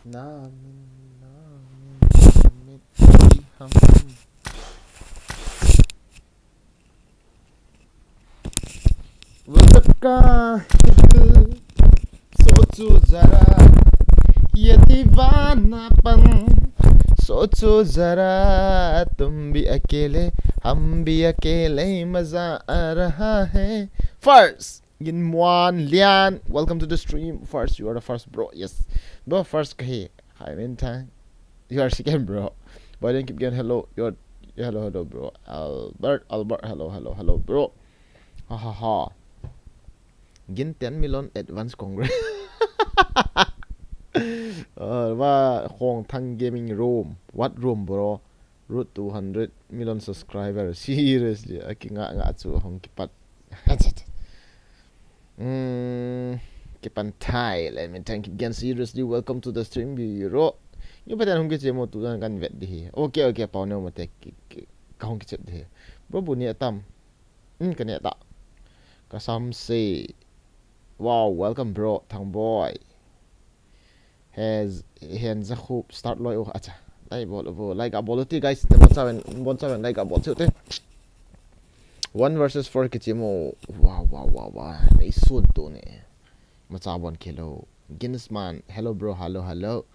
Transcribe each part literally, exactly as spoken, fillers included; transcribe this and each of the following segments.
Namin, namin, namin, iham. Wo sabka hai dil, socho zara, ye deewanapang, socho zara, tum bhi akele, hum bhi akele, maza aa raha hai. First, Ginmuan Lian, welcome to the stream. First, you are the first, bro. Yes, bro, first kahi. Hi, Minthang. You are second, bro. Biden keep going, hello. You're, hello, hello, bro. Albert, Albert, hello, hello, hello, bro. Ha ha ha. Gin ten million advance congrats. Uh, wa Khongthang Gaming room. What room, bro? Road to hundred million subscriber. Seriously, aki nga nga chu hong kipat. Mm, kipan thai. Let me thank you again. Seriously, welcome to the stream, bro. New pattern hong kiche mo tu dan kan vet di hi. Okay, okay, pau ne mo te ki, ki, ka hong kiche di hi. Bro, bu ni atam. Hmm, ka ne ta. Ka sam se. Wow, welcome, bro. Thang boy. Has, hen za khup start loi u. Acha. Lai bol u. Like a bol u ti, guys. Te bon chawen, bon chawen like a bol chu te. One versus four kichi mo. Wow, wow, wow, wow. Nei sun tu ne. Macha bon kilo. Ginsman. Hello, bro. Hello, hello.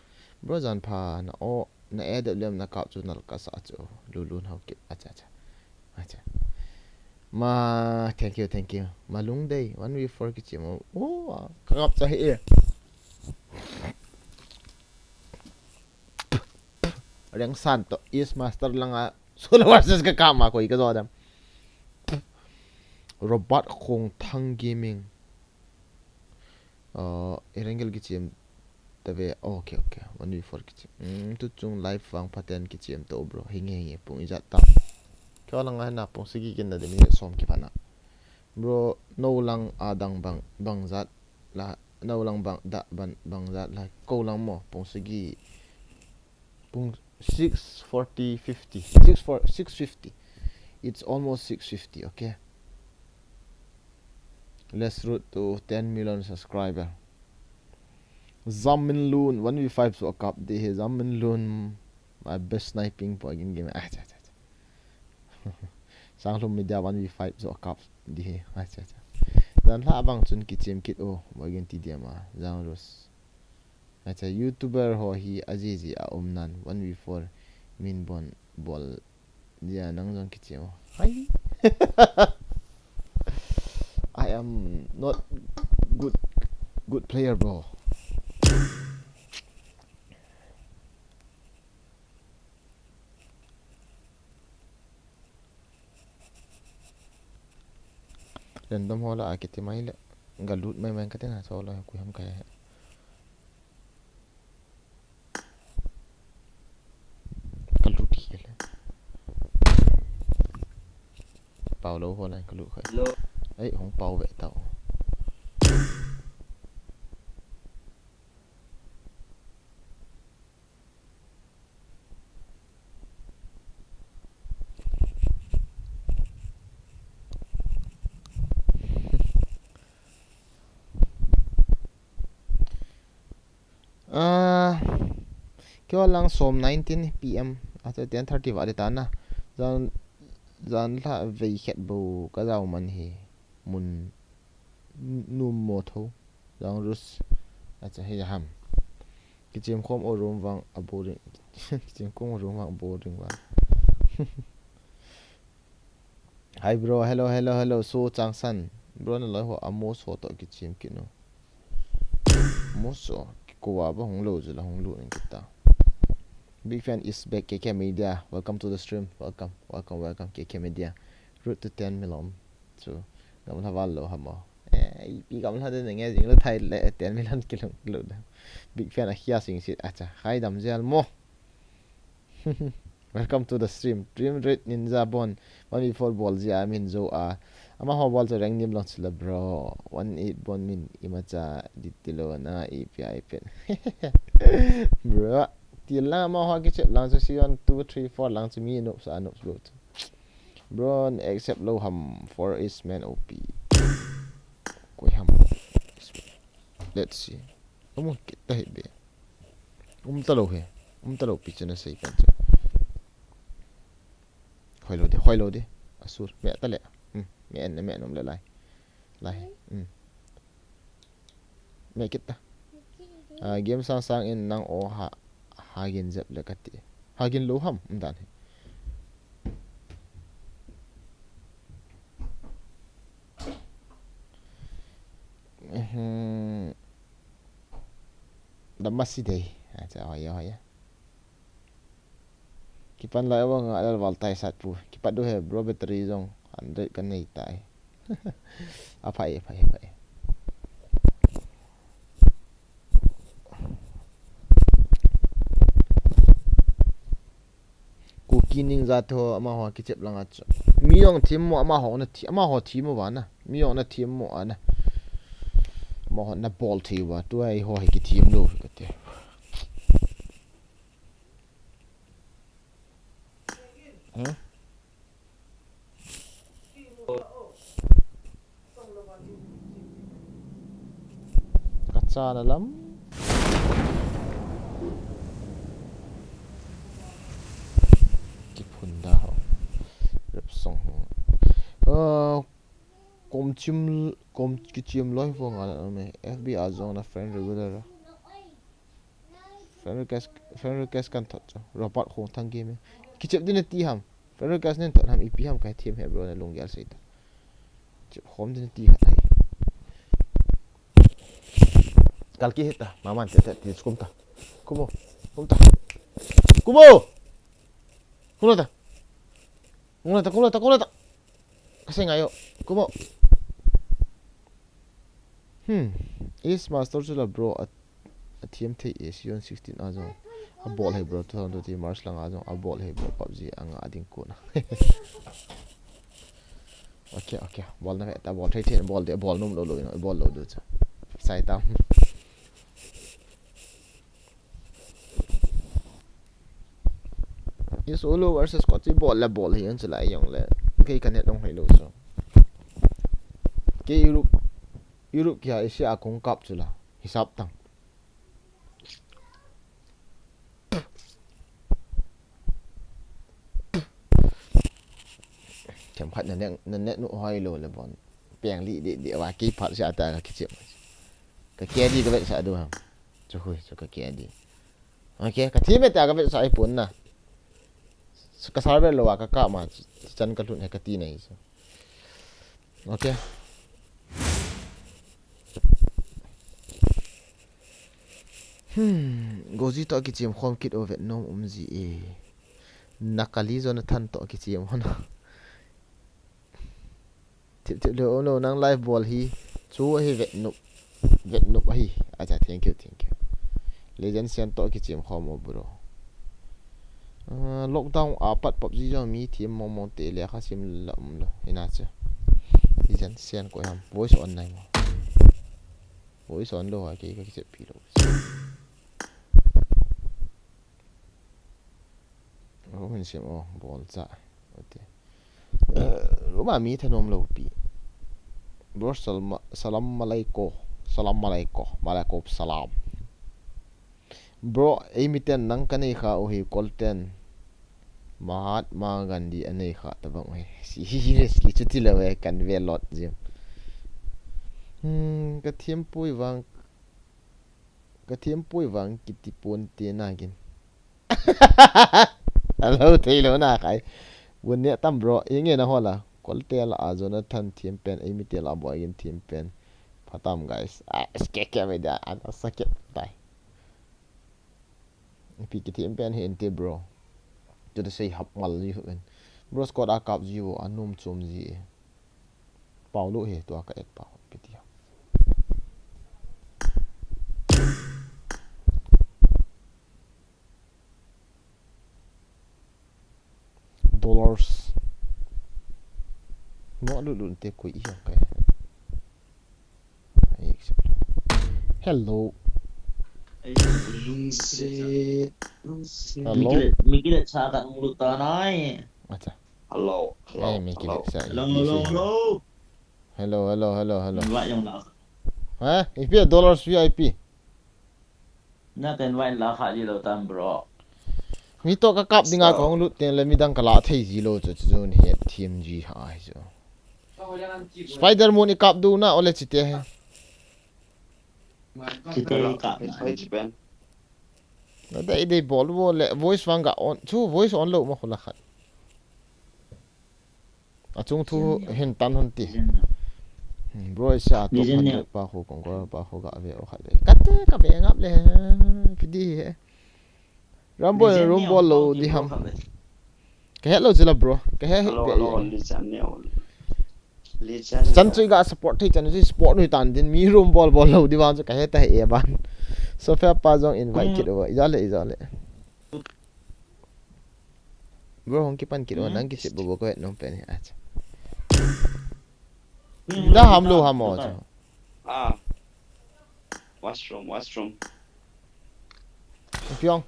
Bro, jan pha na o. Na A W M na kap chu nal ka sa chu. Lulun hau kip. Acha, acha. Acha. Ma, thank you, thank you. Ma lung dei. One v four kichi mo. Oh, ka kap cha hi e. Reng san to. East Master langa. Solo versus ka kap ma koi ka zo dam. Robot Khongthang Gaming. Uh, Erangel kichiem tave. Okay, okay. One v four kichiem. Mm, tu chung live vang phaten kichiem to, bro. Hinge, hinge. Pung ijat ta. Kyo lang ai na pung sigi kin na de minute som kipana. Bro, no lang adang bang, bang jat la. No lang bang, da, bang, bang jat la. Ko lang mo. Pung sigi. Pung six forty, fifty. Six four, six fifty. It's almost six fifty, okay? Let's road to ten million subscriber. Zamin Lun, one v five so akap di hi. Zamin Lun, my best sniping po again game. Ah, cha, cha, cha. Sanglum Media, one v five so akap di hi. Ah, cha, cha. Dan la abang chun kichiem kit o, mo again ti dia ma. Zang Rus. Acha, YouTuber ho hi ajiji a um nan, one v four min bon bol dia nang jong kichiem o. Hai. I am not good, good player, bro. Random ho la akiti mai le. Ga lut mai mai kati na so la ku ham kai. Ka lut hi le. Pau lo ho la ka lut khai. Lo. Ai, hong pau ve tau. Ah, kyo lang som nineteen P M. Ata ten thirty va de ta na. Jan, jan la vei khet bo ka jao man hi. Mun num mo tho. Jang Rus. Acha, hi ham. Kichiem khom o room vang a boring. Kichiem khom o room vang a boring vang. Hi bro, hello, hello, hello. So Changsan. Bro, na loi ho amo so to kichiem kino. Amo so. Kiko wa ba hung lo ju la hung lo ning kita. Big fan is back, K K Media. Welcome to the stream. Welcome, welcome, welcome, K K Media. Road to ten million. Chu gamla val lo hamo. Eh, ipi gamla de nge jing lo thai le ten million kilung lo da. Big fan a hia sing sit acha. Hai dam jel mo. Welcome to the stream. Dream Red Ninja Bon. One v four bol jia min jo a. Ama ho bol jo reng nim long chila bro. One eight bon min imacha ditilo na ipi ai pen. Bro. Til lang ama ho kichep lang chu si one two three four lang chu mi noob sa noob bro. Bro, accept lo ham for is man O P. Koi ham. Let's see. Amu kita hi be. Um talou he. Um talou pi chu nasei pen chu. Hoilou di, hoilou di. Asul, me ta le. Hmm, me en, me en um le lai. Lai. Hmm. Me kit ta. Ah, game sang sang in nang o ha, ha gin jep le kati. Ha gin lou ham, um dan he. Mhm. Damasi dei. Acha, hoiya, hoiya. Kipan lai vang a lal val tai sat pu. Kipat du he bro, battery jong hundred ka nei tai. Aphai, aphai, aphai. Kuki Ninja te ho, amaho kichep langa chu. Mi jong thim mo, amaho na thi, amaho thim mo vana. Mi jong na thim mo ana. Amaho na bol thei uva, tua eiho hi kithim lou kati. Hmm? Ka chana lam. Kiphun da ho. Rep song ho. Ah, kom chim, kom kichim loi vo nga na me. F B a jong na friend regular. Friend request, friend request kan thot chu. Robert Khongthang Game. Kichep din nati ham. Friend request nen thot ham, ipi ham ka thim he bro, na lunggel sei ta. Chep khom din nati khat hai. Kal ki hita, maman te te ti kum ta. Kumo. Kum ta. Kumo. Kumo ta. Kumo ta, kumo ta, kumo ta. Ka sei ngai o. Kumo. Hmm. Ace Master chu la bro a, a thiam thei e, season sixteen a jong. A bol hei bro, two thousand twenty March lang a jong. A bol hei bro, PUBG a nga ding kona. Okay, okay. Bol na ve ta, bol thei thei, bol de, bol nom lou lou, bol lou lou cha. Sai ta. I solo versus squad chu bol la bol hi an chu lai jong le. Kei ka net dong hoi lou chu. Kei Europe, Europe kia Asia a kong kap chu la. Hisap tang. Themkhat na net, na net nu hoi lou le bon. Peng li di di wa kei phat sia ta ka kichep. Ka carry ka vetsah du ham. Chu hui, chu ka carry. Okay, ka thim e ta ka vetsah i pun na. Ka server lou a ka kap ma, chan ka lhun he ka ti nei chu. Okay. Hmm, Goji to kichim khom kit o vet nom um ji e. Nakali Jonathan to kichim hon. Thip thip le, oh no, nang live bol hi. Chu hi vet nup. Vet nup ahi. Acha, thank you, thank you. Legend Sian to kichim khom o bro. Ah, lockdown a pat PUBG jong mi thim mong mong te le kha sim la um lo. Hina chu. Legend Sian ko ham. Voice on nai mo. Voice on lo ha ke ka kichep pi lo. Room in sim o, bol cha. Okay. Eh, room a mi thanom lo pi. Bro, salma-, salam malaiko. Salam malaiko. Malaiko salam. Bro, ei miten nang ka nei kha u hi Colten. Mahatma Gandhi a nei kha ta bang u hi. Seriously, chuti lo e kan ve lot jim. Hmm, ka thiam pui vang. Ka thiam pui vang kiti pon ti na gin. Alo thei lo na khai. Bun ne tam bro. Inge na hola. Kolte la a Jonathan thiam pen. Ei mite la boi gin thiam pen. Phatam guys. Ah, skeke me da. Ana sake tai. Ipi kithiam pen hi inte bro. Tu da sei hap mal ji hu en. Bro squad a kap ji vo, a nom chom ji e. Pau lo he tua ka et pau. Ipi ti ham. Dollars. Mo lu lu te koi i hong kai. Ai, accept. Hello. Ai, lungset, lungset. Hello? Mikile, mikile cha ka nung lu ta nai. Acha. Hello, hello, ai, mikile hello. Cha, hello, hello, hello. Hello, hello, hello, hello. Nung la yang la. Ha? Ipi dollars V I P. Na ten wine la kha ji lo tam, bro. Mi to ka kap dinga ka hung lut ten le midang ka la thei ji lo chu chu ni he T M G ha hi chu. Spider Moon i kap du na ole chite he. Chite i kap na. Hoi chi pen. Na dei dei bol bol le voice vang ga on chu voice on lo ma khula khat. A chung thu hin tan hon ti. Legend na. Hmm, bro, sa to Legend ne. Hundred pa khu kong ko pa khu ga ve o khat le. Ka te ka ve ngap le. Ki di he. Rambo Legend room ne, bol lo okay, di bro, ham. Kha ve. Ka he lo jila, bro. Ka he he Hello, ve hello, ye. Legend ne. Legend Chan ne. Chu ga support thei chan chu support nu tan din mi room bol bol lo di ban chu ka he ta he ban. So fa pa jong invite Hmm. Kit over. Ija le, ija le. Bro, hong kipan kit o, hmm, nang kichep bobo ko et nong pen hi, acha. Hmm. Da ham lo ham o, acha. Ah. Washroom, washroom. Piong.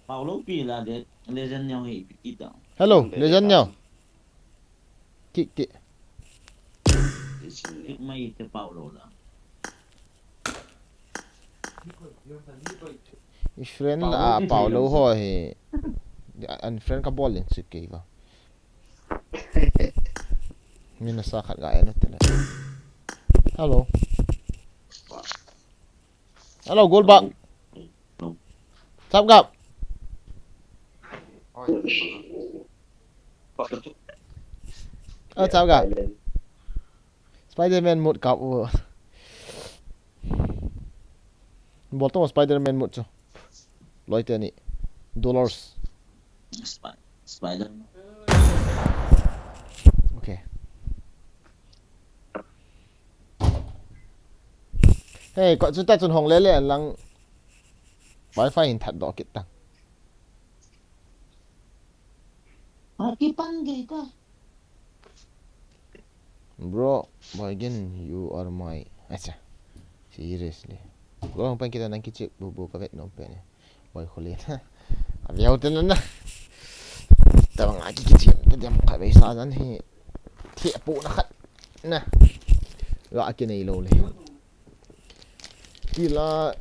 Paulo pi la de, Legend Neo hi pi kita. Hello, Legend Neo. Kik ti. Kik mai te Paulo la. I friend la, Paulo ah, ti Paulo ho hi. Unfriend ka bol in sik kei va. Min na sa khat ga en te le. Hello. Hello, Goldberg. Chap gap. Ah, chap gap. Spider-Man mode kap u. Bol to Spider-Man mode chu. Loi te ni. Dollars. Spi-, Spider-Man. Okay. Hey, ko chu ta chun hong le le lang. Wi-Fi in that do kit ta. Aki pan gei ta. Bro, Boy Gin, you are my. Acha. Seriously. Bro, hong pen kita nang kichep bobo ka vet nom pen e. Boy Khole na. Aviau ten na. Tabang aki kichep ta diam ka ve sa jan hi. Thi apu na khat. Na. Ga aki nei lo le. Tila,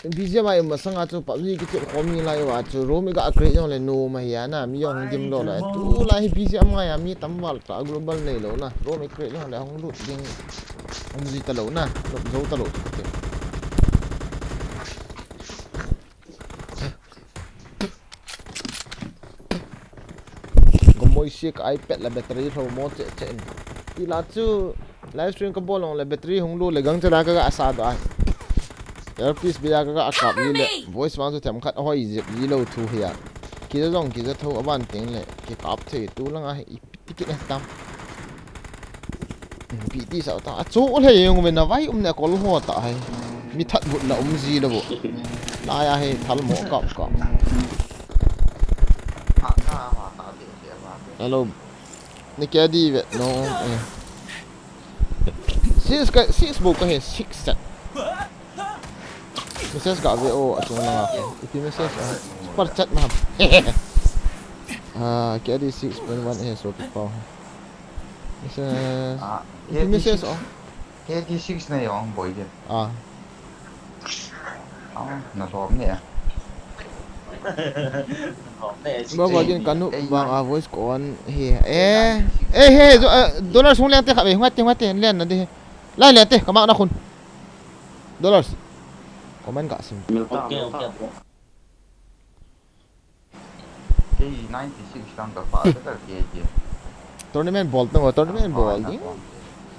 B G M I masanga chu PUBG kichep khom ni lai va chu room i ga create jong le nu ma hi a na, mi jong dim lo le. Tu lai hi B G M I a mi tam val ta global nei lo na. Room i create jong le hong lut ding. Hong ji ta lo na. Lut zo ta lo chu kichep. Gomoi si ka iPad la battery hlo mo che che in. Tila chu live stream ka bol long le battery hung lu le gang chala ka ga sa do ai. Earpiece bia ka ga kap ni le voice vang chu them khat hoi jep ji lo thu hi a. Ki jong ki ja tho aban teng le ki kap thei tu lang a hi. Ticket e tam. Pi ti sa ta. A chu le yong me na vai um ne kol ho ta hai. Mi that but na um ji lo bo. La ya he thal mo kap kap. Hello. Ni ke di ve no. Eh. Six ka, six bo ka he six set. Message ka ve o a chung lang a. Ipi message a. Super chat ma. Ah, K D six point one he so ki pau. Message. Ah, ipi message o. K D six na yong boy din. Ah. Ah, na lom ne. Lom ne. Baba din kanu bang a voice ko on he. Eh. Eh he, jo, eh, dollar sung leng te kha ve, hunga te, hunga te, len na de. Lai le te, kama na khun. Dollars. Comment ka sim. Milta, okay, milta. Okay, bro. Kei ninety six lang ka pa ka kei kei. Tournament bol tang, tournament bol ding.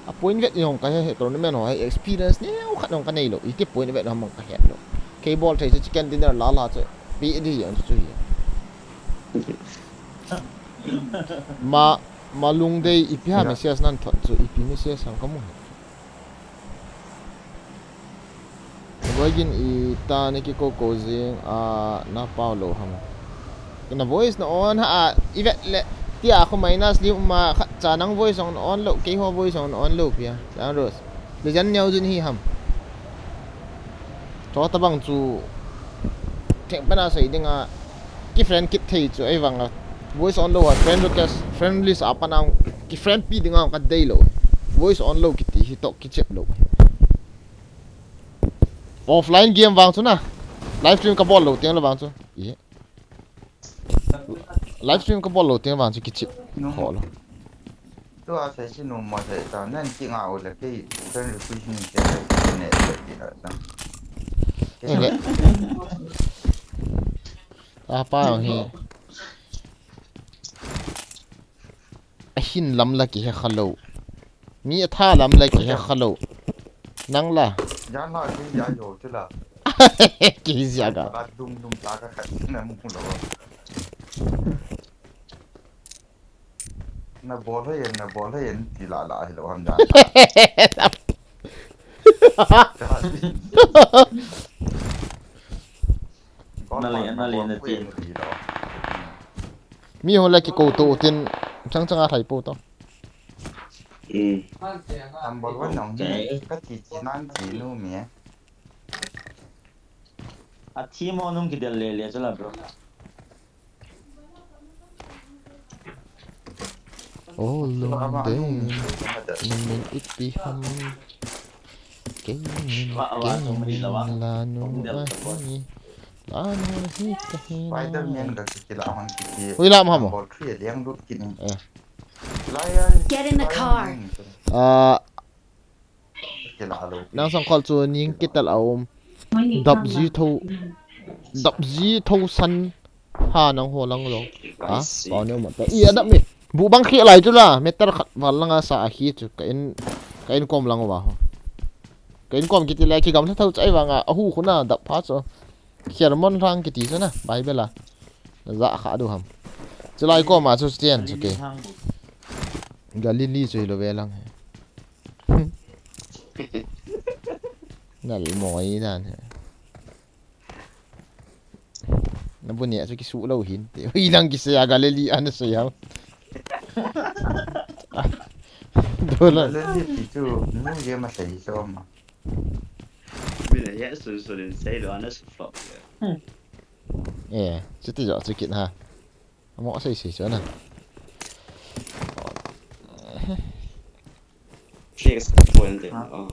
A point vet jong ka he, he tournament ho he experience neo khat jong ka nei lo. Iti point vet jong ka he lo. Kei bol thei chu chicken dinner la la chu. Pi di jong chu hi. Ma, ma lung dei ipi ha message nan thot chu ipi message ham ka mu he. Boy Gin i ta ni ki ko ko jing a na pau lo ham. Kei na voice na on ha a i vet le tia khu minus li um a khat cha nang voice on, on lo kei ho voice on, on lo pia. Lang Rose. Le jan neo jun hi ham. Cho ta bang chu theng pana sei ding a ki friend kit thei chu ei vang a voice on lo a friend request, friend list a pana ki friend pi ding a ka dei lo. Voice on lo kiti hi to ki chep lo. Offline game vang chu na. Live stream kabol lou teng le vang chu. Live stream kabol lou teng vang chu kichip. Kho lou. Tua sei si nu mo sei ta nen ki nga u le kei friend request ni ke ne le ki na ta. Enge. Apa ang hi. Ahin lam la kihe khalou. Mi atha lam la kihe khalou. Nang la. Jan la ki ya yo ti la. Ki zia ga. La dum dum ta ka khat na mu lo. Na bol hai na bol hai ti la la hi lo ham jan. Na le na le na ti. Mi ho la ki ko to tin chang chang a thai po to. Number one nong hi ka ti ti nan ti nu mi. A thi mo nung ki del le le chala bro. Oh, long day. Min min ipi ham. Kei min kei min la nu ahi. La nu ahi kahi. Spider-Man ka kila hon kiti. Ui la ma mo. Number three liang lut kini. Eh. Get in the car. Ah, nang sang khol chu ning kital a um. Dap ji tho. Dap ji tho san. Ha nang ho lang lo. Ha? Pau ne um ta. I adap mi. Bu bang khi lai chu la. Meter khat val langa sa a khi chu ka in ka in kom lang wa ho. Ka in kom kiti le ki gam tha tho chai vanga. A hu khuna dap pha chu. Hermon rang kiti chu na, Bible a. Na za kha du ham. Chulai koma chu chen chu ke. Galilee chu hilo ve lang he. Nal moi dan he. Na bu ne chu kisu lo hin. Te hui lang kisei a Galilee ana sei ham. Dola. Galilee ti chu nu ye ma sei so ma. Mina ya sun sun sei lo ana su flop. Eh, chuti jo chu kit ha. Amo sei sei chu na. Flex point te. Oh.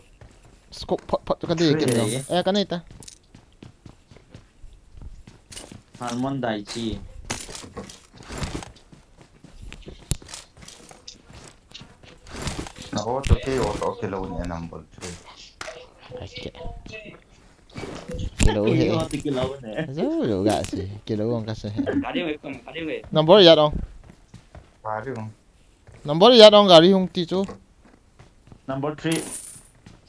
Scope phot phot ka dei kit no. Eh, ka nei ta. Harmon Daichi. Na auto ke auto ke lo ni number three. Okay. Kilo he. Auto ke lo ne. Zo lo ga si. Kilo ang ka se. Gari we, gari we. Number ya dong. Gari we. Number ya dong gari hung ti chu. Number three.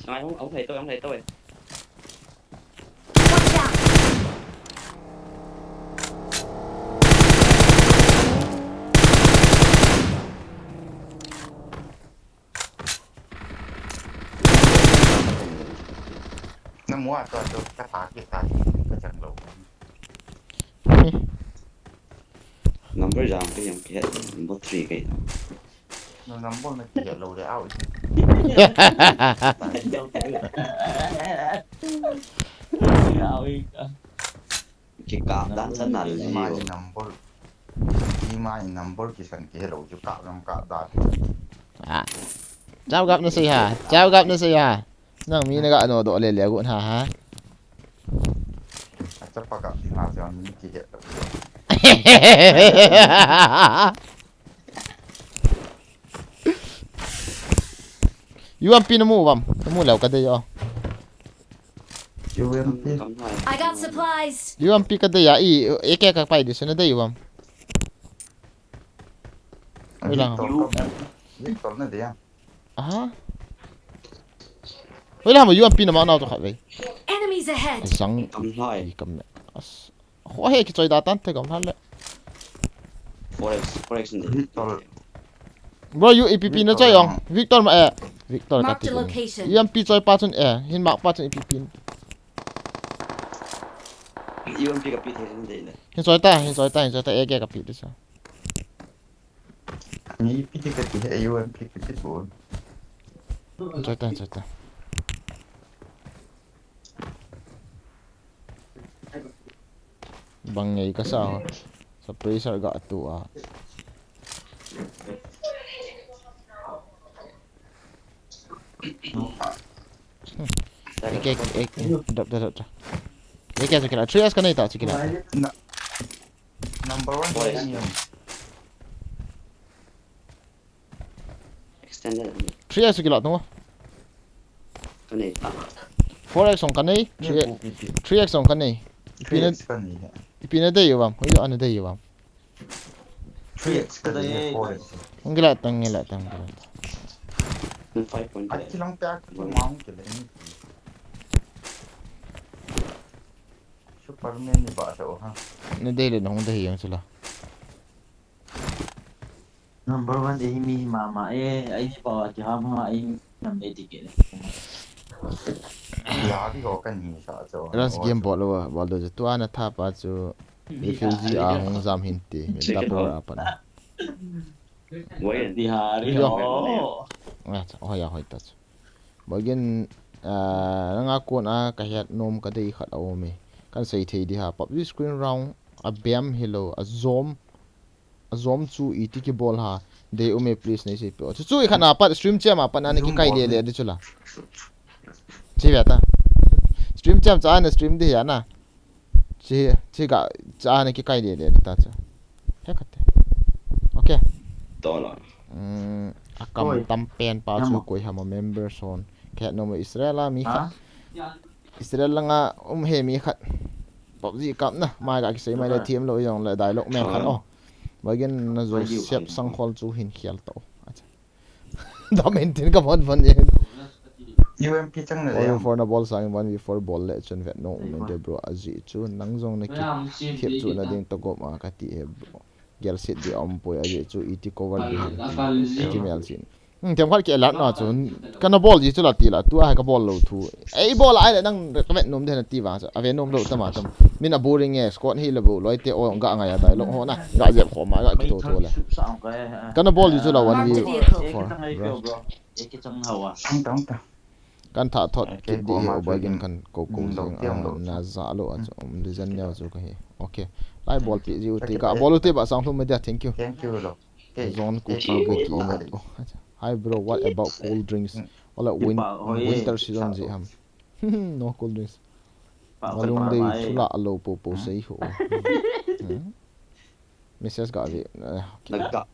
Ngai hung, hung thei to, hung thei to e. Watch out! Na mua to to ka ta ki ta ki ka chang lo. Number jam ke yang ke number three ke. No number na ki lo le au. Au i ka. Ki ka dan san na le. Number. Ima in number kisan kilo chu kap jong kap da. Ah. Chao gap na sei ha. Chao gap na sei ha. Nang mi na ga no do le le gu na ha. Achapa gap na jong mi kihe. U M P na mu vam. Na mu leo ka dei o. U M P. I got supplies. U M P ka dei a i, A K ka pai di suna dei vam. Ui lang. Victor ka, Victor na dei a. Aha. Ui lang, U M P na ma nau to khat vei. Enemies ahead. Sang. Kam hai. I kam as. Ho he kichoi da tan te gam hal le. Forex, forex ni. Victor. Bro, you A P P na choi ong. Victor ma eh. Victor ka ti. Mark the location. U M P choi pa chun eh. Hin mark pa chun A P P. U M P ka pi thei sin dei le. Hin choi ta, hin choi ta, hin choi ta A K ka pi ti sa. Ni pi ti ka ti he U M P ka pi tu. Hin choi ta, hin choi ta. Bang ngei ka sa. Suppressor ga tu a. Ek, ek, ek. Drop, drop, drop. Ek, ek, ek. Three S kanei ta, chikila. Na-, number one. Boys. Premium. Extended. Three X kila tung. Kanei ta. Four X ong kanei. Three X ong kanei. Ipi na, three X kanei. Ipi na dei uvam. Hoi jo ana dei uvam. Three X kanei, four X. Ong kila tang, kila tang, kila tang. Five point. Ai, kilang pe ak, mong kila. Superman ni ba sa o ha. Na dei le nong dei yang sila. Number one, eh, mi mama, eh, ai mi pa ti ha ma, ai nam le ti ke. Ya, bi ho kan ni sa cho. Runs game bol lo, bol do tu ana tha pa chu. Refugee a hung jam hin ti, mi ta por a pan. Wai ti ha ri ho. Ah, oh ya, hoi ta chu. Bagin, ah, nanga kon a ka het nom ka dei khat a um e. Kan sei thei di ha, PUBG screen round, a bem hi lo, a zom, a zom chu iti kibol ha, dei um e, please, nei sei pe. Chu chu i khat na pat, stream chem a pat na ni kikai le le di chu la. Chi ve ta. Stream chem cha na stream di ya na. Chi, chi ka, cha na kikai le le ta cha. He khat te. Okay. To lo. Mm, a kam tam pen pa chu koi ham a member son. Ka het nom Israel a mi khat. Israel langa um he mi khat. PUBG kap na, mai ka kisei mai le thiam lo jong le dialogue men khat o. Bagin na Joseph Sangkhol chu hin khial to. Acha. Dam in tin ka von von yin. U M P chang na le. Four na bol sang one v four bol le chun vet nom um de bro, aji chu nang jong na ki thiep chu na ding to gop a ka ti he bro. Gel sit di um poi, aji chu iti cover di. Iti mel sin. Hmm, tem khat ki alert na chu. Kana bol ji chu la ti la, tu a ka bol lo thu. Ei bol ai le nang ka vet nom de na ti vang chu. A vet nom lo ta ma tam. Min a boring e, squad hi le bo loi te o ga ngai a dai lo ho na. Ga jep kho ma ga ki to to le. Kana bol ji chu la one v four. Kan tha thot kit di he, o bagin kan ko ko jing a na ja lo a chu, um, di jan neo chu ka hi. Okay. Lai bol pi ji u ti ka bol u ti ba sang lu media, thank you. Thank you lo. Zon ku ki ga ki ma. Hi bro, what about cold drinks? Wala win-, winter season ji ham. No cold drinks. Malung dei chula lo po po sei ho. Hmm? Message ga ve. Eh, okay. Nagka.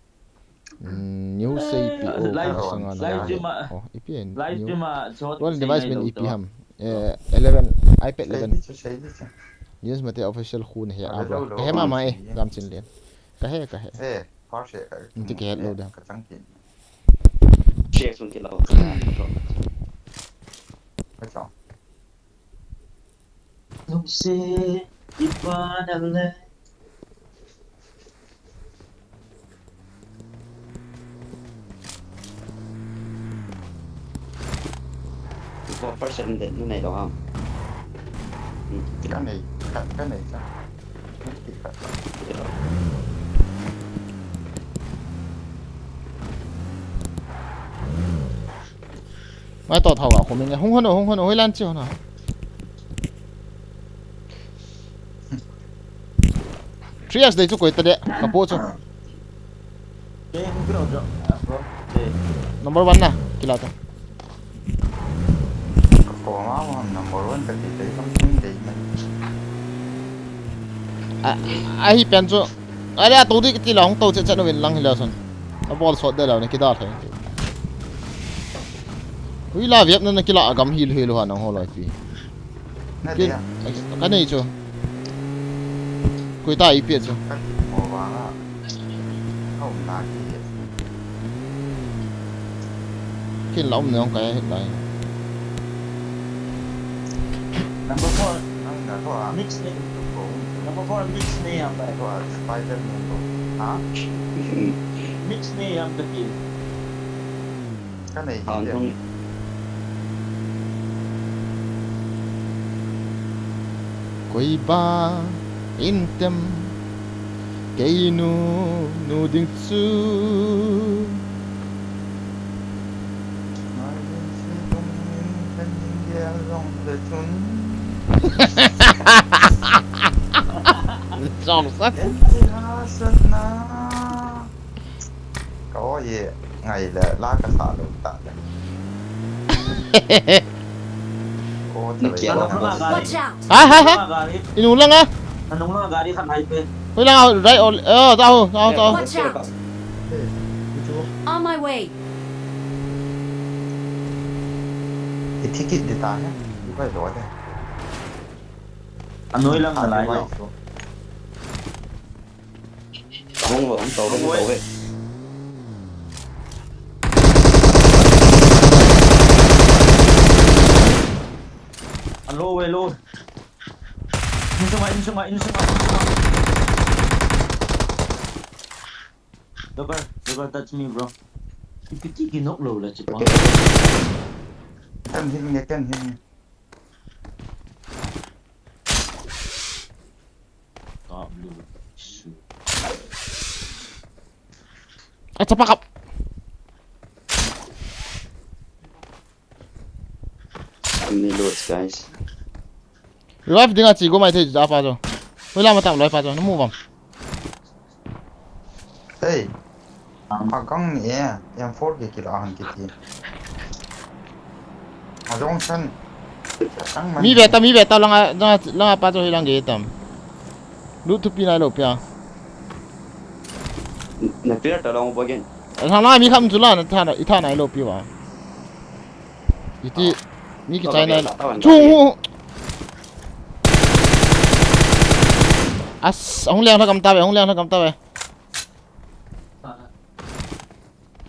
Mm, new sei pi o, live, ka sanga na live ma. Oh, ipi en. Live new ma, chot. Well, sei device ngai min lo ipi to. Ham. Eh, eleven, iPad eleven. Sei di chu, sei di chu. News mate official khu ne he a bro. Ka he ma ma e, gam chin len. Ka he, ka he. Eh, par se ka. Nti ke lo da. Ka chang kin. Che sun ki lo. Ka chang. Nungse, ipa na le. Four percent de, na nei lo ham. Hmm. Ka nei, ka, ka nei cha. Mai to thau a, ko min hung hon, hung hon, hoi lan chi hon. Three S dei chu koi ta de, ka po chu. Number one na, kila ta. Ko ma ma number one ka ti te something dei mai. A, a hi pen chu. Are a to di kiti la hung to che che no win lang hi la son. A bol sot de la ne kida thai. Ui la viap na na kila a gam hi lu hi lu ha nang ho lai pi. Na kin, dia. Ka nei chu. Koi ta i pi chu. Ka ti mo wa la. Ka um na ki. Kin la um ne ong ka he lai. Number four. Nang na to a. Mix ne. Number four mix ne yang bai. To a Spider-Man to. Ha? Mix ne yang ka ti. Ka nei hi. Koi ba in tem kei nu, nu ding chu. Jong sa. Ka o ye ngai le la ka sa lo ta le. Ko Nakia. Nanung langa gari. Watch out! Hai, hai, hai. Langa gari. Inung langa. Nanung langa gari khan hai pe. Hoi langa, right, all. Oh, ta ho, ta ho, ta ho. Watch out! On my way! Ithikit di ta he. Dukai lo de. Anoi lang na lai lo. Hung ve, hung tau ve, hung tau ve. Alo, alo. Insunga, insunga, insunga, insunga. Double, double touch me, bro. Ipiti kinok lo la chipang. Kan hit nge, kan hit nge. Top blue. Shoot. Acha pakap. Many loads, guys. Revive dinga chi go mai thei chu apa chu. Hoi lama tap loi pa chu. Namu bam. Hey. Agang ni e. M four ke kila han kiti. Ajong san. Sang man. Mi ve ta, mi ve ta, langa, langa, langa pa chu hoi lang ge tam. Lut thupi nai lo pia. Na clear ta long again. Langa mi kham chu la na tha na, i tha nai lo pi wa. Iti mi ki chai nai. Chu. As, hung liang thakam ta ve, hung liang thakam ta ve.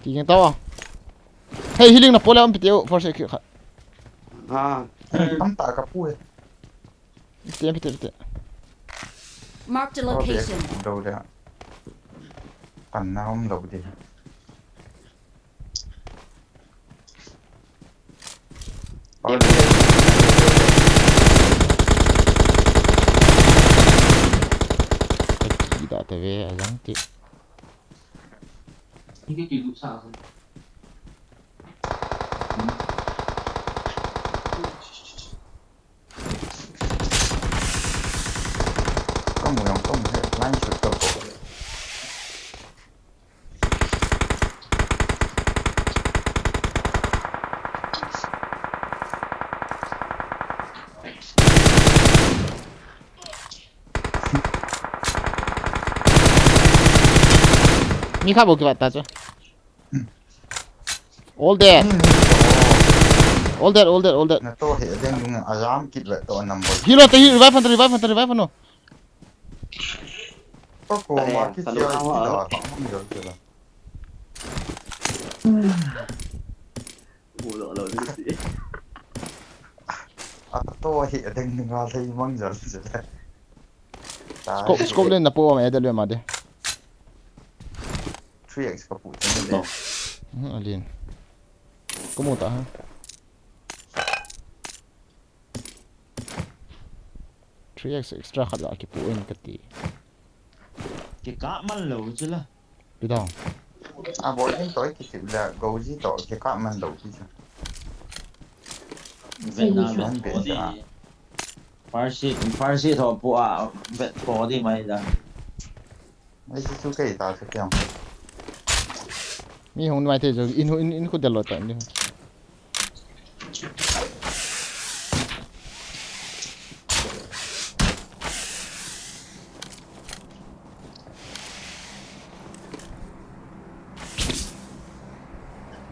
Ki keng ta wa. Hey, healing na pole um piti u, force ki kha. Ha. Am ta ka pu e. Piti, piti, piti. Marked a location. Lo de. Pan na um lo de. Ki da te ve, a yang ti. Kamu yang kamu he line shoot to ko. Mi kha bo ki bat ta chu. All dead. All dead, all dead, all dead. Na to he deng dung a jam kit le to number. Hero te, hero, revive hunter, revive hunter, revive hunter. Ko ko ma ki tia ki da ha mang yo ki da. Mu lo lo ni si. A to he deng dung a lei mang yo ki da. Scope, scope len na po ma edel ma de. Three X ka pu chen de. Hmm, alin. Ko mu ta ha. Three X extra khat la ki pu in ka ti. Ki ka man lo chu la. Pi dong. A bo in to ki ti la go ji to ki ka man lo ki chu. Vet na Man vet be po ta. Di. First aid, first aid ho po a vet po di mai da. Ai si su ke ta su kyang. Mi hung mai te jo in in in khu del lo ta ni.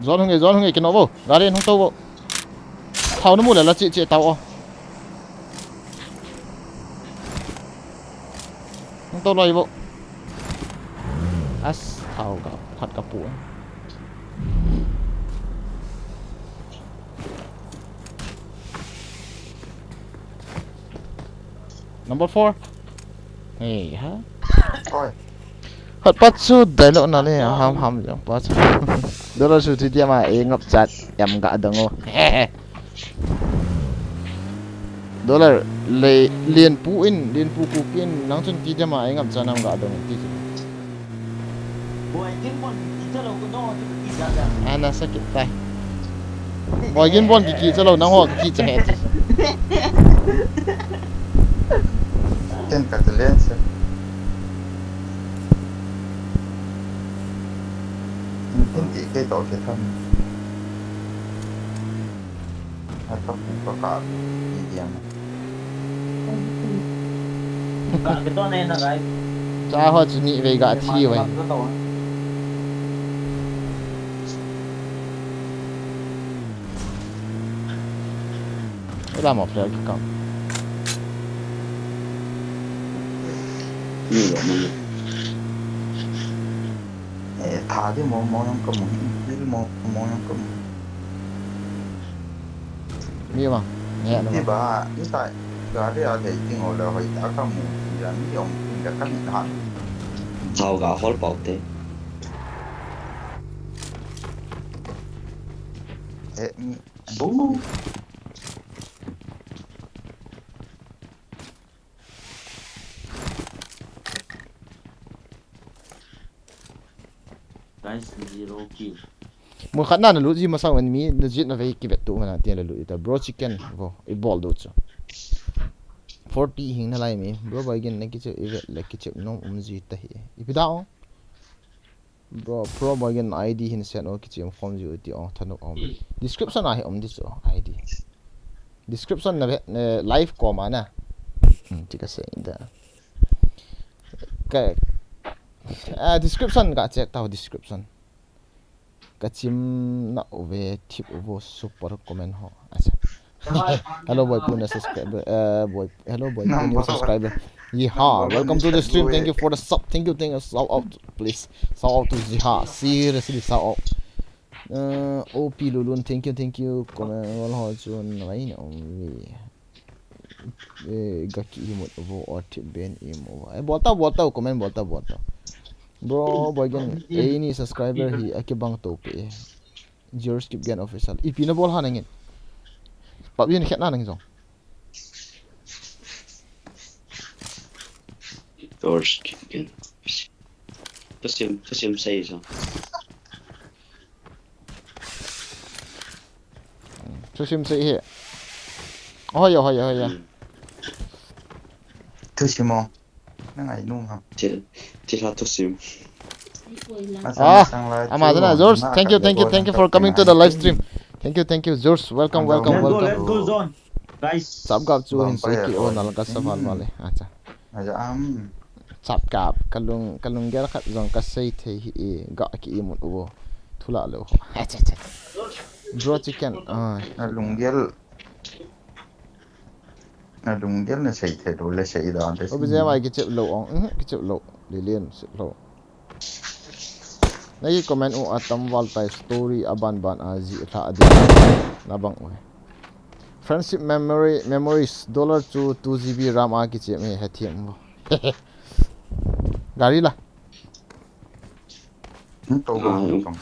Jon hung e, jon hung e, kino vo. Gari hung to vo. Thao na mu le la chi chi tao o. Hung to loi vo. As thao ka phat ka pu. Number four. Hey, ha? Oi. Hot pat su dai lo na le, ham ham jong pat su. Dollar su ti dia ma e ngap chat yam ga dong o. Dollar le lien pu in, lien pu ku pin, nang chun ti dia ma e ngap chat nam ga dong ti. Boy, kin bon ki chalo ko no, ki chalo. Ana sakit tai. Boy, kin bon ki ki chalo, nang ho ki ki cha he ti. Ken ka te len se. Ken ti ke to ke tham. A to ku ka ka. Cha ho chu ni vei ga thi vei. Ela mo flare ki kam. Eh, tha di mo, mo yang kamu. Pil mo, mo yang kamu. Mi bang, nge na. Ni ba, ni ta, gari a lei ting o le hoi ta kamu. Ya ni ong ting da kan ha. Thao ga hol pau te. Eh, ni. Bu. Guys, zero kill. Mun khat na na lut ji masang en mi na jit na vei ki vet tu mana tin la lut ita bro chicken vo i bol du chu. Forty hing na lai mi bro bai gen na ki chu i vet le ki chu nom um ji ta hi. I pi da o. Bro, bro bai gen I D hin send o ki chu form ji u ti o thanu om. Description a hi om di chu I D. Description na ve, eh, live ko ma na. Hmm, ti ka se da. Ka, ah, description ka check tau description. Ka chim na uve thip uvo super comment ho. Acha. Hello boy puna subscriber. Uh, boy, hello boy puna subscriber. Yeehaw, welcome to the stream. Thank you for the sub. Thank you, thank you. Shout out, please. Shout out to Yeehaw. Seriously, shout out. Uh, O P Lulun, thank you, thank you. Comment wall ho chun ngai na uve. Eh, ga ki imut uvo or thip ben imut uvo. Eh, bol tau, bol tau, comment bol tau, bol tau. Bro, boy gen, eh, ni subscriber hi, aki bang to pe. George Kipgen official. Ipi na bol ha nangin. Pap yin khet na nang jong. George Kipgen. Thusim, thusim sei jong. Thusim sei hi. Hoi ya, hoi ya, hoi ya. Hmm. Thusim o. Na ngai nung ham. Thil, thil ha thusim. Ah, ama dana, George, thank you, thank you, thank you for coming to the live stream. Thank you, thank you, George. Welcome, welcome, welcome. Let's go, let's go, Zone. Guys. Sap gap chu hin sei ki o nal ka sa val val e. Acha. Aja am. Chap kap, ka lung, ka lunggel khat jong ka sei thei hi e, ga ki imut uvo. Thula lou. Acha, acha. Bro chicken. Ah. Na lunggel. Na lunggel na sei thei lou le sei da. O bi je mai ki chep lou ong. Mhm, ki chep lou. Lilian chep lou. Nagi comment u atam val tai story aban ban a ji tha di. Na bang u. Friendship memory, memories, dollar chu two G B RAM a ki chem he, he thiam bo. Gari la. Hmm, to bo. Ah, um.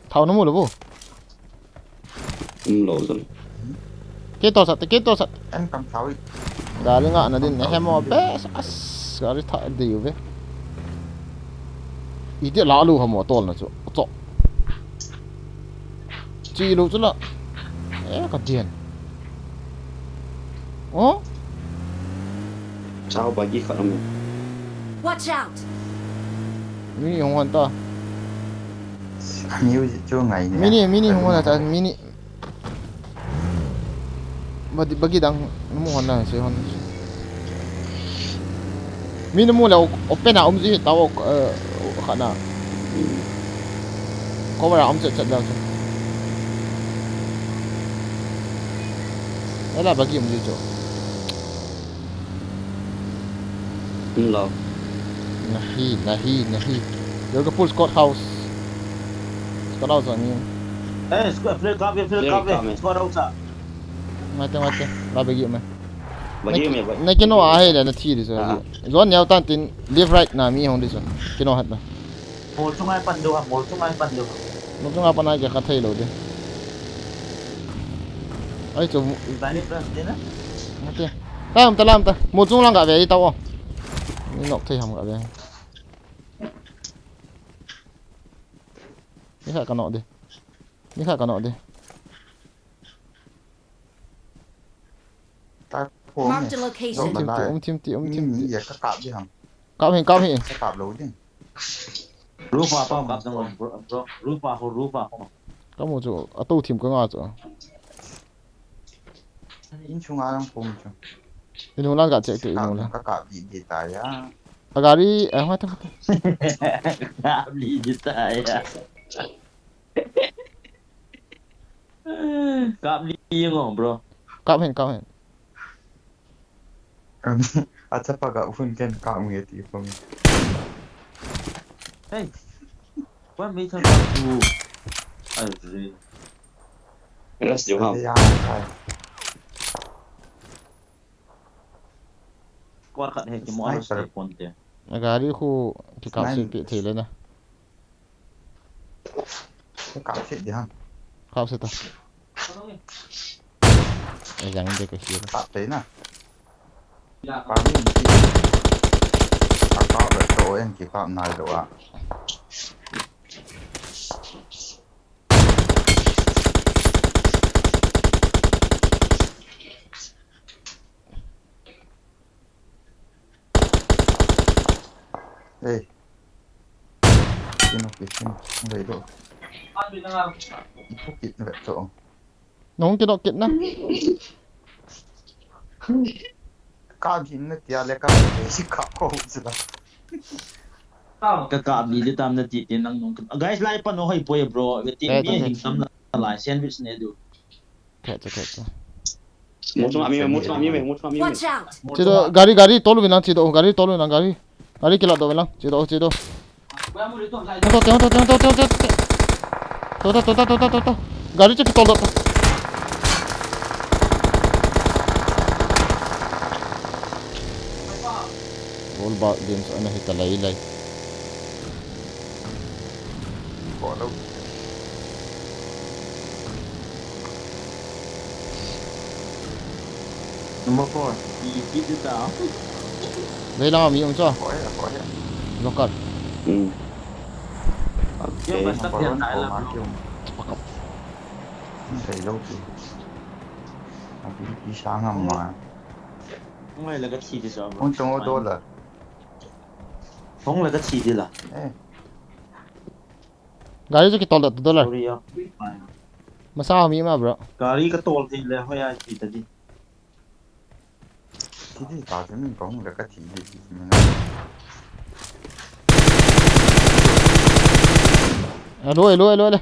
Thao na mu lo bo. Um, lo zon. Ke to sat, ke to sat. En kam thao i. Gari nga na din, he mo, bes, as, gari tha de uve. Iti la lu ha mo tol na chu. Cho. Chi lu chu la. Eh, ka dian. Oh? Sao bagi khat amu. Watch out! Mini hung hon ta. Music chu ngai ni. Mini, mini hung hon ta, mini. Bagi, bagi dang namu hon na se hon. Mini mu la open a um ji ta o, eh, khat na. Cover a um chet chet dang chu. Ela bagi um ji chu. Lo. Nahi, nahi, nahi. Yo ka full squad house. Squad house ani. Eh, squad, flare kap e, flare kap e. Squad house a. Mate, mate. La bagi me. Bagi me, bagi. Na kino a he le na thi di so. Ah. Zone neo tan tin left right na mi hong di so. Kino hat na. Mol chunga pan do ha, mol chunga pan do ha. Mol chunga pan a kya ka thei lo de. Ai chu. Bani plan de na. Mate. Lam ta, lam ta. Mol chung lang ka ve i ta o. Ni nok thei ham ka ve. Ni kha ka nok de. Ni kha ka nok de. Ta pho. Marked a location. Um thim ti, um thim ti, um thim ti. Ni ya ka kap di ham. Kap hin, kap hin. Ka kap lo ding. Roof a pa kap dang bro, bro. Roof a ho, roof a ho. Ka mu chu, a to thim ka nga chu. Inchunga lang pung chu. Inung lang ga check te, inung lang. Ka kap di di ta ya. A gari, eh, hoi ta, hoi ta. Kap di di ta ya. Kap di ngo, bro. Kap hen, kap hen. Achapa ga phun ken kap nge ti phun. Hey. What made her not do? Ai, re. Let's do how? Ya, kai. Squad khat he ki mo. Sniper. Stay pon te. A gari khu ki kap se pi thei le na. Ka kap se di han. Kap se ta. Ai, jang de ko si. Kap te na. Kap ni. Ka kap le to en ki kap nai lo a. Ei. Kino, kino, kino, kino. Ipu kit na to. Nung kino kit na. Ka jin na tia le ka si ka ko sila. Ka ka bi le tam na ti ti nang nung. Guys, lai pa no hoi poi bro. Ti mi ding tam na lai sandwich ne du. Khe cha, khe cha. Mo chunga mi me, mo chunga mi me, mo chunga mi me. Watch out! Chedoh, gari, gari, tolu vin lang, chedoh, gari, tolu vin lang, gari. Gari kila doh vin lang, chedoh, chedoh. Hung to te, hung to te, hung to te, hung to te. To ta, to ta, to ta, to ta. Gari chu kitol doh ta. All back games ana hita lai lai. Follow. Number four. He hit it down. Vei lang mi um cho. Ko ya, ko ya. Local. Hmm. Okay, number one, ko ma kium. Pakap. Vei lo ki. Abi ki sa ngam ma. Ngai la ka thi de cho. Un tong o dollar. Hong la ka thi de la. Eh. Gari chu kitol doh ta dollar. Sorry, ya. Masa mi ma, bro. Gari ka tol thei le, hoi a thi ta di. Thi di ta chu min kong le ka thi di di min. A, lo, lo, lo, lo.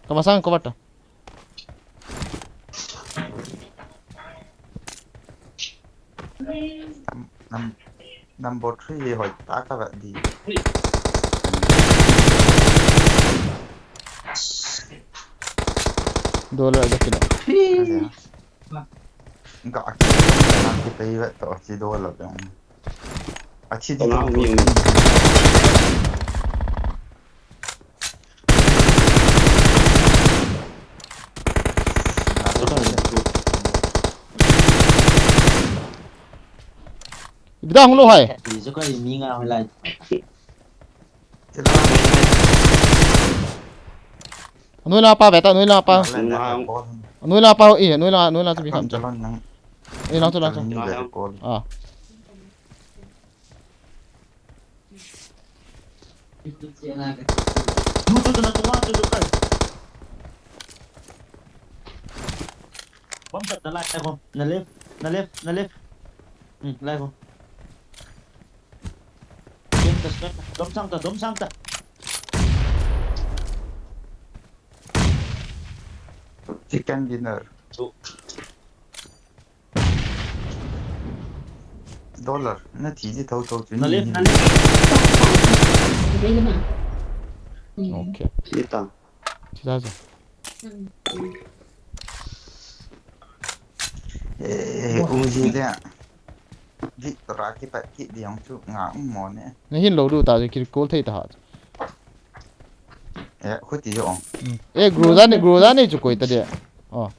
Ka masang ko bata. Nam-, nam-, number three hi hoi ta ka vet di. Dollar ja kilo. Aja. Ga ki, ga ki pei vet to chi dollar dong. A chi di. Nga to. Umi, umi. Ibida hung lo hai. Anoi la pa, beta, anoi la pa. Anoi la pa, eh, anoi la, anoi la chu bi kham cha. Eh, lang chu, lang chu. Ah. Bom sat na lai ko. Na left, na left, na left. Hmm, lai ko. Dom ta, dom ta. Dom sang ta, dom sang ta. Chicken dinner. Dollar, na thi di tho tho chu. Na left, na left. Okay. Thi ta. Thi ta. Eh, Uzi le. Victor a kipat kit di hong chu nga um mo ne. Na hin lo du ta chu kikol thei ta ha. Eh, khuti jo. Hmm. Eh, Groza ne, Groza ne chu koi ta de. Oh.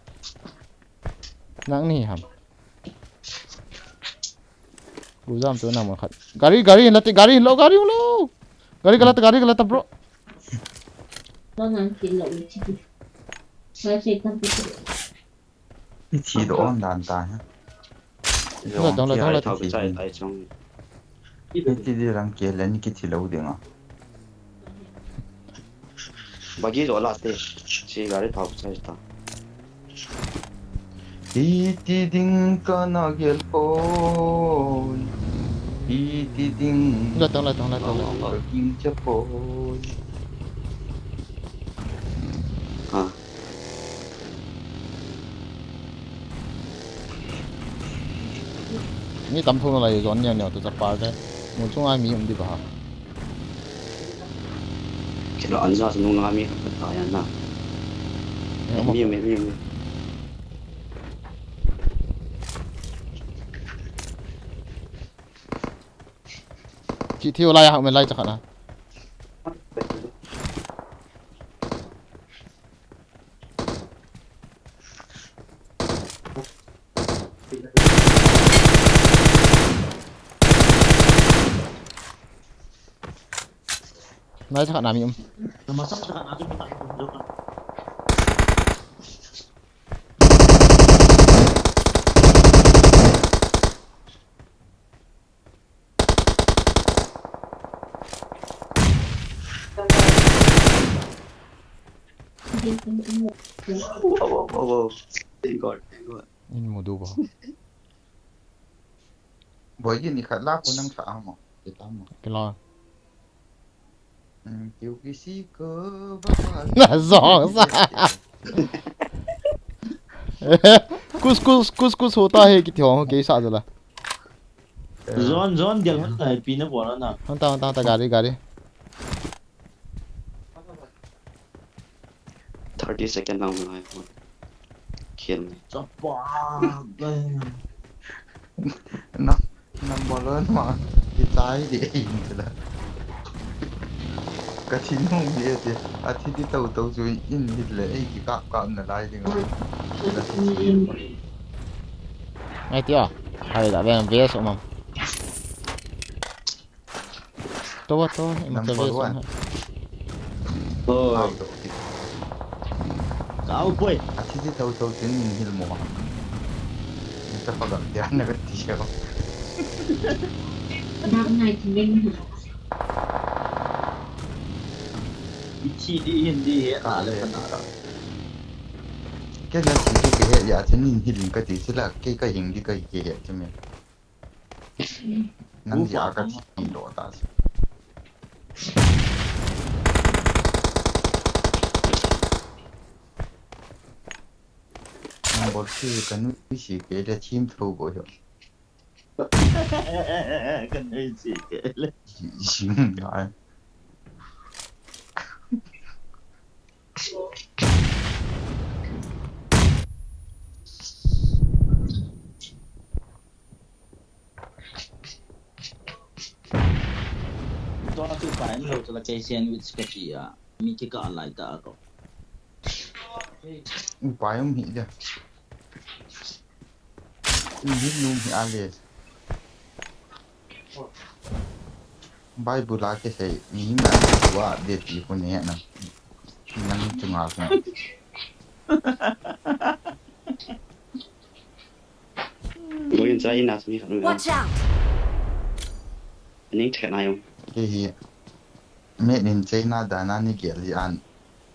Nang ni ham. Groza am chu nang mo khat. Gari, gari, lati, gari, lo, gari, lo. Gari, galata, gari, galata, bro. Lo nang ki lo, chi. Sa se kan ti. Ithi doh on dan ta ha. Tong le, tong le, tong le. Thau ki chai tai chong. Ithi di rang ke len ki thi lo ding a. Bagi jo la te. Si gari thau ki chai ta. Iti ding kana gel poi. Iti ding. La tong, la tong, la tong, la tong. Ka ging cha poi. Ah. Mi tam thou nalai zone neo neo tu chapang te. Mun chunga mi um di ba ha. Kila anja sa nung nga mi ka ta ya na. Eh, mi, mi, mi, mi. Chi thiu lai ha, me lai cha khat na. Nai, sakhat na mi um. Wow, wow, wow, wow. Thank God, thank God. In mu du ba. Boy, ni khat la ko nang sa mo. Kita mo. Kila. Hmm, kiu kisi ko ba. Na zong sa. Kus, kus, kus, kus hota hai kiti ho, kei sa jala. Zone, zone, gel hon tai, pi na bol na. Hon ta, hon ta, hon ta, gari, gari. Thirty second lang ngai. Kill me. Chapa. Na, number one ma. Ki tai de in tela. Ka thi nung de de. A thi di tau tau chu in hit le ei ki kap kap na lai ding. Ngai tia. Hai da ben ve so mam. Towa, towa, ima number one. Oi. Kau poi. A thi di tau tau tin min hil mo. Ni ta pa gam dia na ka ti yo. Dam nai ti min hil. I thi di hin di he a le pa na. Ke na thi di ke he ya tin min hil ka ti sila ke ka hing di ka ke he ti min. Nang dia ka thi lo ta si. Nang bol si ka nui si ke le thim tho bo yo. Ka nui si ke le. Jing ai. Tua chu pai lo chu la kei sandwich ka ti a. Mi kikah lai ta ko. Upai um hi dia. Ui, hi num hi a le. Bible a kisei, mi na tua de ti ko ne na. Nang chunga ko. Boy in chai na mi khat. Watch out! Ning thek na yong. Ke hi. Me nin chai na da na ni gel hi an.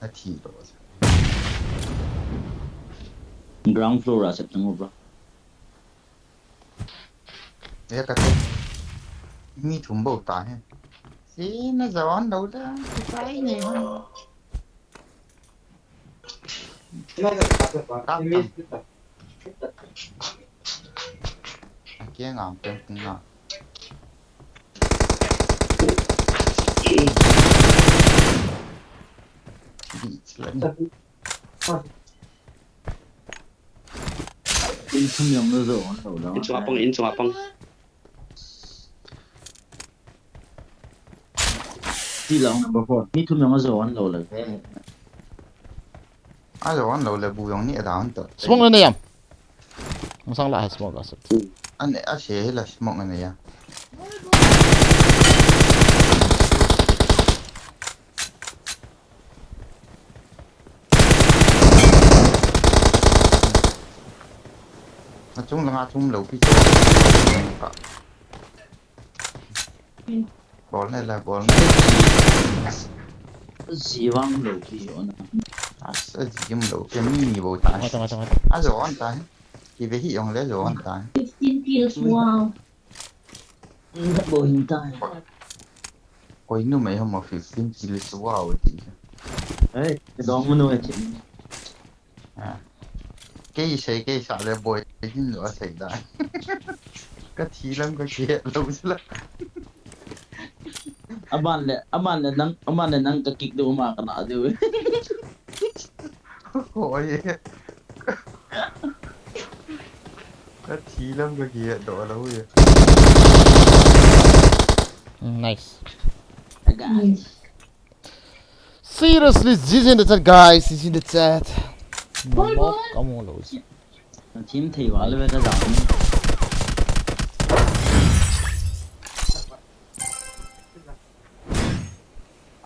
A thi lo. Ground floor a sep tang bro. E ka te. Mi thum bo ta he. Si na jawan lo da. Sai ne hon. Kap tam. Kia ngam peng peng na. Di sila ni. In thum yong lo zo on lo lo. In chunga pang, in chunga pang. Ti long number four. Mi thum yong a zo on lo lo. A zo on lo le bu yong ni a down to. Smoke na yam. Masang la ha smoke asap. An a se la smoke na ya. A chung langa chung lo pi. Bol ne la, bol ne. Ji vang lo pi on. A sa ji lo pi mi ni bo ta. Mata, mata, mata. A zo on ta. Kive hi jong le jo an tai. Fifteen kills, wow. Bo hin tai. Koi numei ham fifteen kills, wow ti. Ei, dong manu e chi. Ah. Kei sei kei sa le boi hin lo sei da. Ka thi lam ka kihe lo sila. Aman le, aman le nang, aman le nang ka kick do ma ka na do. Oi. Ka thi lam ka kihe do lo ye. Nice. Nice. Seriously, G G in the chat, guys. G G in the chat. Bol, bol. Come on, Lord. Team thei wa le ka jam.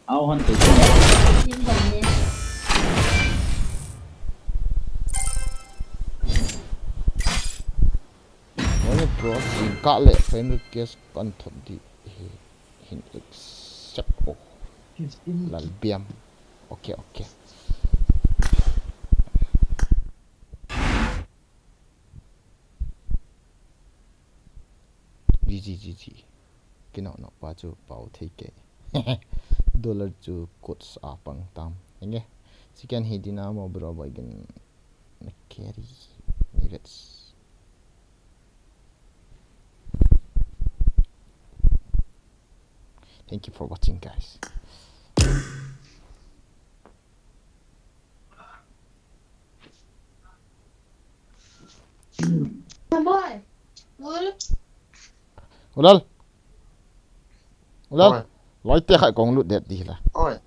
Au hon te. Wala bro, jingkah le friend request kan thot di hi hin accept o. Lal biam. Okay, okay. G G, G G. Kino no pa chu pau thei ke. Dollar chu coach a pang tam. Enge. Second hi dina mo bro boy gen na carry. Ni vets. Thank you for watching, guys. Ulal. Ulal. Oi. Loi te khat kong lut det di la. Oi.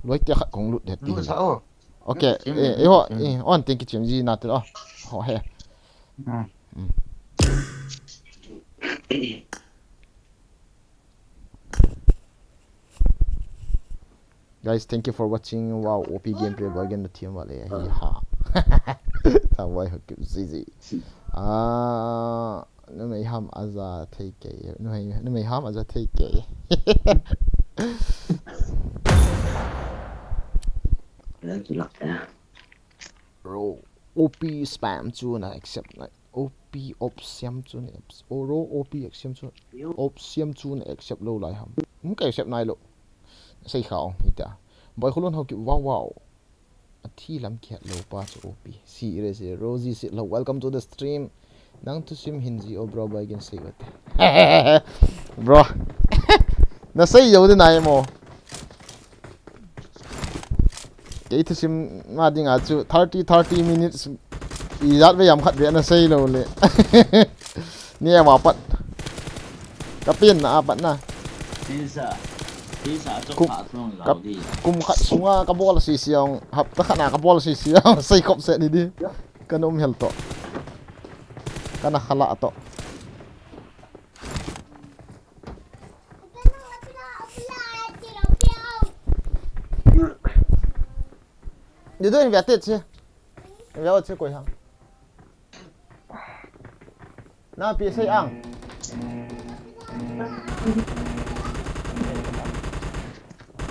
Loi te khat kong lut det di. Lut la. Sa o. Okay, sim, eh, eh, ho, sim. Eh, on thank you, Jim. Ji na te lo. Ho he. Hmm. Hmm. Guys, thank you for watching. Wow, O P gameplay boy again the team wale. Hi ha. Tawai ho ki zizi. Ah, numei ham aja thei ke. Numei, numei ham aja thei ke. Bro, O P spam chu na accept na. O P op siam chu na accept. Oro O P accept chu. Op siam chu na accept lo lai ham. Hum ka accept nai lo. Sei kha ong hita. Boy khulun ho ki wow wow. A thi lam kiat lo pa chu O P. Serious, eh, Rosie sit lo. Welcome to the stream. Nang thusim hin ji o bro boy gen sei wat. Bro. Na sei yo de nai mo. Kei thusim ma dinga chu thirty, thirty minutes ijat ve jam khat ve na sei lo le. Ni ama pat. Ka pen na apat na. Pisa. Pisa chu kum, kha sung ka, lau di. Kum khat sunga ka bol si siang, hapta khat na ka bol si siang, sei khop se ni di. Ka nom hel to. Ka na khala to. Di do in vete che. In vete che koi hang. Na pi sei ang.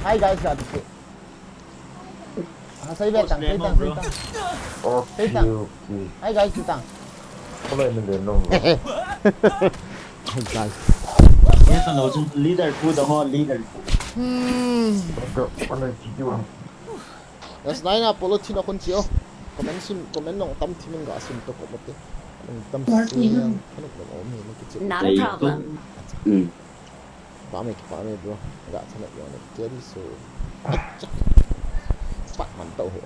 Hi guys, ya pi. Ha, sei be tang, sei tang, sei tang. Sei tang. Hi guys, sei tang. Hello, hello, hello. Hi guys. Yes, hello, leader two, the whole leader two. Hmm. Hello, hello, hello. Yes, nai na polo thina khun chi o. Comment sim, comment nong tam thimin ga sim to ko mate. Nong tam sim yang, kanu ko mo mi ni kichi. Not a problem. Mm. Pa me ki pa me bro. Ga thana yo ne carry so. Pat man tau he.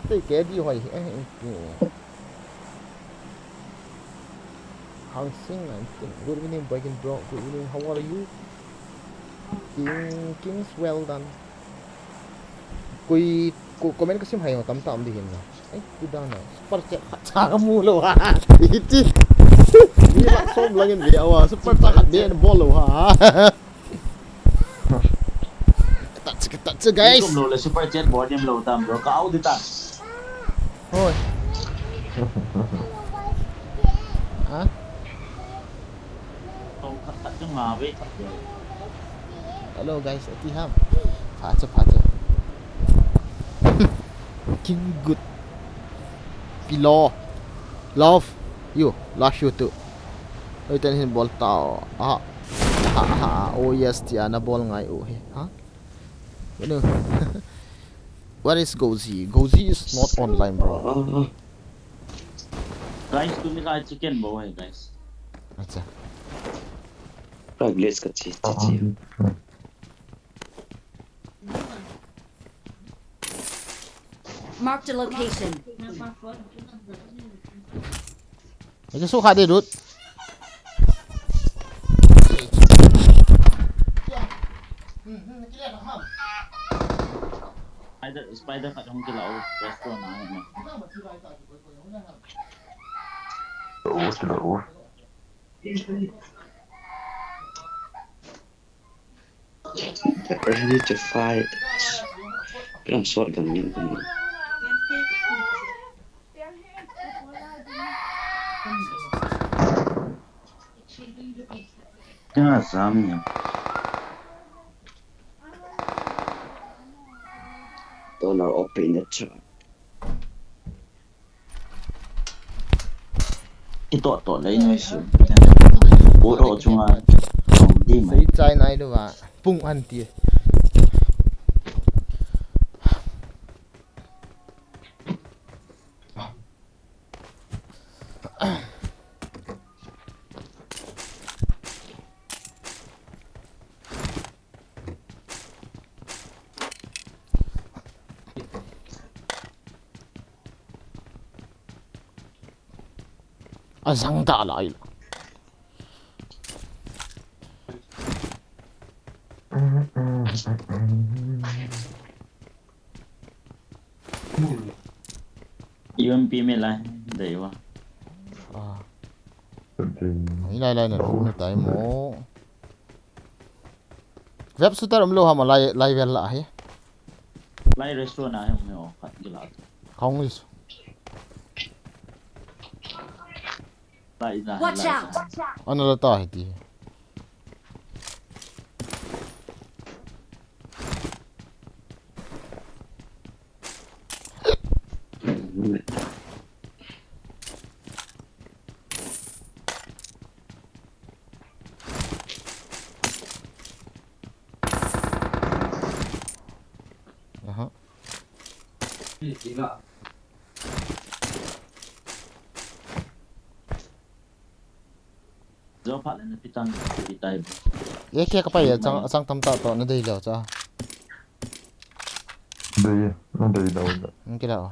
Te carry hoi he. Hang Sing nineteen. Good evening, Breaking Bro. Good evening, how are you? King, Kings, well done. Koi, ko, comment ka sim hai ho tam tam di hin na. Ai, ku da na. Super chat khat cha ka mu lo ha. Iti. Ni la som lang in ve awa. Super chat khat be bol lo ha. Tat che, tat che, guys. Kum lo le super chat bol dim lo tam bro. Ka au di ta. Hoi. Ha? Hello guys, ati ham. Phacha, phacha. King good. Pilo. Love you, love you too. Oi, ten hin bol tao. Aha. Aha, aha, oh yes, tia na bol ngai u hi. Ha? What do, what is Gozi? Gozi is not online, bro. Ah, guys, tuni lai chicken bol hai, guys. Acha. Ka glaze ka chi, chi, chi. Marked a location. Acha, su kha de, dude. Spider, spider khat hung kila u, restaurant a, na. Oh, kila u. Ready to fight. Kailang shotgun ngen kani. Kailang jam ngen. Donor open the chart. Kitoh toh lei noi su. Puro chunga. Di mai. Sei chai nai lou va. Pung an ti. Ajang ta lai. U M P me lai, dei wa. Ah. Ni lai lai na lu na tai mo. Web shooter um lou ham lai, lai vel la hi. Lai restaurant a hi um o khat kila. Kong is. Lai na. Watch out! Ana la ta hi ti. Aha. Zo phat le na pitang, pitai bo. Ye ke ka pa ye chang, chang tam ta to na dei lou cha. Dei, na dei lou da. Ng kila o.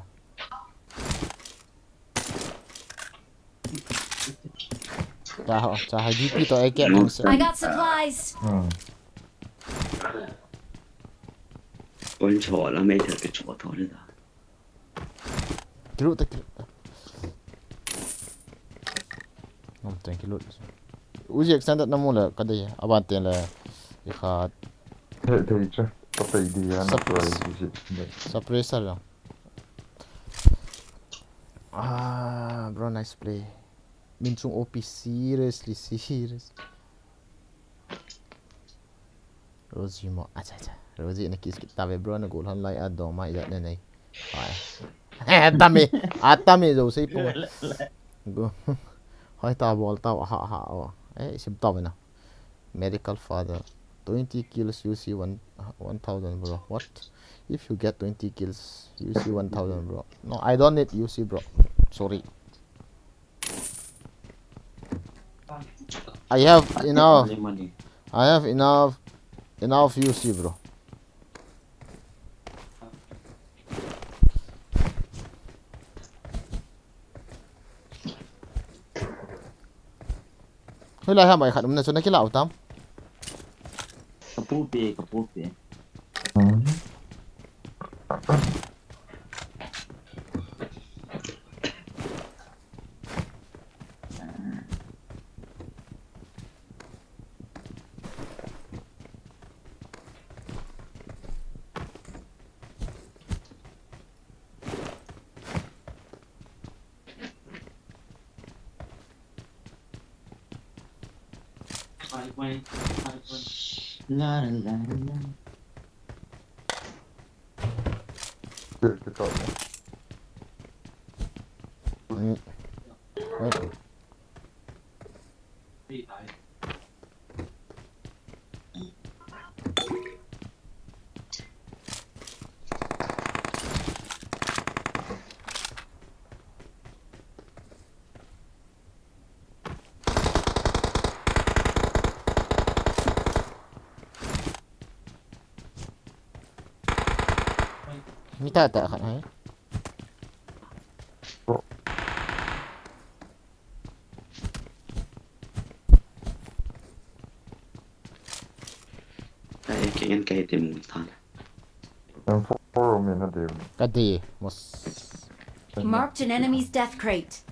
Cha ho, cha hai D P to A K ang se. I got supplies. Hmm. Kon cho la me tha ke cho to le da. Kiru ta, kiru ta. Ngam teng kiru. Uzi extended na mu le ka dei. Aban ten le. I khat. Thei, thei cha. Ka pei di ya na Sap- try di si. Suppressor lang. Ah, bro, nice play. Min Chung O P seriously, serious. Rosie mo, acha, acha. Rosie na kiss kita ve, bro, na goal han lai a dom a ijat na nei. Hai. Eh, tami. A tami jo sei pung. Go. Hoi ta bol ta, ha, ha, o. Eh, sim ta ve na. Medical father. Twenty kills, U C one, one thousand, bro. What? If you get twenty kills, U C one thousand, bro. No, I don't need U C, bro. Sorry. I have enough. Money. I have enough, enough U C, bro. Hoilai ham ai khat um na chu na kila u tam. Ka pu pe, ka pu pe. Hmm. La, la, la, la. Ke, ke ka le. Mm. Wait. Mi tah tah khat hai. Ai, kei ngen kei ti mu tan. M four mi na dei. Ka dei, mos. Marked an enemy's death crate.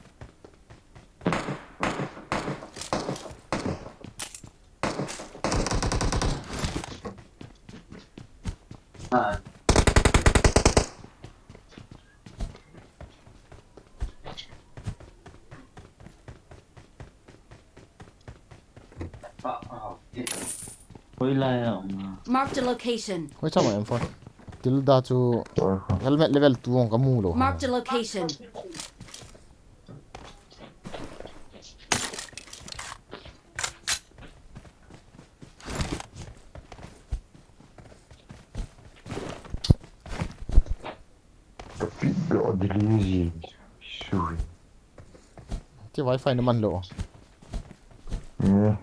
Hoilai a um a? Marked a location. Hoi chama M four. Tilda chu helmet level two ong ka mu lou. Marked a location. Ka pi do dili ji sui. Ti wifi na man lou. Ni.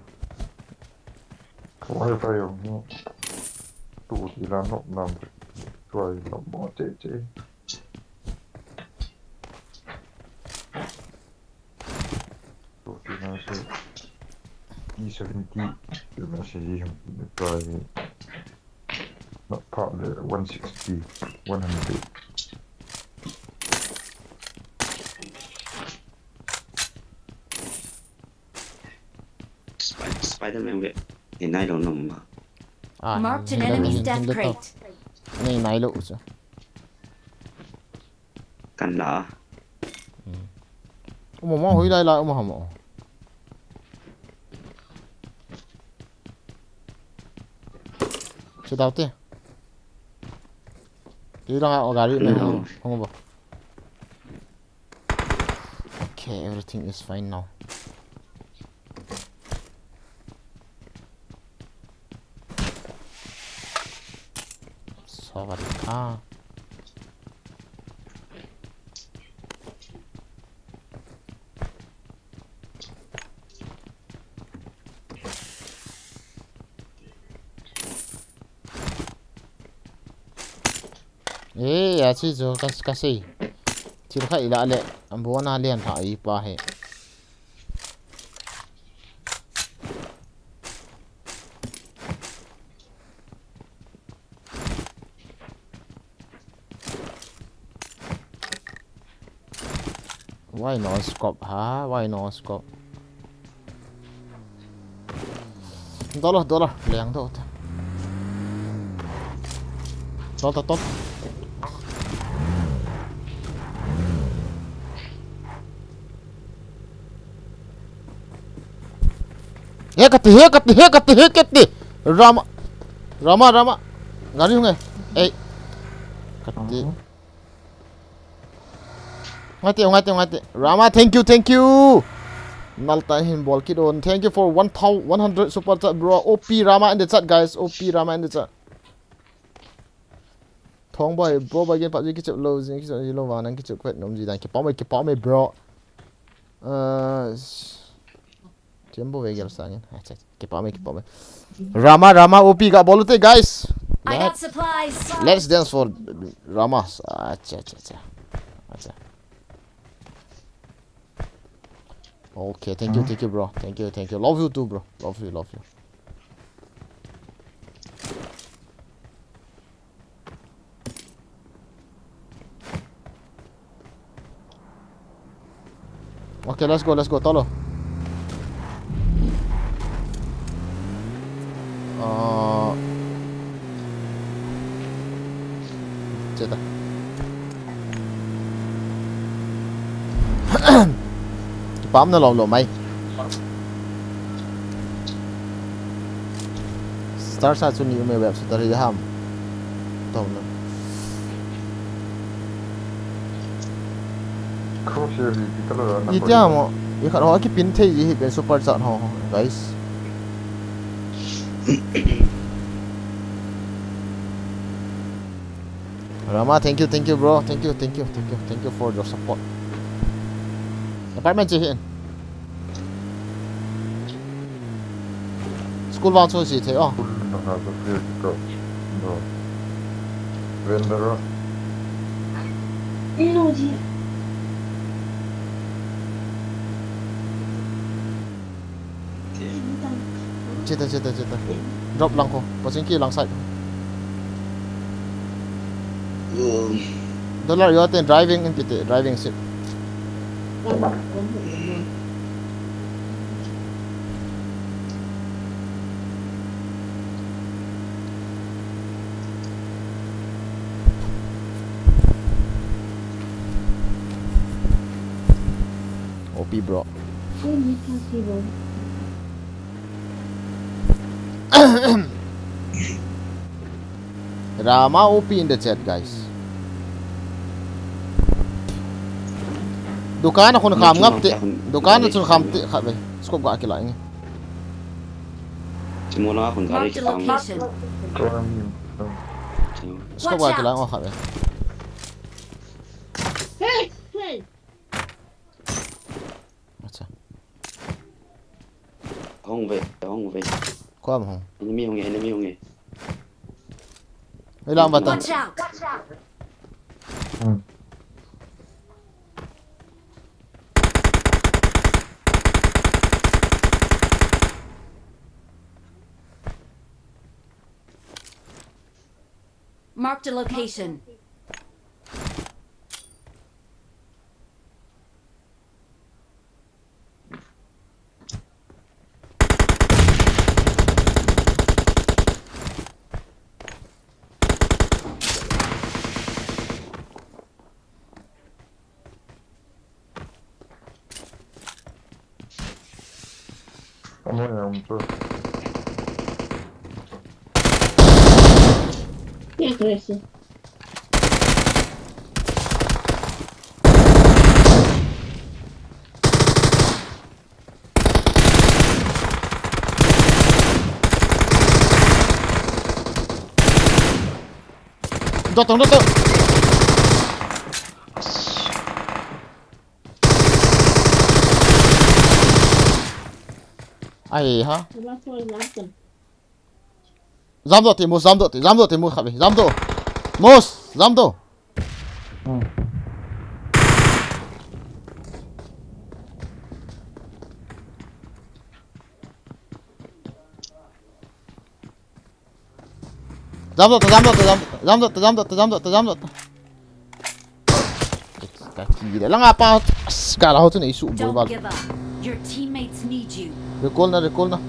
Ka wifi ong ni. Tu ti la no nam. Try no mo te te. Trophy message. P seventy. Message. Trophy. Not part the one sixty, one hundred. Spider-Man ve. Ni nai lo nom ma. Ah, marked an enemy's death crate. Ni nai lo usa. Kan la. Uma ma hoilai la uma hamo. Chu dau te. Ti langa o gari me hong hong bo. Okay, everything is fine now. Sawadee ka. Eh, achi jo ka ka sei. Thil kha ila le, ambo na lian tha i pa he. Why no scope, ha? Why no scope? Dollar, dollar, leng do ta. Tol ta, tol. He kati, he kati, he kati, he kati. Rama. Rama, Rama. Gari hung e. Ei. Kati. Ngai te, ngai te, ngai te. Rama, thank you, thank you. Nalta hin bol kit on. Thank you for one thousand one hundred super chat, bro. O P Rama in the chat, guys. O P Rama in the chat. Thong boy, bro, boy, game PUBG kichep lou, jing kichep lou, vang nang kichep kwet nom ji dan. Kipah mai, kipah mai, bro. Uh, Tembo ve gel sangin. Acha, kipah mai, kipah mai. Rama, Rama, O P ga bol u te, guys. I got supplies. Let's dance for Rama. Acha, acha, acha. Acha. Okay, thank you, thank you, bro. Thank you, thank you. Love you too, bro. Love you, love you. Okay, let's go, let's go, tolo. Ah, cheta. Kipah na lom lom mai. Star sa chu ni ume web sa tari ham. Tong na. Crosshair hi kita la na. Iti ham o. Mi khat ho kipin thei ji hi pen super chat ho, guys. Rama, thank you, thank you, bro. Thank you, thank you, thank you, thank you for your support. Apartment che hin. School vang chu si thei, oh. School na ha ka free ka. No. Vendor. No ji. Chita, chita, chita. Drop lang ko. Pachingki lang side. Dollar yo ten driving in kiti, driving seat. O P, bro. Rama O P in the chat, guys. Dukan a khun kham ngap te. Dukan a chun kham te khat ve. Scope ga kila inge. Chimona khun gari. Marked a kham. Location. Scope ga kila ngo khat ve. Hey, hey. Acha. Hung ve, hung ve. Kom hung. Enemy hung e, enemy hung e. Ei lang bata. Watch out! Hmm. Marked a location. Amo ya mucho. Ya crece. Dotong, dotong. Ai ha. Jam doh te, Mus, jam doh te, jam doh te, Mus khat ve, jam doh. Mus, jam doh. Hmm. Jam doh ta, jam doh ta, jam doh ta, jam doh ta, jam doh ta, jam doh ta, jam doh ta. Ka ki de langa pa, as, ka la ho chu nei su boi bal. Don't give up. Your teammates need you. Recall na, recall na.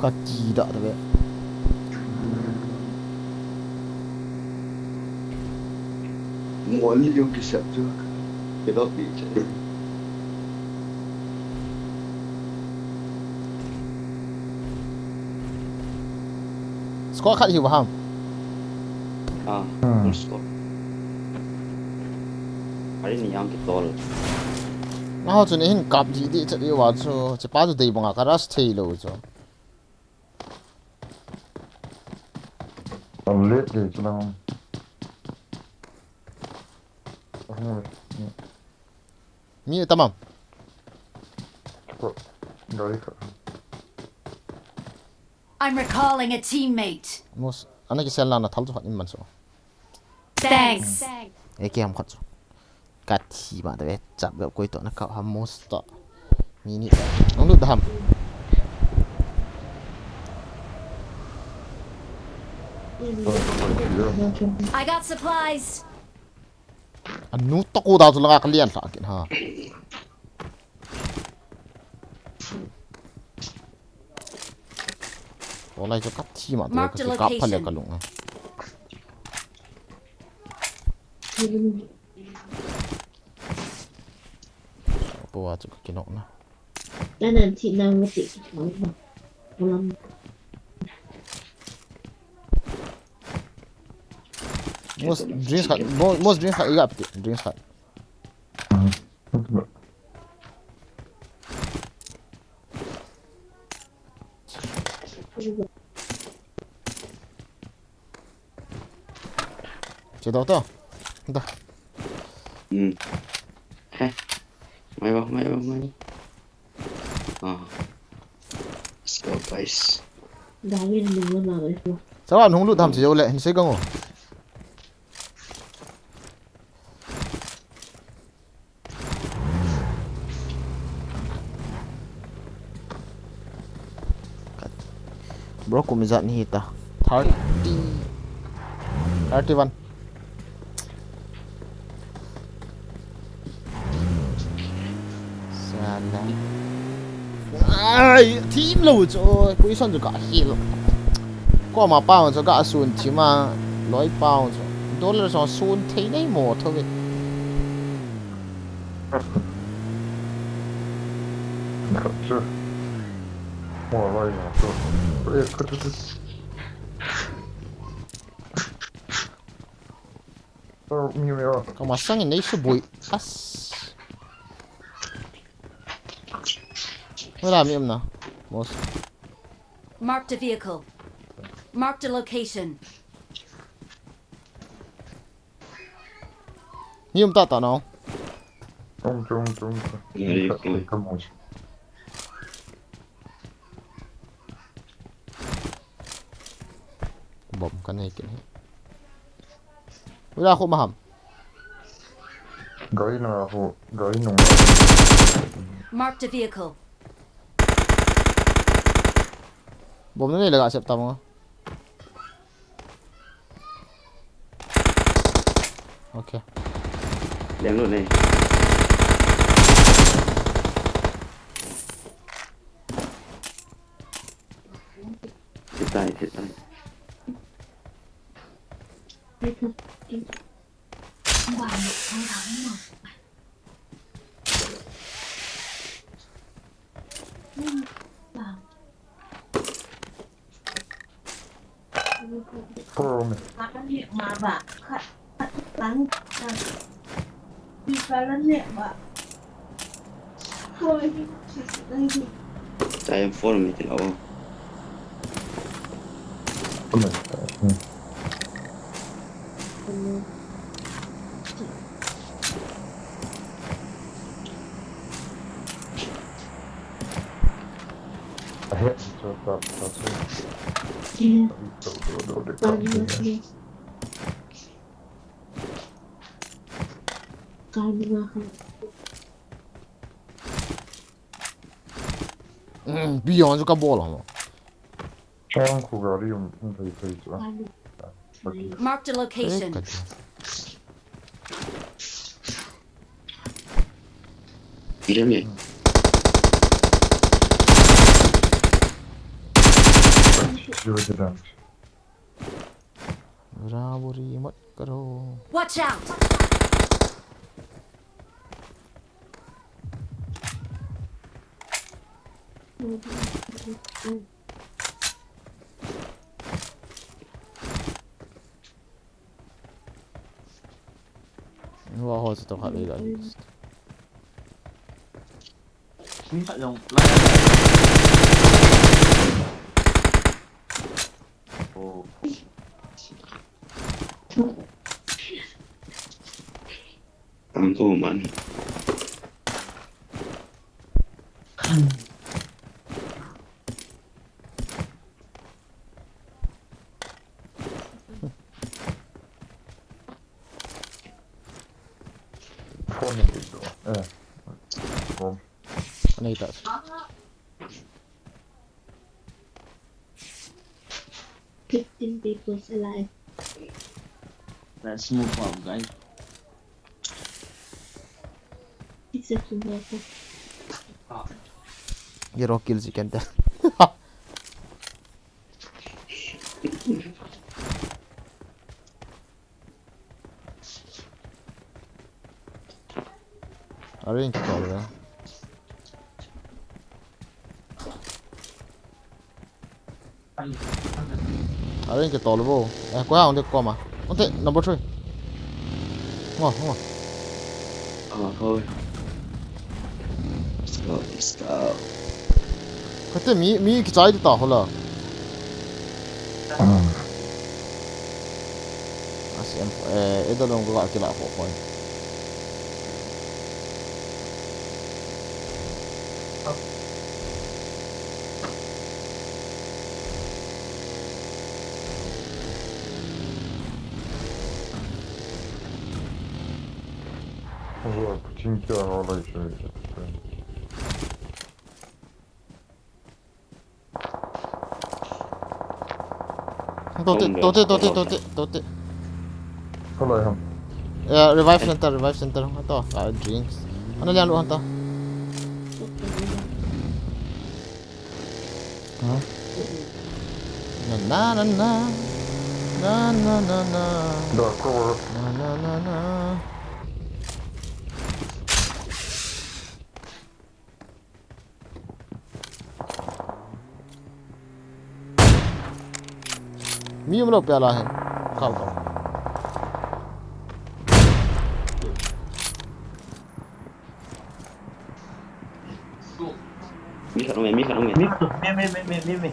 Ka ki da da ve. Mo ni yung ki sep chu. Ki do ki che. Score khat hiu ham. Ah, hmm. Full score. Ari ni yang ki tol. Na ho chun hin kap ji di chat iwa chu. Chepa chu dei banga ka rush thei lo chu. Tam le de chu na. Mi tamam. Gari kha. I'm recalling a teammate. Mus, ana ki sel na na thal chu khat in man so. Thanks. E ki ham khat chu. Ka thi ma da ve, chap ve koi to na ka ha Mus to. Mi ni. Nang lut da ham. I got supplies. Anu toko da chu langa ka lian lha kin ha. Olai chu ka thi ma te ka kap pha le ka lung a. Apo a chu ka kinok na. Nanan thi nang mati. Mos drinks khat, mo- mos drinks khat iga piti, drinks khat. Che to to. Da. Hmm. He. Mai ba, mai ba, mai ba. Ah. Let's go, guys. Gari nung na na ko. Sawa nung lu tham che jo le, hin se gang o. Bro, kum ijat nahi ta? Thirty. Thirty-one. Sala. Ai, thim lou chu, position chu ka hil. Koma pau chu ka sun thim a, loi pau chu. Dollar chu sun thei nei mo tho ve. Khat chu. Mo loi mo chu. Eh, khat chu. Koma sangin nei suboi. As. Wala mi um na. Mos. Marked a vehicle. Marked a location. Mi um ta ta no. Um chu, um chu, um chu. Very good. Bom ka nei kit hi. Ula khu ma ham. Gari na khu, gari nung. Marked a vehicle. Bom na nei le ga sep ta mo. Okay. Leng lut nei. Thit tai, thit tai. Pro me. Chai em phone me tin o. Pro me. Beyond chu ka bol hamo. Chang khu gari um, um thei thei chu. Marked a location. Ile me. Zero damage. Raburi mat karo. Watch out! Wa ho to kha le ga. Ni kha jong. Oh. Ang ko man. Phone ni do. Eh. Phone. Ani ta. Fifteen people alive. Let's move out, guys. Hero kill si kente. Arin kitol ve. Arin kitol vo. Eh, koi a hung de koma. Unte number three. Ngo, ngo. Ah, hoi. Stop, stop. Kate mi, mi kichai ta hola. Asi em, eh, eda long ko kila ko ko. Ora, kuchin kia no lai shai. Tote, tote, tote, tote, tote. Hello, ham. Yeah, revive center, revive center. Hanta, ah, drinks. Ana lian lu hanta. Huh? Na, na, na, na. Na, na, na, na. Da, cover. Na, na, na, na. Mi um lou pia la hen. Kau, kau. Mi khat um e, mi khat um e. Mi, mi, mi, mi, mi, mi.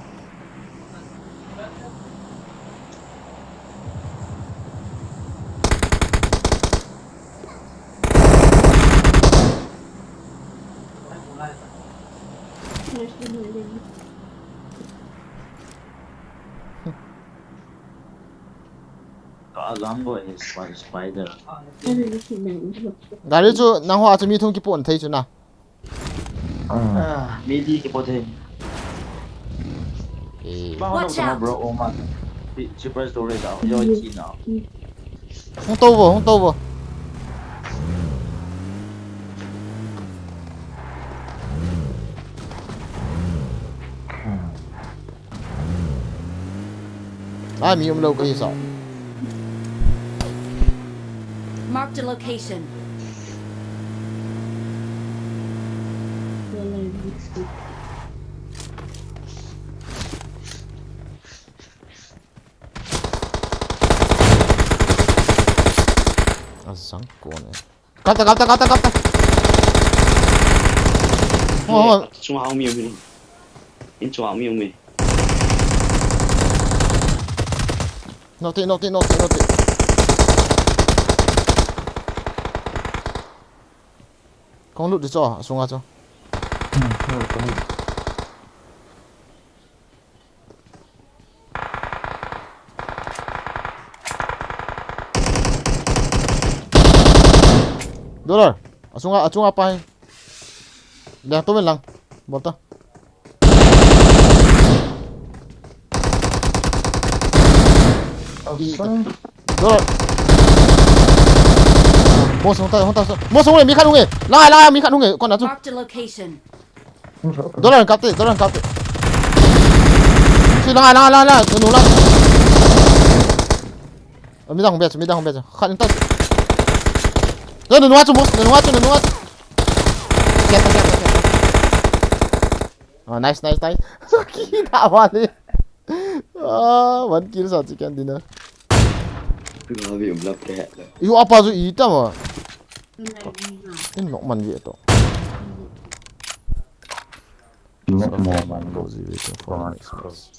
Ka alam bo e, Spider. Gari chu nang hoa chu mi thum kipon thei chu na. Ah, mi li kipon thei. Eh. Ba hon. Watch out, bro, oh man. Super story da, yo chi na. Hung tou vo, hung tou vo. Ai, mi um lou ka hi sa. Marked a location. Azang kone. Kapta, kapta, kapta, kapta. Ho, ho. Chunga um e, um e. In chunga um e, um e. Noti, noti, noti, noti. Kong lut di cho, asunga cho. Hmm, hmm, kong lut. Dollar. Asunga, achunga pai. Liang to men lang. Bol ta. Asan. Dollar. Mo sung ta, hung ta. Mo sung le, mi khat hung e. Lang, lang, mi khat hung e. Kon na chu. Marked a location. Dollar kap te, dollar kap te. Si lang, lang, lang, lang, nunu lang. Oh, midang hung bia chu, midang hung bia chu. Khat in ta. Nunu, nunu chu, nunu chu, nunu chu. Kiat, kiat, kiat, kiat. Oh, nice, nice, nice. Kita bani. Ah, one kill sa chicken dinner. Kung abi um lap ke. Yu apa chu ita ma. In nok man ye to. Nok mo man lo ji ve to for next.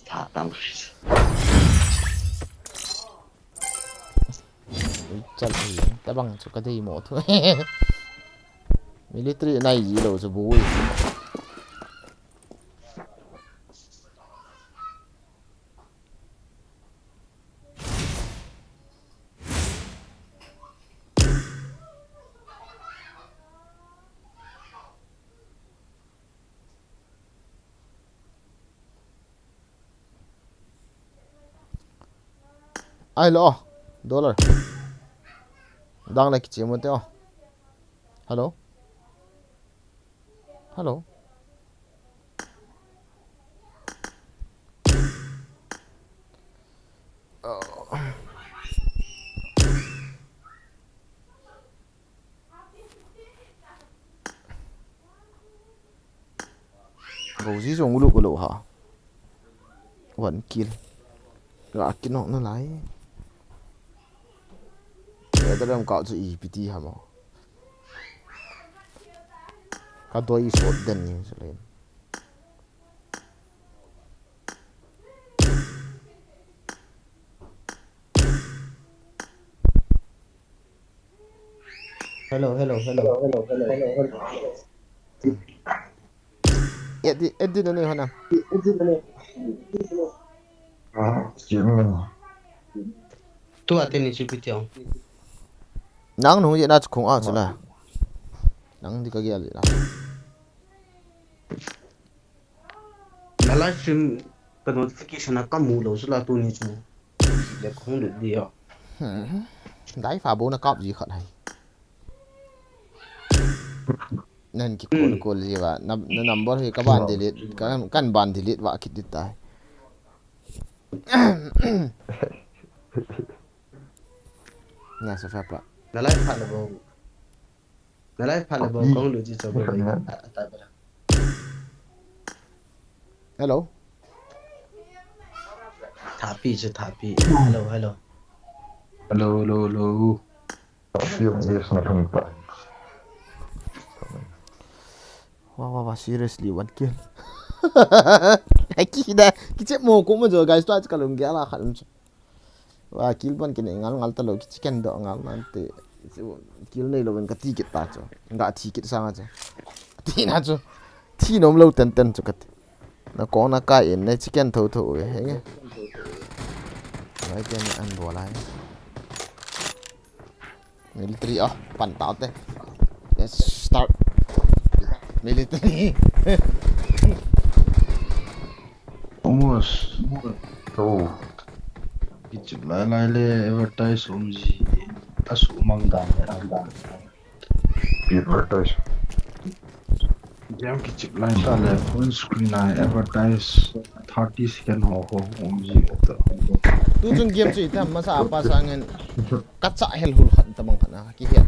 Tha tam. Chal hi, tabang chu ka dei mo thu. Military nai ji lo chu bui. Ai lo, dollar. Dang le kichi mo te o. Hello? Hello. Rosie jong ulu ulu ha. One kill. Ga kinok na lai. Eda ram ka chu ipi ti ha mo. Ka doi sot den ni chu le. Hello, hello, hello. Edit, edit na ni hona. Ah, kimin. Tu ate ni chu pitiong. Nang nu ye na chu khong a chu la. Nang di ka gel la. Na live stream ka notification a ka mu lou chu la tuni chu. Le khong lut di yo. Hmm. Live a bou na kap ji khat hai. Nan ki call call ji va. Na, na number hi ka ban delete, ka, kan ban delete va kit dit tai. Na sa fa pa. Na live pha le bou. Na live pha le bou kong lu ji cho bou. Hello. Thapi chu thapi. Hello, hello. Hello, hello, hello. Thapi ang yes na thang ta. Wa, wa, wa, seriously, one kill. Ai, ki da, ki che mo ko mo jo, guys, to ach kalung gya la khan. Wa, kill ban kine ngal ngal ta lo, ki chicken do ngal nante. Kill nei lo ben ka ti kit ta chu. Nga thi kit sa nga chu. Ti na chu. Thi nom lo ten ten chu ka ti. Na kong na kai in na chicken tho tho e, he nge. Lai ten an bo lai. Military, oh, pan tau te. Let's start. Military. Almost. Oh. Kichip lai lai le advertise um ji. Asu mang dan le ang dan. Advertise. Game kichip lai ta le phone screen a advertise thirty second ho ho um ji ta. Tu chung game chu itam masa apa sangin kacha hel hul khat ta bang khat na ki het.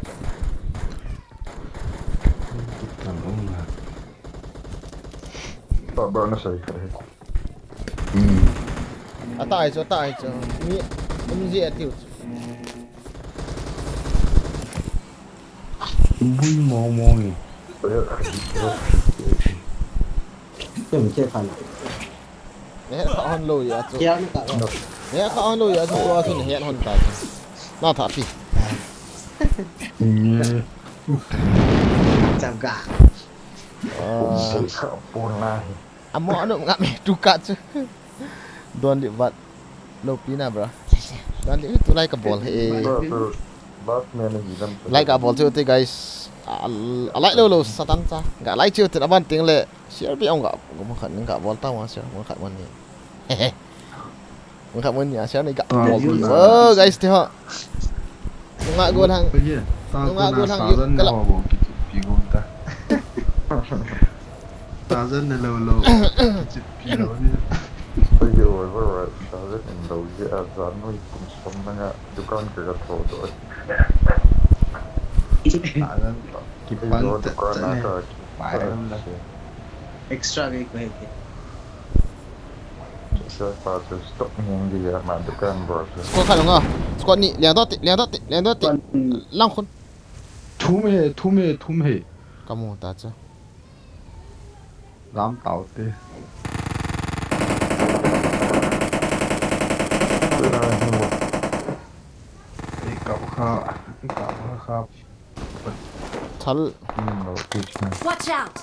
Tam um na. Ba ba na sai khat he. Ata ai chu, ata ai chu. Ni um ji atiu chu. Bui mo mo ni. Kem che khan. Ne kha hon lo ya chu. Kia ni ta. Ne kha hon lo ya chu, tua chu ne hon ta chu. Na tha pi. Cham ga. Ah. Amo anu nga me tu ka chu. Don li vat. Lo pi na bro. Don li tu lai ka bol he. Like a bol chu te guys. A, a like lo lo satan cha. Ga like chu te aban ting le. Share bi ong ga. Mo khat ning ga bol ta wa share mo khat mo ni. Mo khat mo ni a share ni ga bol. Oh guys te ho. Nga go lang. Nga go lang. Kala. Tarzan ne lo lo. Kichip pi lo ni. Oi, oi, oi, oi, Tarzan in lo ji a zan noi kum som na nga dukan ka ka tho do. Tarzan to. Kipan ta ta ne. Pai ram la. Extra ke ko he ke. Extra pa chu stock ni ngi ya ma dukan bro chu. Squad khat nga. Squad ni, liang dot, liang dot, liang dot. Lang khun. Thum he, thum he, thum he. Kamu ta chu. Lam tau te. Ei kap kha, ei kap kha kha. Thal. Watch out!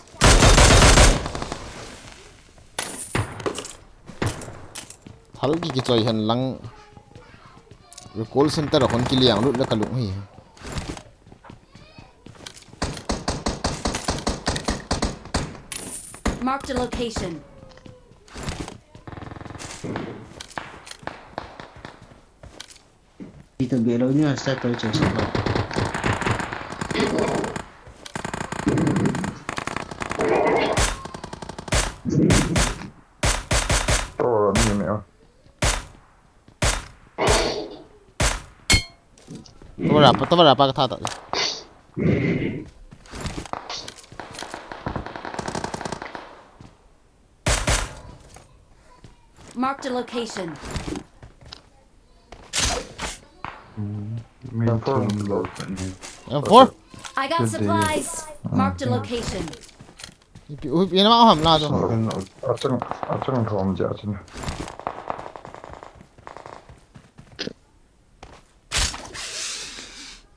Thal ki kichoi hen lang. Recall center a kon kiliang lut le kalung hi. Marked a location. Ito belo niya sa to sa sa. Tawara pa, tawara pa ka tha ta. Marked a location. Hmm, main M four. Phone lo kan ni. M four? I got Good day. Supplies. Marked a location. Ipi, u, ina ma ham la to. Achang, achang, achang thom ja achang.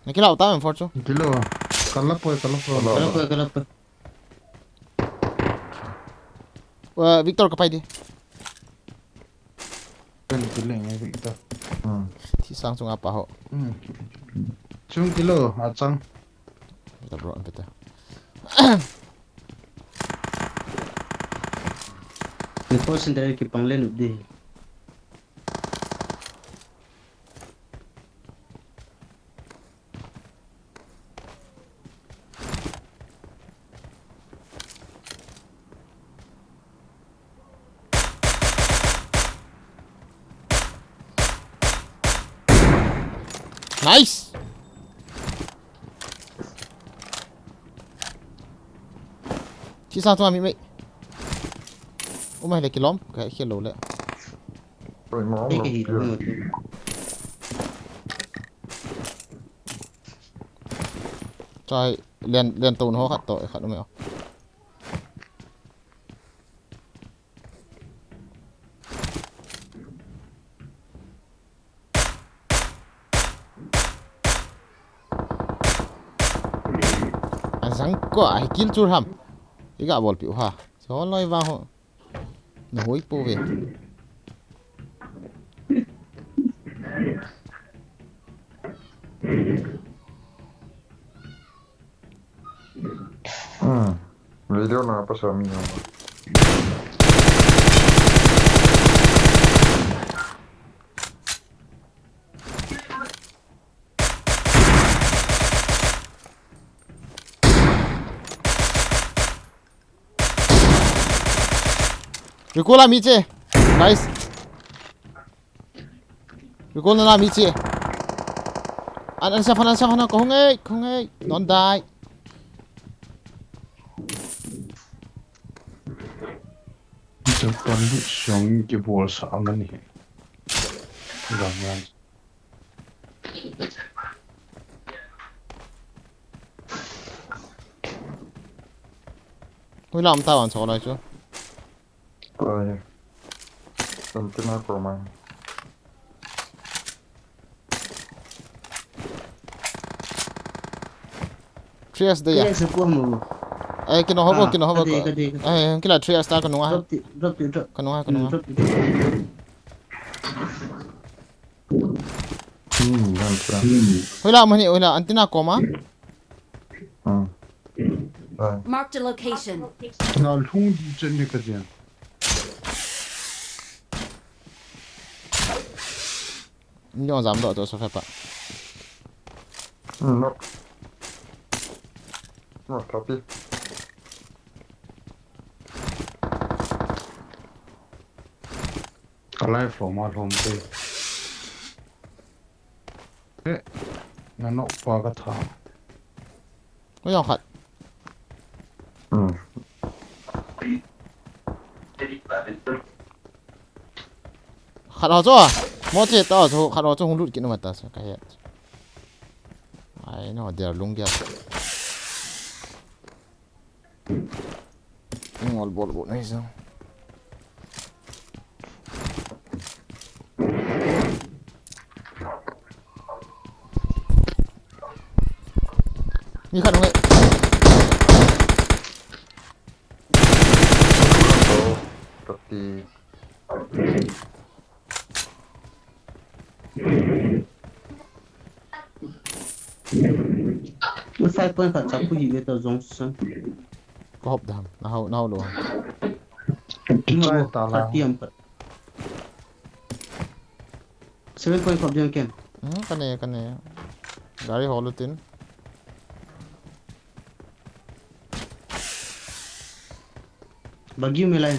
Na kila uta M four chu. Kilo. Kalap poi, kalap poi. Kalap poi, kalap poi. Victor ka pai di. Pen kilo ngai Victor. Hmm. Thi sang chunga pa ho. Hmm. Chung kilo, achang. Victor bro, Victor. Ni ko sendal ki pang le nu di. Nice. Chi sa tua mi mai. Uma le kilom, ka khel lo le. Oi, ma, ei, ma, ki hi lo, ma, ki. Chai, len, len to no khat to, khat no me. Azang ko, ahi kill chur ham. Iga bol pi ha. So loi va ho. Na hoi po ve. Hmm. Video na pa sa mi na. Recall a mi che. Nice. Recall na mi che. An, an sa fan, an sa fan, ko hung ei, ko hung ei. Don't die. Japan song ki bol sa mani. Ram ram. Hui lam ta wan so lai chu. Oi. Lam ti na ko ma. Three S de ya. Three S ko mo. Eh, kino hobo, ah, kino hobo. Ka de, ka de, ka de. Eh, kila three S ta ka nunga. Drop ti, drop ti, drop. Ka nunga, ka nunga. Hmm, drop ti, drop ti. Hmm, lam ti. Hoila mani, hoila antenna koma. Hmm. Ah. Marked a location. Na lhung di chen ni ka dia. Ni jong jam doh to so phepa. Hmm, no. No, tapi. Ka live lo ma lhom te. Eh, na nok pa ka tha. Ko jong khat. Hmm. Khat ho chu, mo che ta chu, khat ho chu hung lut kit na ma ta sa ka het. Ai no, dia lung dia. Ngol bol bol nei sa. Mi khat nge. Tapi. Five point khat chapu hi ve ta jong san. Ka hop dam. Na hau, na hau lo. Chai ta la. Ka tiam pat. Seven point kop diam ken. Hmm, ka ne, ka ne. Gari holu tin. Bagi me lai.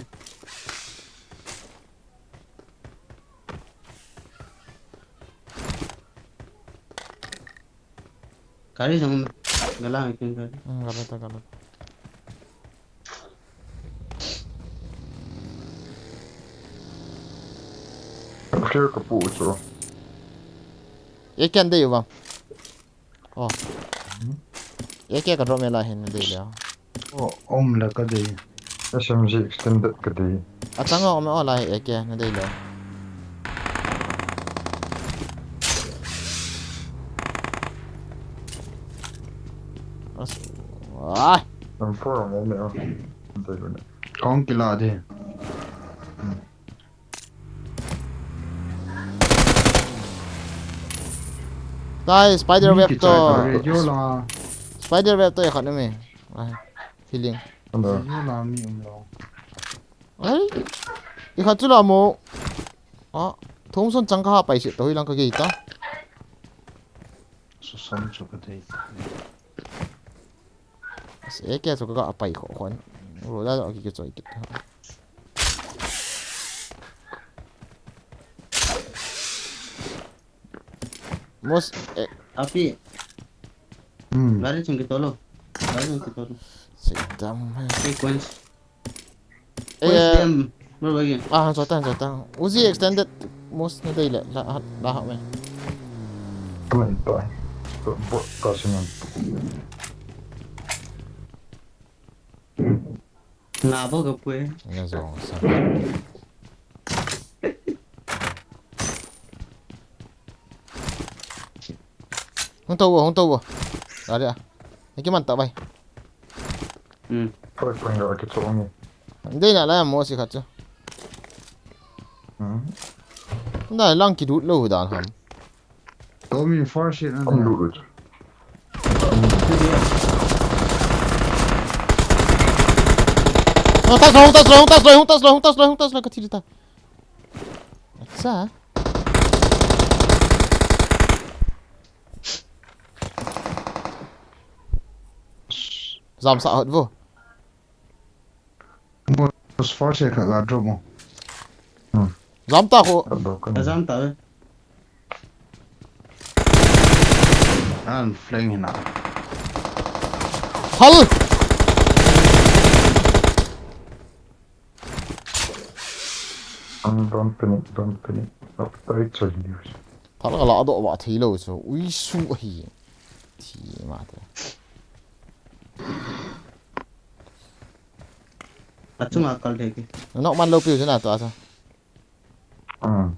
Gari jong, gala kin gari. Hmm, gala ta, gala ta. Clear ka pu chu. Ye ken dei uva. Oh. Hmm? Ye ke ka drop me la hin dei le. Oh, um le ka dei. S M G extended ka dei. Achang a um o la hi A K na dei le. As-, ai. M four a um e. Dei le. Kong kila de. Tai, spider web to. Spider web to e khat na me. Ai, feeling. Hello. Ai, i khat chu la mo. Ah, Thompson chang ka ha pai se to hi lang ka gei ta. Susan chu ka thei. Se ke chu ka pai kho khon. Ro da ki ke choi kit. Mos, eh. Api. Hmm. Gari chung kitolo. Gari chung kitolo. Setam. Sequence. Eh, S D M. Berapa lagi? Ah, sotang, sotang. Uzi extended. Mos na dei le. La, la ha me. Tuan, tuan. Tuan, buat kau senang. Nga bo ka pue. Nga zong sa. Hung tau bo, hung tau bo. Ari a. Ni ki man ta bai. Hmm. Koi koi nga ki chong ni. Dei na la mo si khat chu. Hmm. Dai lang ki dut lo dan ham. Tomi first hit na. Am dut. Hung tas loi, hung tas loi, hung tas loi, hung tas loi, hung tas loi, hung tas loi, ka thi ta. Acha. Jam sa hot vo. Mo, first aid khat ga drop mo. Hmm. Jam ta ko. Ka drop ka. Jam ta ve. An flank hina. Hal. An don't panic, don't panic. Up tight so news. Thal ka la do ba thei lo so. Ui su hi. Thi ma te. Achunga kal thei ke. Nok man lo piu chu na to asa. Hmm.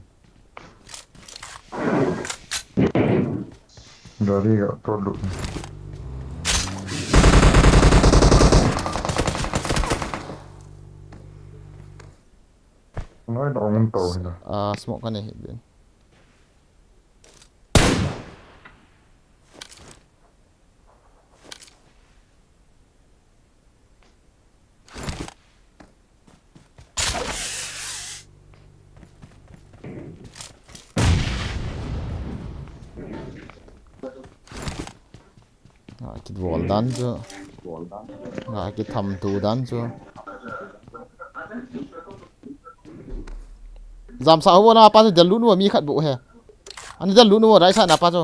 Gari ga to lut. Ngai na ong to na. Ah, smoke ka nei hi bin. Nga kibol dan chu. Nga kitham tu dan chu. Jam sa ho na pa chu del lut nu mi khat bu he. Ani del lut nu right side na pa chu.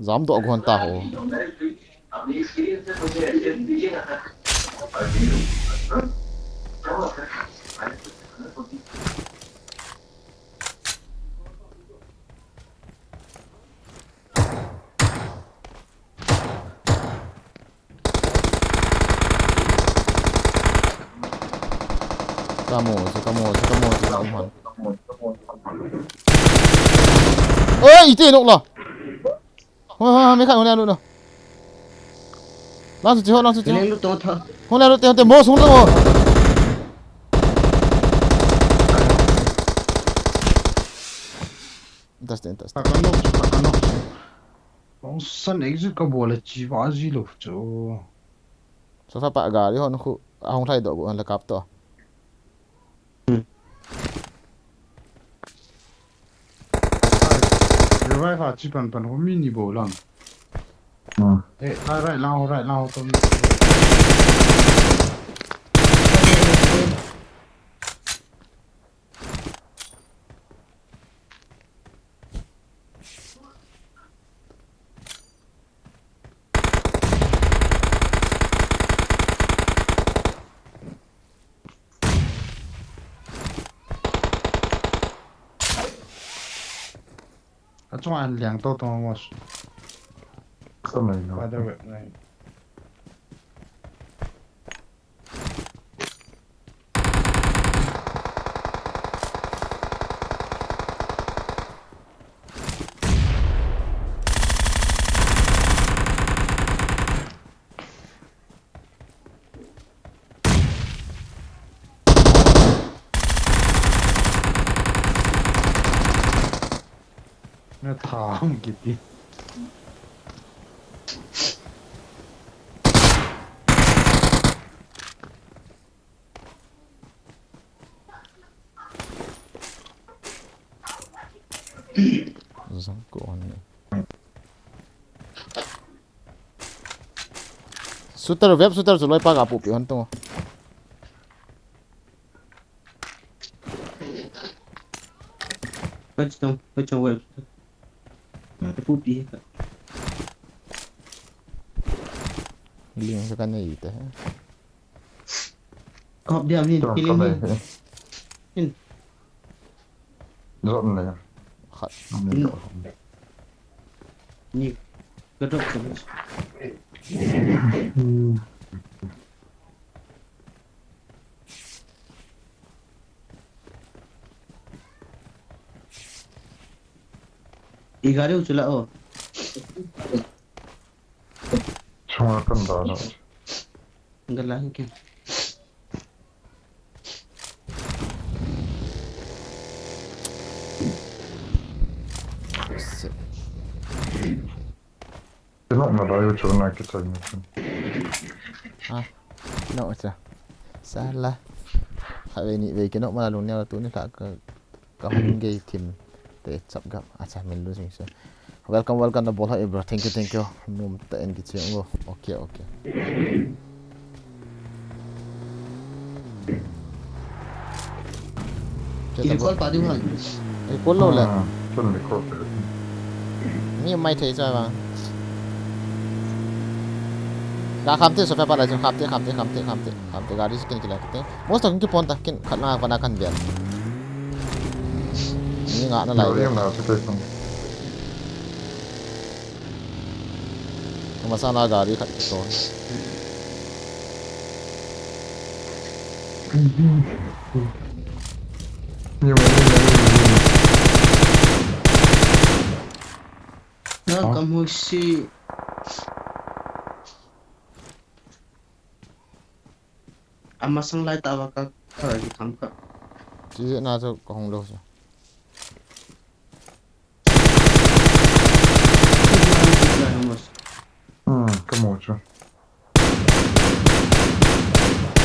Jam doh gon ta ho. Kamo, si kamo, si kamo, si kamo. Oi, ite nok la. Hoi, hoi, hoi, mi khat hoi na lut na. Lang su chi ho, lang su chi ho. Leng lut to tha. Hoi na lut te, te mo sung to. Interesting, interesting. Takano, takano. Long san exit ka bol a chi va ji lo chu. Sofa pa gari hon khu, ahung lhai doh bu hon le kap to. Hmm. Revive a chi pan pan ho mi ni bo lang. Hmm. Eh, right, right, lang ho, right, lang ho to mi. Chunga an liang to to mo. Ka mai no. Father web nai. Na tha hung kiti. Zang ko on ni. Shooter, web shooter chu loi pa ga pu pi hon to. Web shooter, web shooter, web shooter. Pu pi ka. Ling ka nei te. Kop dia ni, Tom, kiling ni. Tom. In. Drop na ya. Khat. Ni. Ni. Ka drop ko. Hmm. I gari u chula o. Chunga kan da na. Gala hin ke. Kino na la yo chuna ki chai ni. Ah, no cha. Sala. Kha ve ni ve kino ma lung ne tu ni kha ka. Ka hung gei thim te chap gap. Acha, min lu jing se. Welcome, welcome na bol ho, eh, bro. Thank you, thank you. Nom ta en ki chiang go. Okay, okay. Ki call pa di man. Eh, call lo le. Ah, chun ni call pe. Ni mai thei cha ba. Ka kham te so pa pa la jong kham te, kham te, kham te, kham te. Kham te gari kin kila te. Mos ta kin ki pon ta kin khat na pa na kan bian. Ni nga na lai. Gari na chu te sung. Masala gari khat ki to. Ni mo ni mo ni mo. Na kamu si. Amasang lai ta va ka, ka ki tham ka. Chi na chu ka hung lo sa. Hmm, ka mu chu.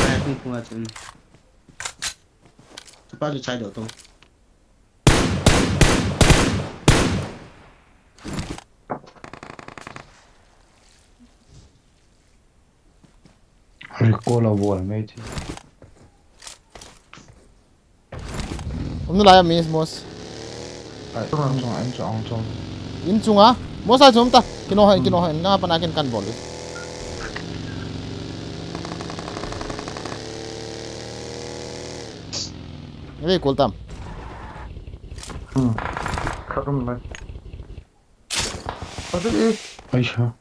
Ai, kung kung a chun. Chupa chu chai do to. Recall a bol mai thi. Um na lai a mi mos. Ai, chung, chung, chung, chung. In chunga. Mos ai chom ta. Kino hai, kino hai. Na pa na kin kan bol. Ni kol tam. Hmm. Khat um lai. Asa e. Aisha.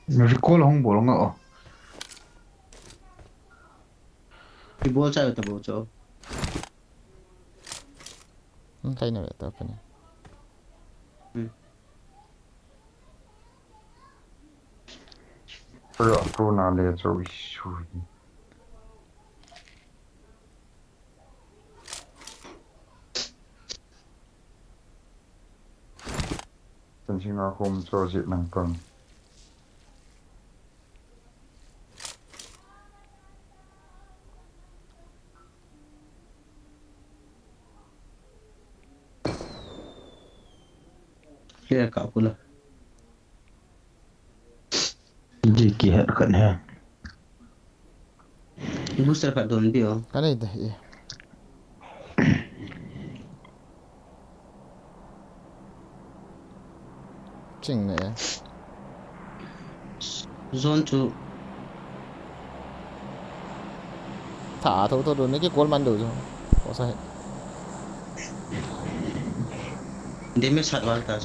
Recall hung bol nga o. Ki bol cha ta bol cho. Hmm, kai na ve ta pa ni. Hmm. Pro, pro na le cho issue. Fencing a hom cho jeh nang pang. Clear ka pula. Di ki her kan he. Booster khat don di o. Ka nei de e. Ching ne. Zone chu. Tha tho tho do ne ki call man do jo. Ko sa he. Damage sat wal ta.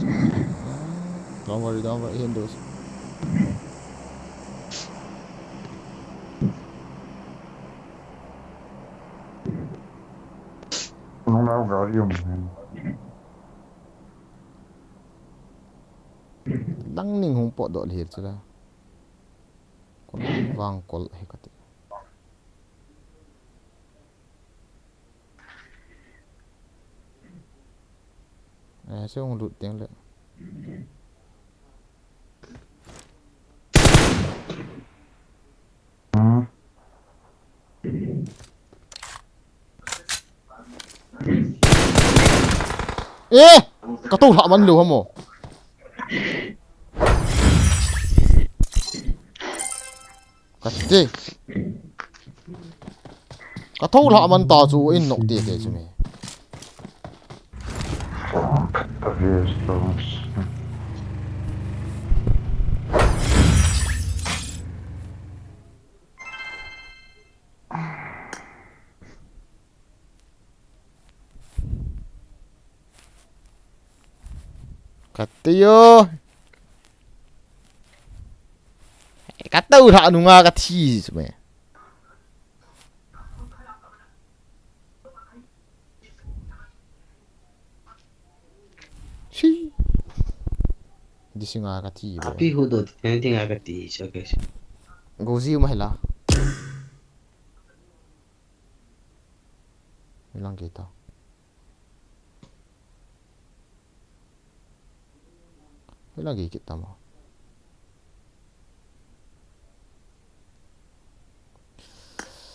Don't worry, don't worry, hin do. Nung nau gari um. Dang ning hung pot doh lhir chu la. Kon vang kol hi kati. Eh, se hung lut teng le. Hmm. Eh! Ka to hlah man lo hamo. Ka te. Ka to hlah man ta chu in nok te te chu me. Ka te yo. Ka to hlah nunga ka thi chu me. Si. Di singa ka thi bo. Api hu do ti, ti nga ka thi, so ke si. Go zi ma hila. Ilang kita. Hila gi kit tamo.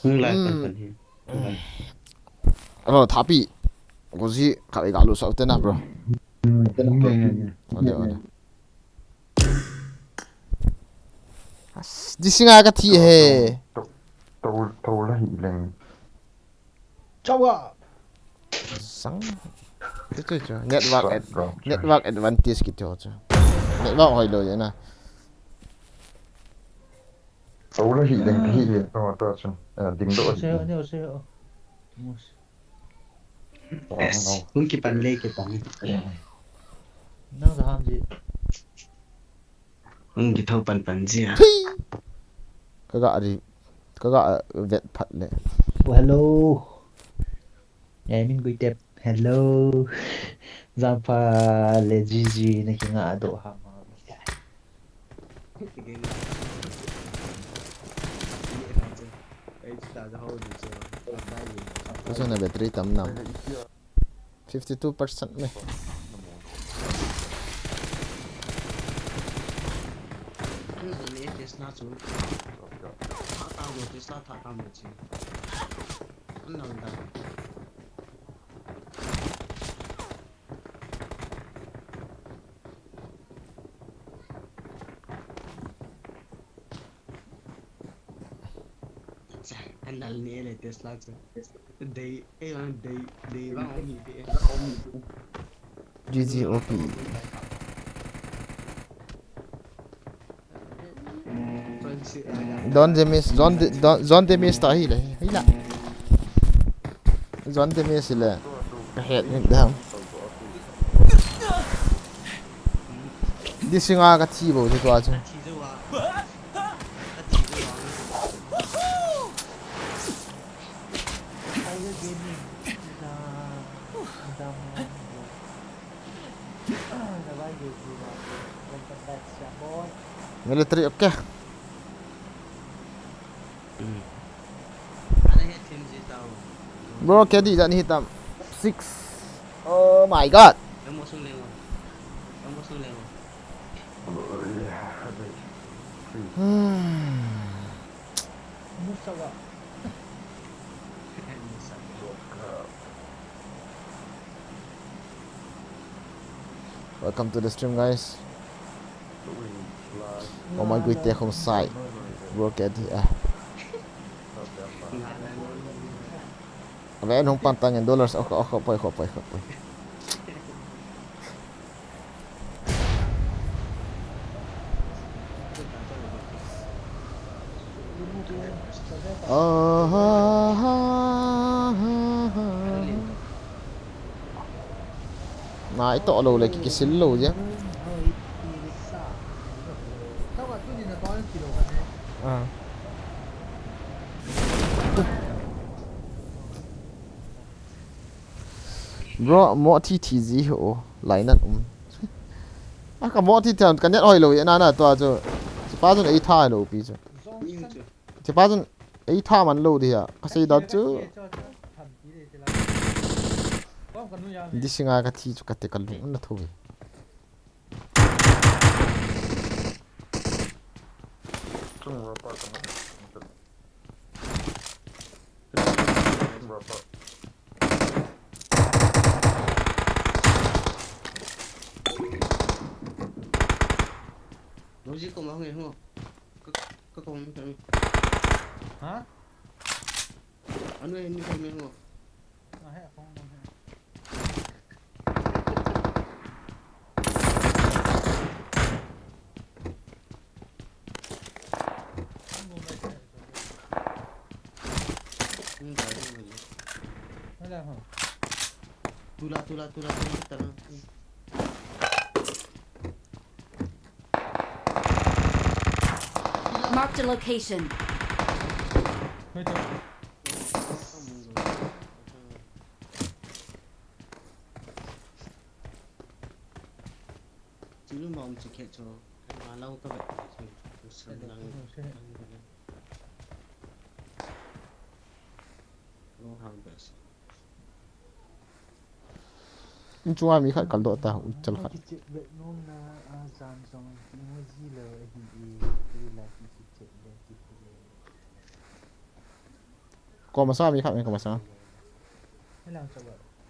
Hung lai pan pan hi. Hello, Thapi. Ko ji ka ga lu sau te na, bro. Ole, ole. As, di singa ka thi he. To, to, to la hi leng. Chawa. Sang. Chu, chu, chu. Network ad-, network advantage kiti ho chu. Network hoi lo jeh na. Tau la hi ding, hi hi, to, to chu. Eh, ding do hi. Hung kipan le kipan. Nang jaham ji. Hung kithou pan pan ji a. Ka ga ri, ka ga vet phat le. Oh, hello. Ngai min gui tep. Hello. Japa le G G na ki nga do ha ma. Asa na battery tam na. Fifty-two percent me. Anal ni le Tesla chu. Dei, eh, dei, dei ba om ni de. G G O P. Don James, Don De-, Don, Don James ta hi le, hi la. Don James le. Ka het ni dam. Di singa ka thi bo chu tua chu. Military, okay. Bro, K D jan hitam. Six. Oh my God. Hmm. Welcome to the stream, guys. Oh my God, take home side. Work at the, ah. Abe, nung pantang in dollars. Okay, okay, poi, poi, poi, poi. Nai toh lou le ki, kisil lou je. Ah. Bro, mo thi thi ji ho, lai nan um. A ka mo thi thi ka net hoi lou, na na tua chu. Chipa chun ei tha lou pi chu. Chipa chun ei tha man lou dia. Ka sei da chu. Di singa ka thi chu ka te ka lung na tho ve. Chung rapa ka na. Chung rapa. Rosie ko ma ngai ho. Ka, ka ko ma ngai. Ha? Anu he ni ko ma ho. Ah, he, ko ma he. Tula, tula, tula, tula, tula. Marked a location. Chilu ma um chi khe cho. Kan ma lau ka vet. San lang. Lo hang bes. In chunga mi khat kal doh ta, u chal khat. Ki check back nom na, a, zan zong, ki emoji lo, a, hi, i, i, la, ki, ki check back, ki, ki, Ko masa mi khat mi ko masa.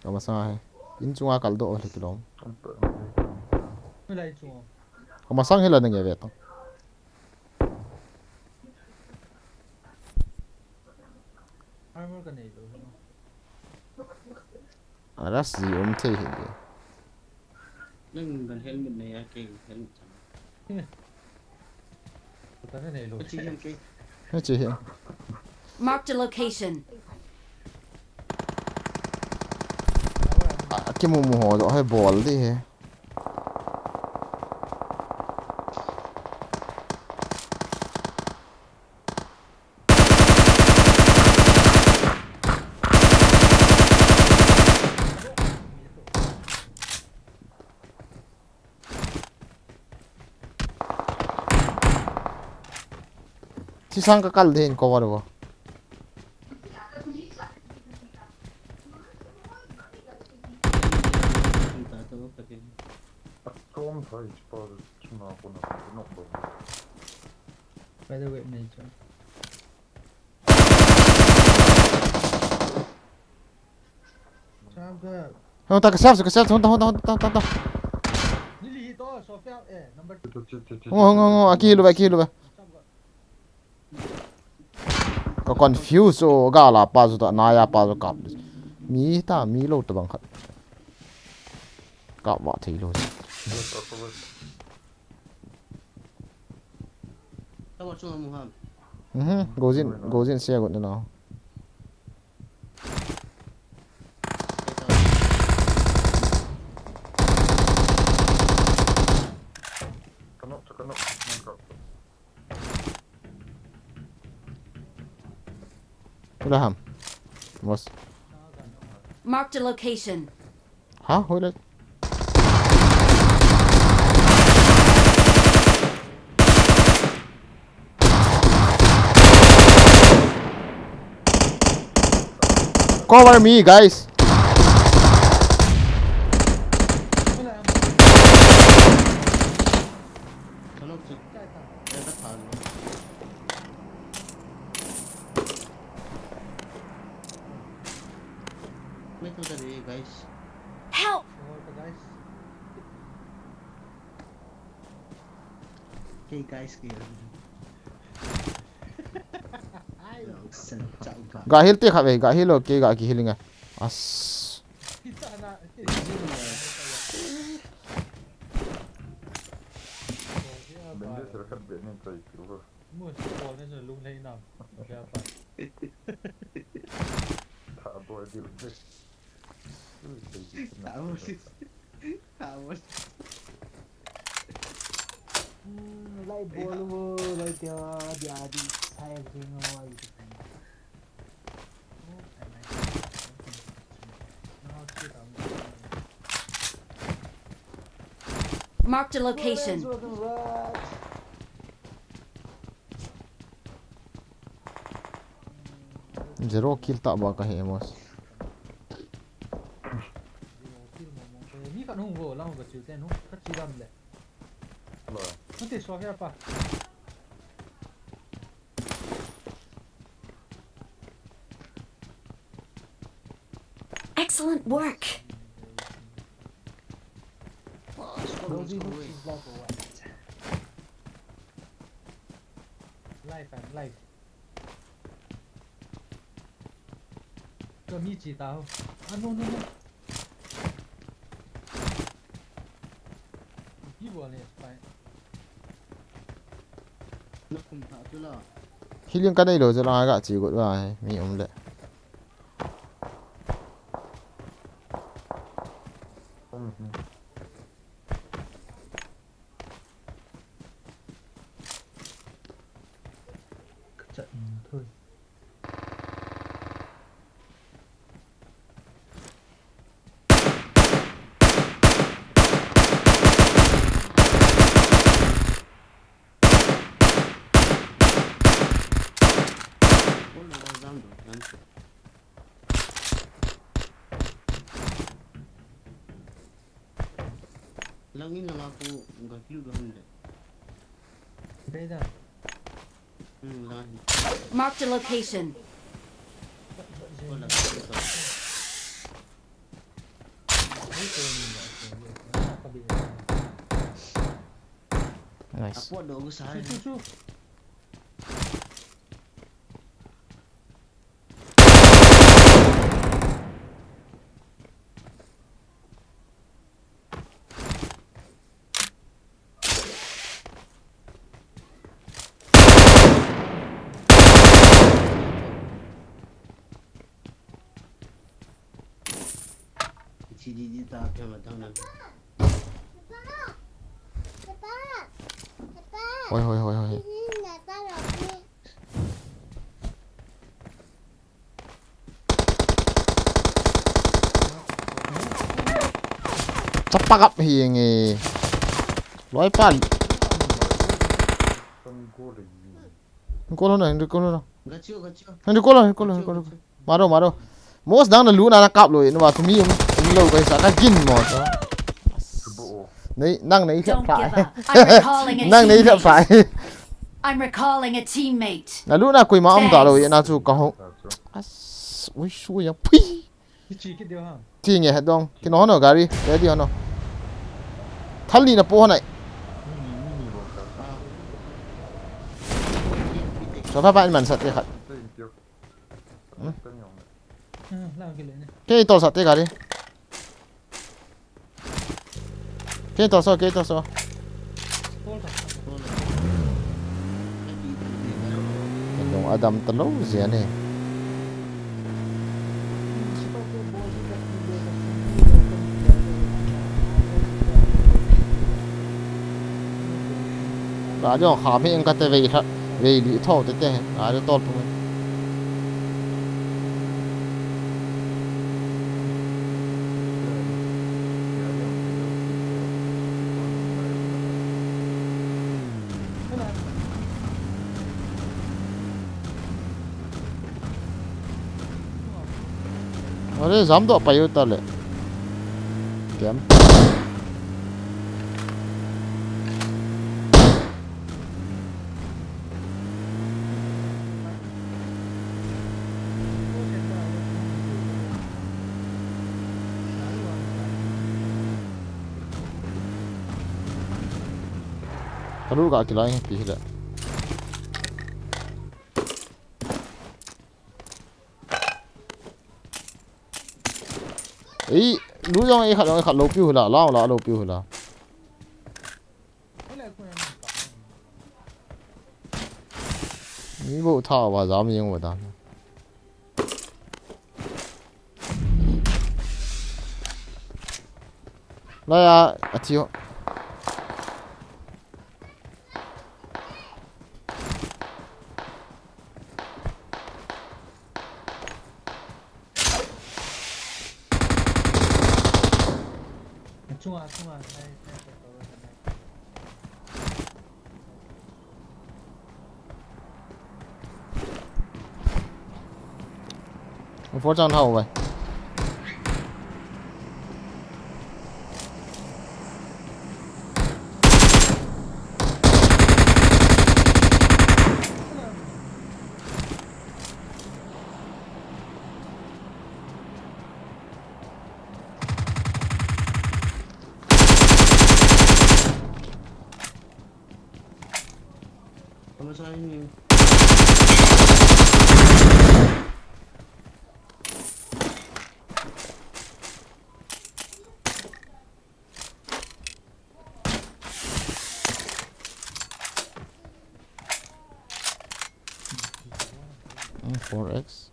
Ko masa he. In chunga kal doh le kilom. Ko masang hila nange ve to. Armor ka nei lo. Aras ji um thei hi. Nang kan helmet nei a, kei helmet chang. Ka na nei lo. Ka chi hiam kei. Ka chi hiam. Marked a location. A, kimu mu ho jo he bol di he. Sisang ka kal din ko waro. By the way, Major. Hong ta ka sap, ka sap, hong ta, hong ta, hong ta, hong ta. Hong, hong, hong, hong, aki lu ba, aki lu ba. Ka confuse o, ga la pa zo ta, na ya pa zo kap. Mi ta, mi lo ta bang khat. Kap wa thei lo. Tawar chunga mu ham. Mhm, gojin, gojin sia got na. Kanok, kanok, kanok. Wala ham. Boss. Marked a location. Ha? Hoy, like. Cover me, guys. Help! Kei guys, kei. Ga heal te kha ve, ga heal lo, kei ga ki healing a. As. Bende sir khat be ni try piu ko. Mu si ko ne so lung lei nam. Kya pa. Tha bo di. Tha bo si. Tha bo si. Hmm, lai bol bo, lai tia, dia di, sai jing o, ai. Marked a location. Zero kill ta ba ka he mos. Mi khat hung vo, lang ka chiu ten hung, ka chi dam le. Hello. Nute so ya pa. Excellent work. Rosie, who is that or what? Live, I'm live. Cho mi chi tao. Ah, no, no, no. Ipi bol ne spy. Healing ka nei lou jeh lang a ga chi got va he, mi um le. Ka chat, um, thôi. Langin langa ko ga kiu do hande. Beda. Hmm, langin. Marked a location. Ko la ko. Nice. Apo do ko sa. Su, su, su. Chi di di ta phe ma thang na. Hoi, hoi, hoi, hoi. Chapa kap hi nge. Loi pan. Kol na, Henry kol na. Gachiu, gachiu. Henry kol na, Henry kol na, Henry kol na. Maro, maro. Mos nang na lu na na kap lou, ina ba tumi um, um lou kai sa ka gin mo sa. Nei, nang nei thep. Don't give up. I'm recalling a teammate. Nang nei thep. I'm recalling a teammate. Na lu na koima um ta lou, ina chu ka ho. As, ui su ya pui. Kichi kit deu ha. Ti nge he dong. Kino hono gari. Ready hono. Thal ni na po honai. So pa pa in man sa te khat. Hmm, lang kile ne. Kei tol sa te gari. Kei tol so, kei tol so. Tol ta. Adong adam ta lou jia ne. Ka jong kha mi eng ka te vei tha, vei li tho te te, ka jo tol pung. Are, jam doh pai u ta le. Kem. Ka lu ka kilai pi hi le. Ei, lu jong ei khat jong ei khat lou piu hila, la la lou piu hila. Mi bou tha uva jam jeng uva dan. Lai a, a thi ho. Achunga, achunga, nai, nai, nai, nai. Four chan hao vai. Kamu sa ini. Hmm, four X.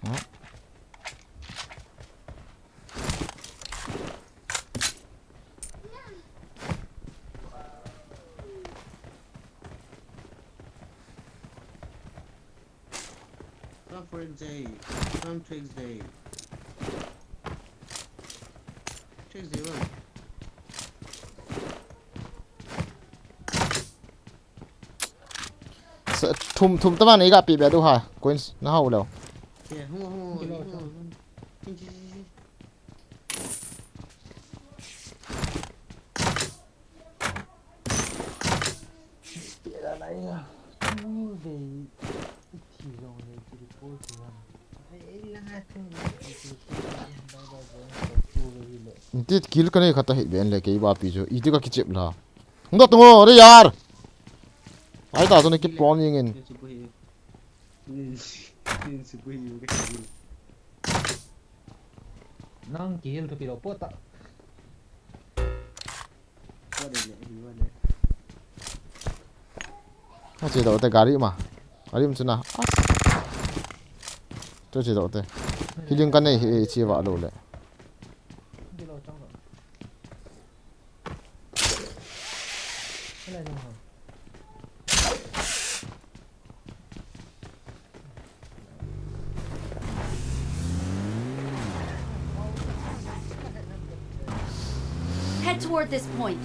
Ha? Come for X J. Come to X J. To X J one. Sa-, thum, thum taman iga pi be du ha. Coins na hao leo. Yeah, hung, hung, hung, hung, hung. Chin, chin, chin, chin. Intit kill kanei khat ahi ben le kei ba pi chu. Iti ka kichep la. Hung da tungo, re yaar. Ai ta chu na ki plon ying in. Nang kiheal thupi lou pota. Wa che do te gari ma. Gari ma chuna. As. To che do te. Healing kanei hi che va lou le. Head toward this point.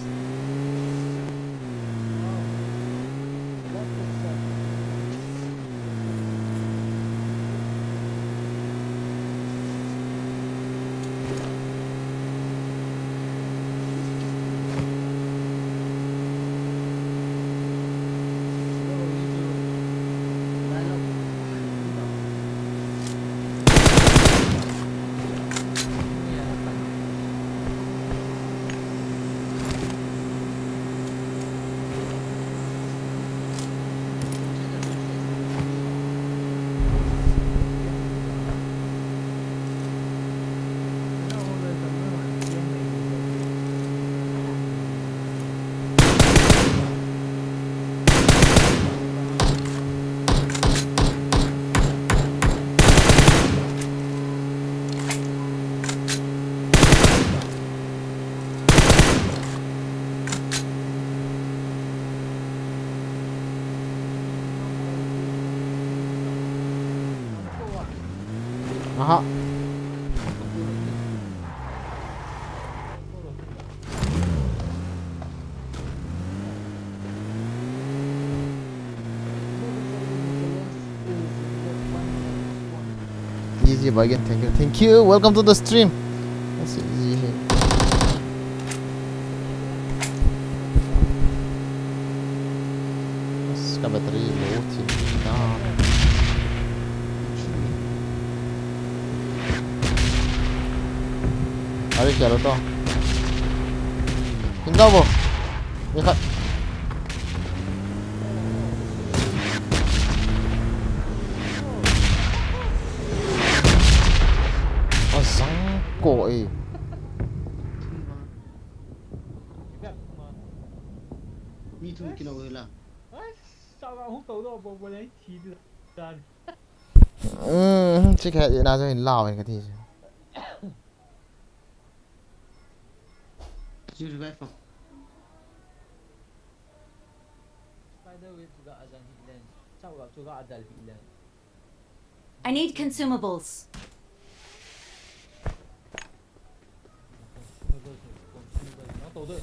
Aha. Easy bargain, thank you. Thank you. Welcome to the stream. Let's see, easy here. Bas, ka battery low thi ta. Are kya lou to? Hinda bo. Ye khat. Azang ko e. Mi thum kilo la. Chao ga hung tou do bo bo le thi dan. Um, chi kha ina jo hin lao hin ka thi. Ju revive. Spider web ga ajang hi len. Chao ga chu ga adal hi len. I need consumables. Consumable, consumable. Nang tou doi.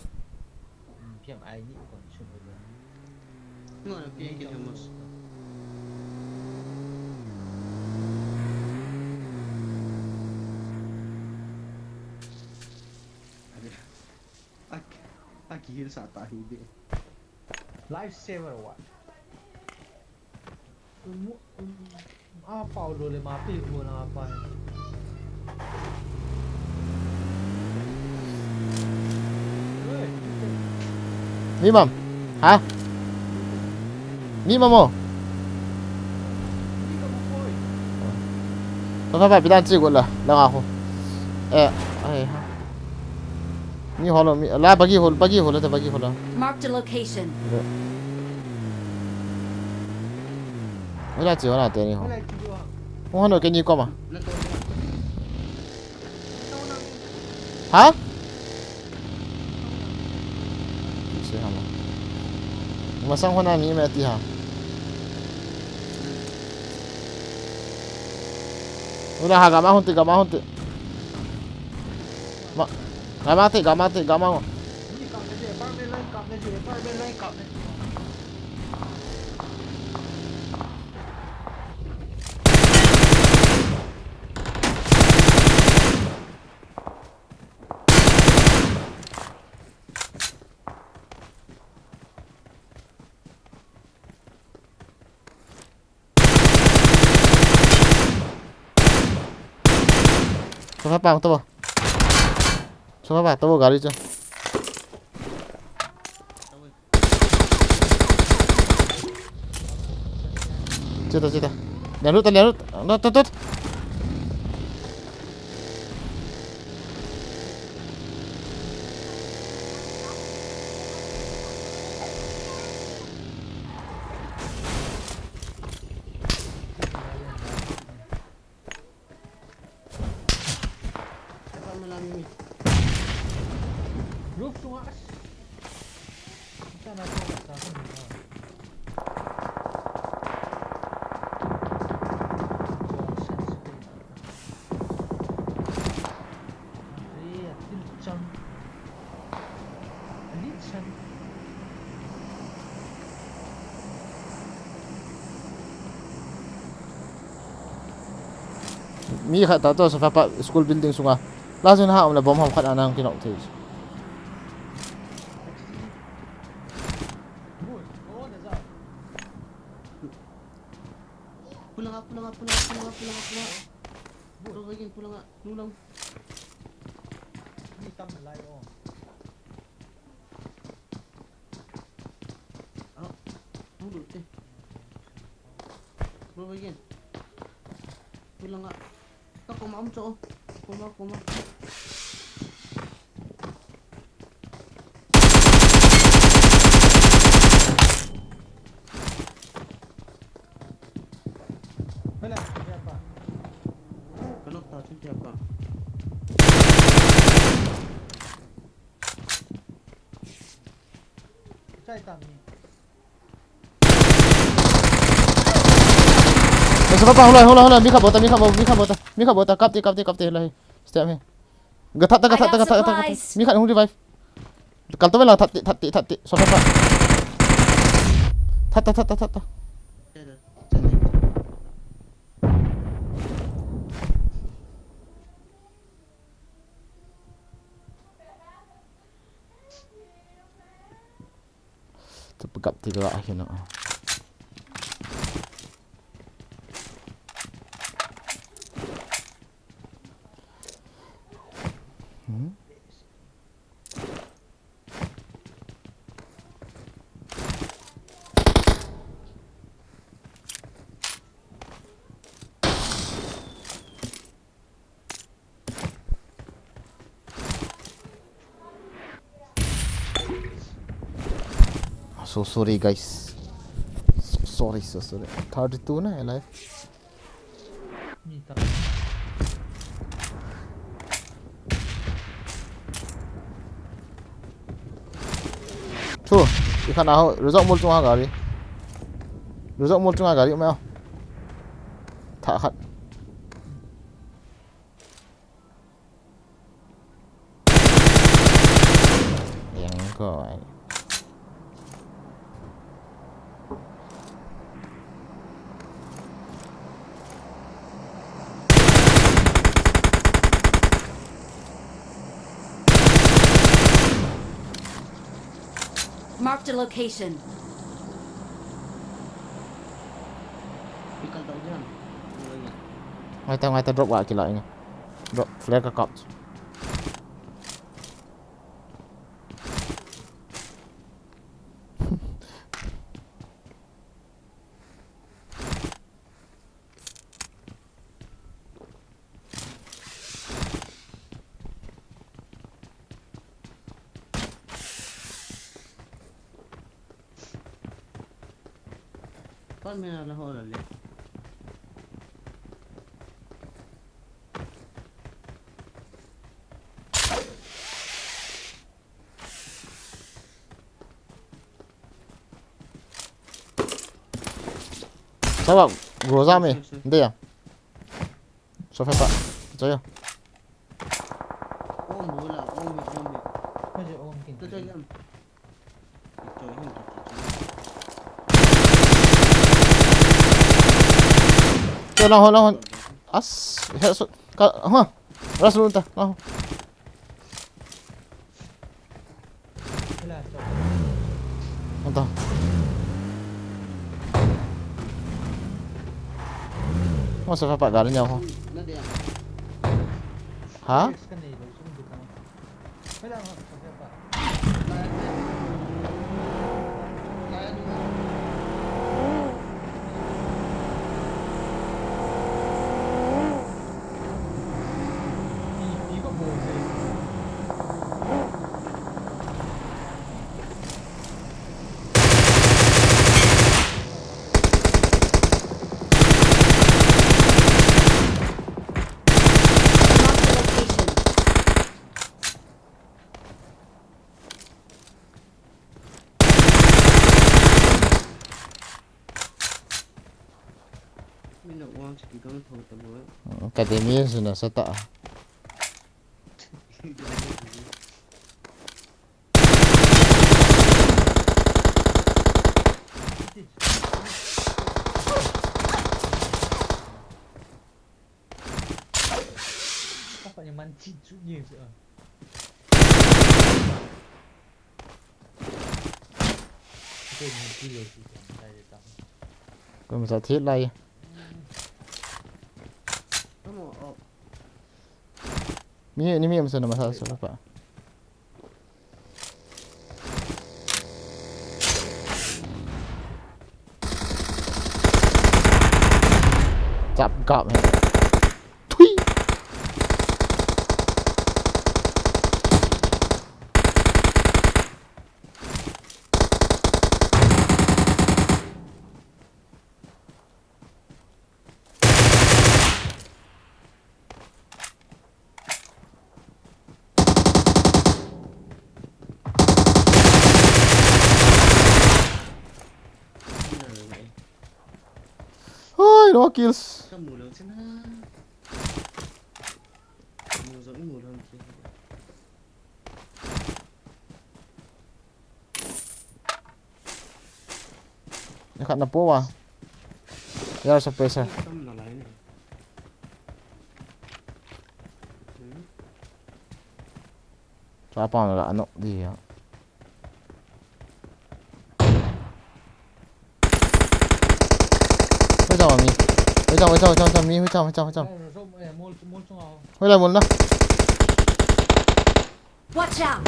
Hmm, P M I ni consumable. Ngona P M I ke hemos. Aki, aki heal sa ta hi de. Life saver what? Um, um, ah, Paulo le ma pe ko na pa. Ni mam. Ha? Ni mamo. Ni ka mo koi. Fa fa fa, pidan chi ko la, la nga ko. Eh, ai ha. Ni holo, mi, la bagi hol, bagi holo, ta bagi holo. Marked a location. Wala chi wala te ni ho. Wala chi wa. Mo holo ke ni koma. Na to. Ha? Ti se ha mo. Masang hona mi me ti ha. Ula ha, gama hunti, gama hunti. Ma, gama te, gama te, gama. Sofa pa, to. Sofa pa, to, gari chu. Chita, chita. Lian lut, lian lut. Lut, lut, lut. Roof sunga. Ita na ko sa ko ni. Mi khat ta to, sofa pa school building sunga. La jun ha um le bom ham khat anang kinok thei. Pulanga, pulanga, pulanga, pulanga, pulanga, pulanga. Bro, begin, pulanga, nulang. Ni tam lai o. Ah, bro, begin. Pulanga. Ka koma um cho. Koma, koma. Ka nok ta chu tia pa. Chai tam ni. Sofa pa, hold on, hold on, hold on. Mi khat bol ta, mi khat bol, mi khat bol ta, mi khat bol ta. Kap te, kap te, kap te, lai. Step hi. Ga that ta, ga that ta, ga that ta, ga that ta. Mi khat hung revive. Kal to ve la, that te, that te, that te. Sofa pa. That ta, that ta, that ta. Tupagap ti ka ahi no. Hmm? So sorry, guys. Sorry, so sorry. Thirty-two na, alive. Ni ta. Thu, i khan a ho, result mol chunga gari. Result mol chunga gari, um, a. Tha khat. Yang ko ai. Marked a location. Ngai ta, ngai ta, drop ga kila inge. Drop, flare ka kap. Pan me na la ho la le. Sawa, groza me. Ndeya. Sofa pa. Chaya. Om bola, om hi, om hi. Kaje om kin. Kaje om. Chaya, hon, hon. As, he, so, ka, ha. Ras lunta. Anta. Mo sa pa gari niya ho. Ha? Min lo uang si kikang thou ta bo. Academy suna sa ta. Apa yang mancing tu ni? Koi masa thi lai. Mi, ni mi masa na masa sa pa. Chap gap hai. Thui. Oi, no kills. Ka mu lo china. Mu zo i mu lo ki. Ni khat na po wa. Air suppressor. Tam na lai ni. Hmm. Chapa na la no di ya. Hui chang mi. Hui chang, hui chang, hui chang, hui chang, mi, hui chang, hui chang, hui chang. Hui lai mol na. Watch out!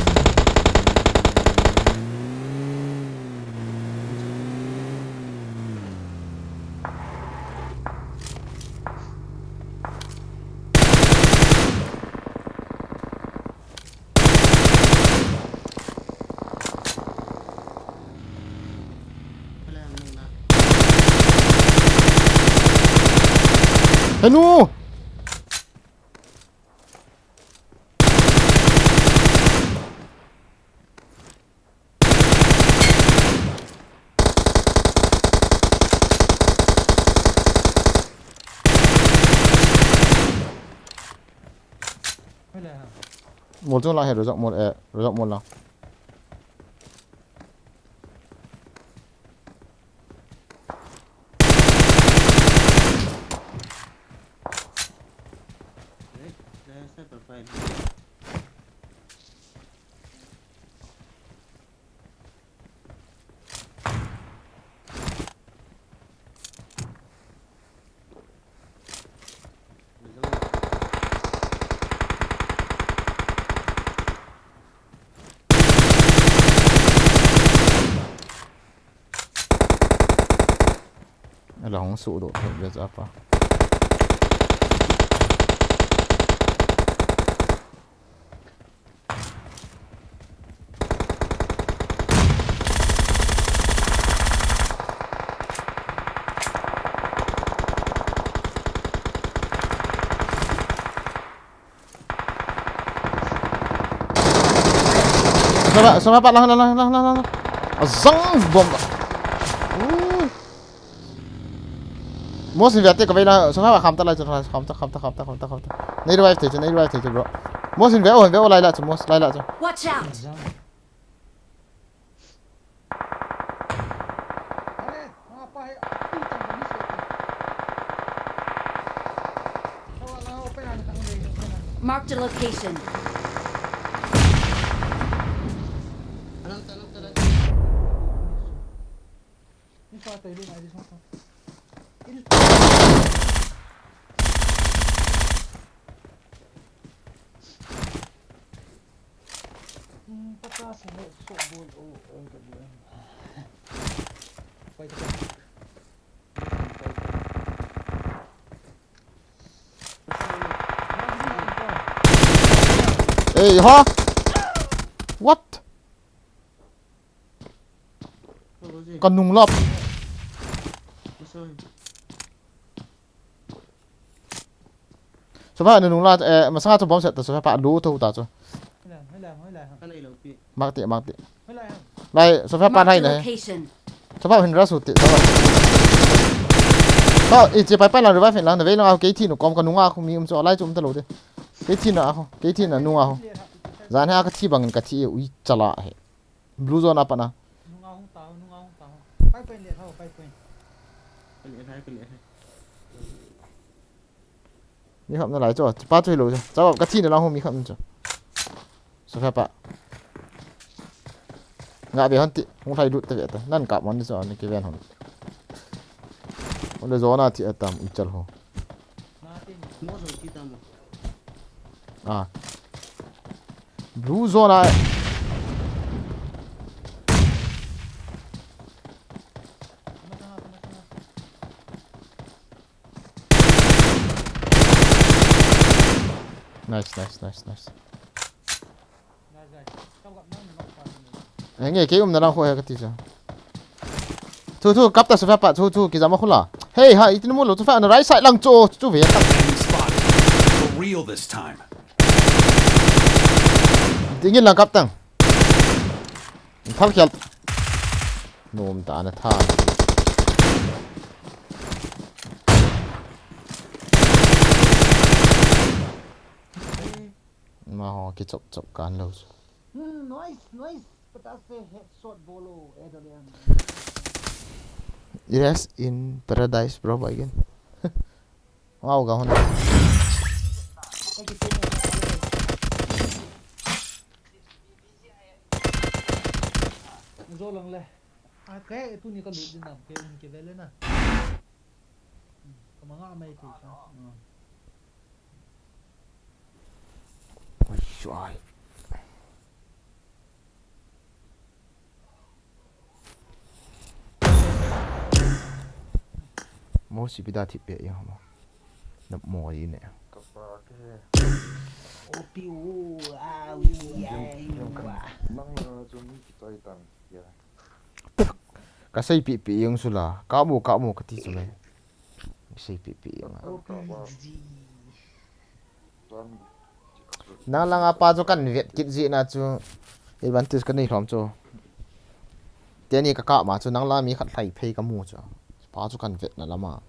Henu! Mol chung lang he, rojak mol, eh, rojak mol lang. Ala hung suhdoh thei ve cha pa. Sofa, sofa pa lang, lang, lang, lang, lang, lang. Azang bomb. Ui. Mos in ve te ka vei la, sofa pa kham ta lai, sofa kham ta, kham ta, kham ta, kham ta, kham ta. Nei revive thei chu, nei revive thei chu, bro. Mos in ve o, ve o lai la chu, mos lai la chu. Watch out! Marked a location. Ei, ha? What? Ka nung lap. Sofa na nung la, eh, masanga chu bomb set ta, sofa pa lu to ta chu. Mark te, mark te. Lai, sofa pa lai na he. Sofa hin ra su te, sofa. Ta, i che pai pai lang revive lang, na vei lang a, kei thi nu kom ka nunga khu mi um chu, lai chu um ta lo te. Kei thi na a khu, kei thi na nunga khu. Jan ha ka thi bangin ka thi e, ui chala he. Blue zone a pat na. Nunga hung ta, nunga hung ta. Pai pai le tho, pai pai. Mi khap na lai chu, pa chu hi lo chu. Cha ka thi na lang khu mi khap na chu. Sofa pa. Nga be hon ti, hung lai lut ta ve ta. Nan kap mon ni chu, ni ki ven hon. Ole zone a thi atam, i chal ho. Ah. Blue zone a. Nice, nice, nice, nice. Nge, kei umna lang khu he ka ti chu. Thu, thu, kap ta sofa pa, thu, thu, kijam a khu la. Hey, ha, itin mu lo, sofa na right side lang chu, chu ve ta. Enemy spotted. For real this time. Dingin lang kap tang. Thal khial. Nom ta na tha. Ma ho ki chop chop kan lo. Hmm, nice, nice. Patase headshot bolo, eh, dole ang. Rest in paradise, bro, again. Wow, ga hon. Zo lang le. Ah, kei tuni ka lut din nam, kei un ke vele na. Hmm, ka manga mai thei ka. Hmm. Ui, suai. Mo si pida thip pe yang mo. Na mo yi ne. Ka pa ke. O pi u, a, ui, a, ui, wa. Nang na chu mi ki choi tang ya. Ka sei pi pi yang su la. Ka mo, ka mo ka ti chu le. Seipeh peh inge. Nang langa pa chu kan vet kit jeh na chu advantage kanei lhom chu. Teni kakap ma chu nang langa mi khat lhai phei kamu chu. Pa chu kan vet na lama.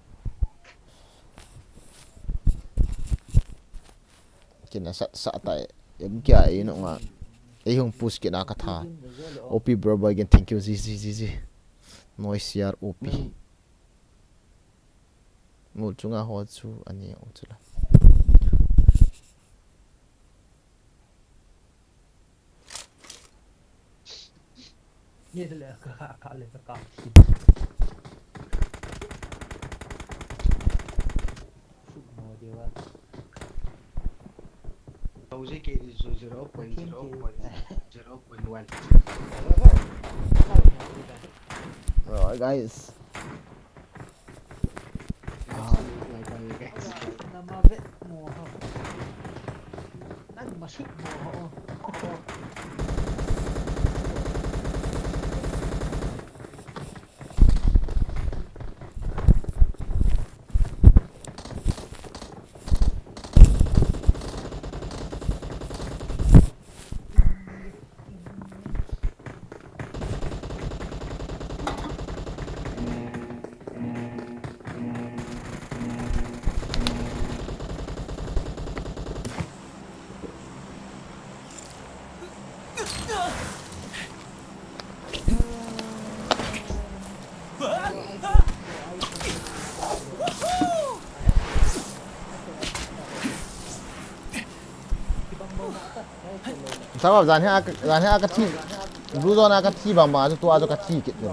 Kina sat sat tai. Em kia ei no nga. Ei hung push kit na katha. O P bro boy again, thank you. Zi, zi, zi, zi. Noi siar O P. Mol chunga ho chu ani u chu la. Ye le ka ka le ka ka. Mo de wa. Thousand K is zero point zero point zero point one. Alright, guys. Sabab jan hi a, jan hi a kathi, blue zone a kathi bang bang, tua chu kathi kit tu.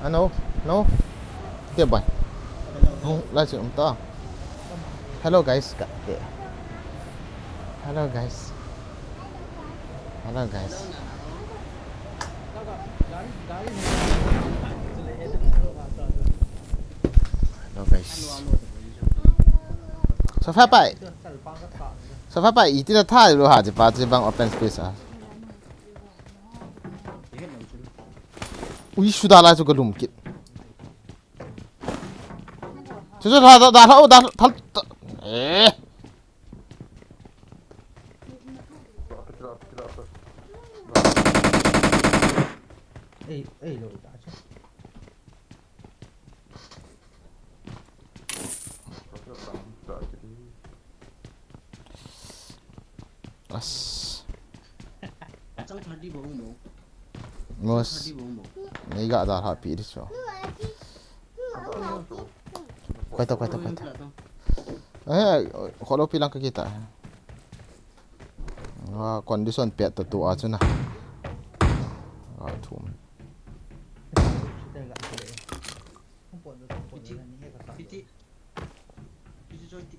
Ano, no. Te bai. Hung lai si um ta. Hello guys, ka te. Hello guys. Hello guys. Hello guys. Sofa pai. Sofa pai iti na tha lo ha je pa je bang open space a. Ui, suda la chu ka lum kit. Chu chu da da da da da. Eh. Ei, ei lo ta chu. As. Chang thadi bong mo. Mos. Thadi bong mo. Nei ga da ha pi di so. Koi ta, koi ta, koi ta. Eh, kholo pi lang ka kita. Ah, condition pet ta tu a chu na. Ah, thum. Piti. Piti. Piti joy ti.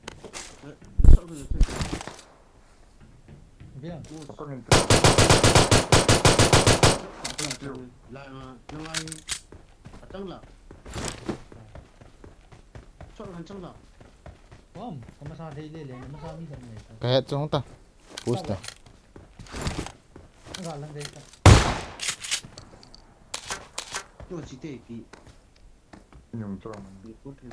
Bilang. Apa ni? La, la, la. Atang la. Chok lan chang la. Bom, kama sa dei le le, kama sa mi sa mi. Ka het chong ta. Push ta. Ga lang dei ta. Tu chi te pi. Nyum chong. Ni ko te.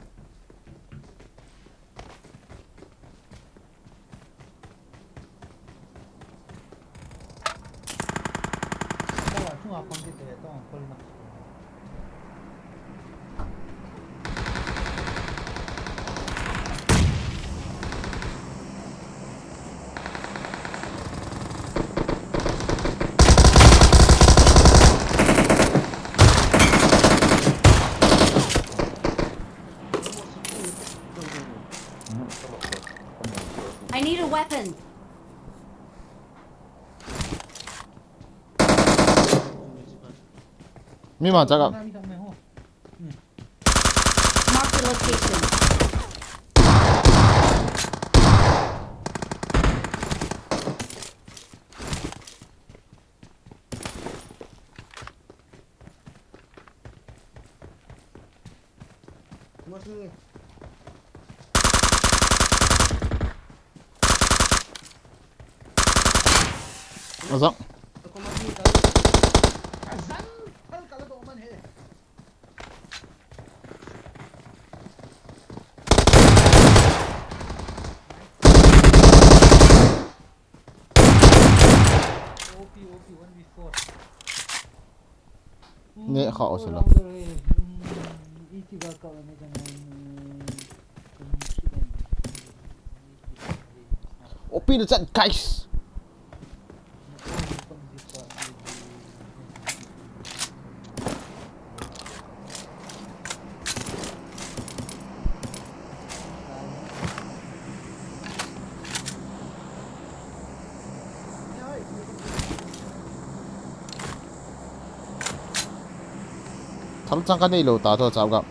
I need a weapon. Mi ma chaka. Mark the location. Azang. Ni kha o silo. Open the chat, guys. Thal chang ka nei lo ta to chap gam.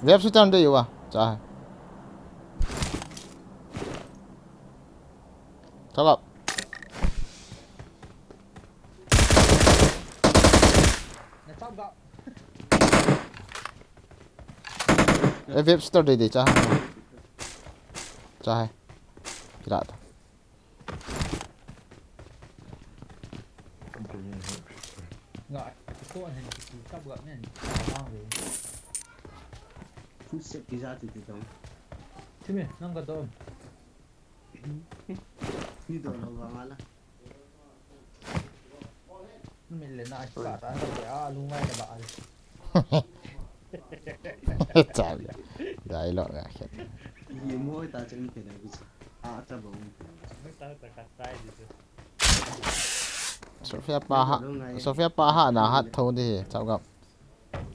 Web sitan de yuwa. Cha. Thal up. E web sitan de de cha. Cha hai. Kira ta. Nga, ko an hen ki tab ga men ta bang ve. Fu se ki za ti ti dong. Ti me, nang ka dong. Ni dong lo ba mala. Min le na ka ta ka ya lu ngai na ba. Chal ya. Dialogue nga khen. Ye mo ta chen pe na bi. A ta ba. Sofia pa ha, Sofia pa ha na hat tho de, chao gam.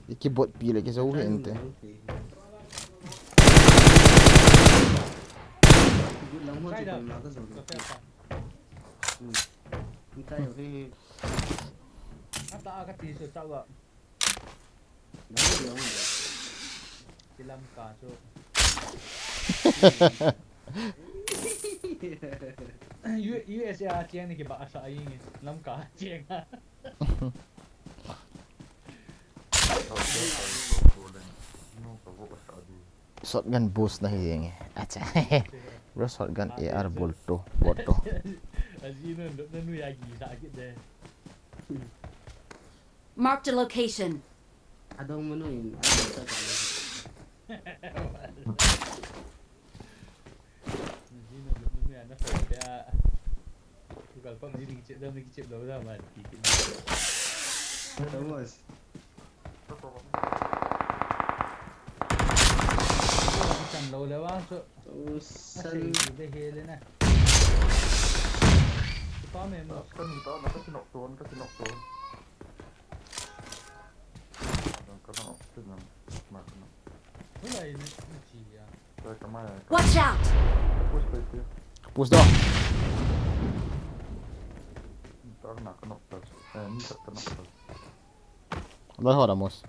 I keyboard pi le ki zo hi inte. Ata ka ti so chao gam. Ki Lamka chu. U-, U S A cheng ni ki ba sa ai nge. Lamka cheng. Shotgun boost na hi nge. Acha. Bro, shotgun A R bolto, bolto. Aji no, no, no, ya gi sa ki de. Marked a location. Adong manu in, adong sa ta. Ni na lu ni na so ya. Ku kal pa ni ding chep da ni chep da da ma ti ki. Thomas. Kan lo le wa so. Thomas. Ase de hele na. Pa me mo. Ka ni ta na ka ti nok ton, ka ti nok ton. Watch out! Push down. Loi ho da mus.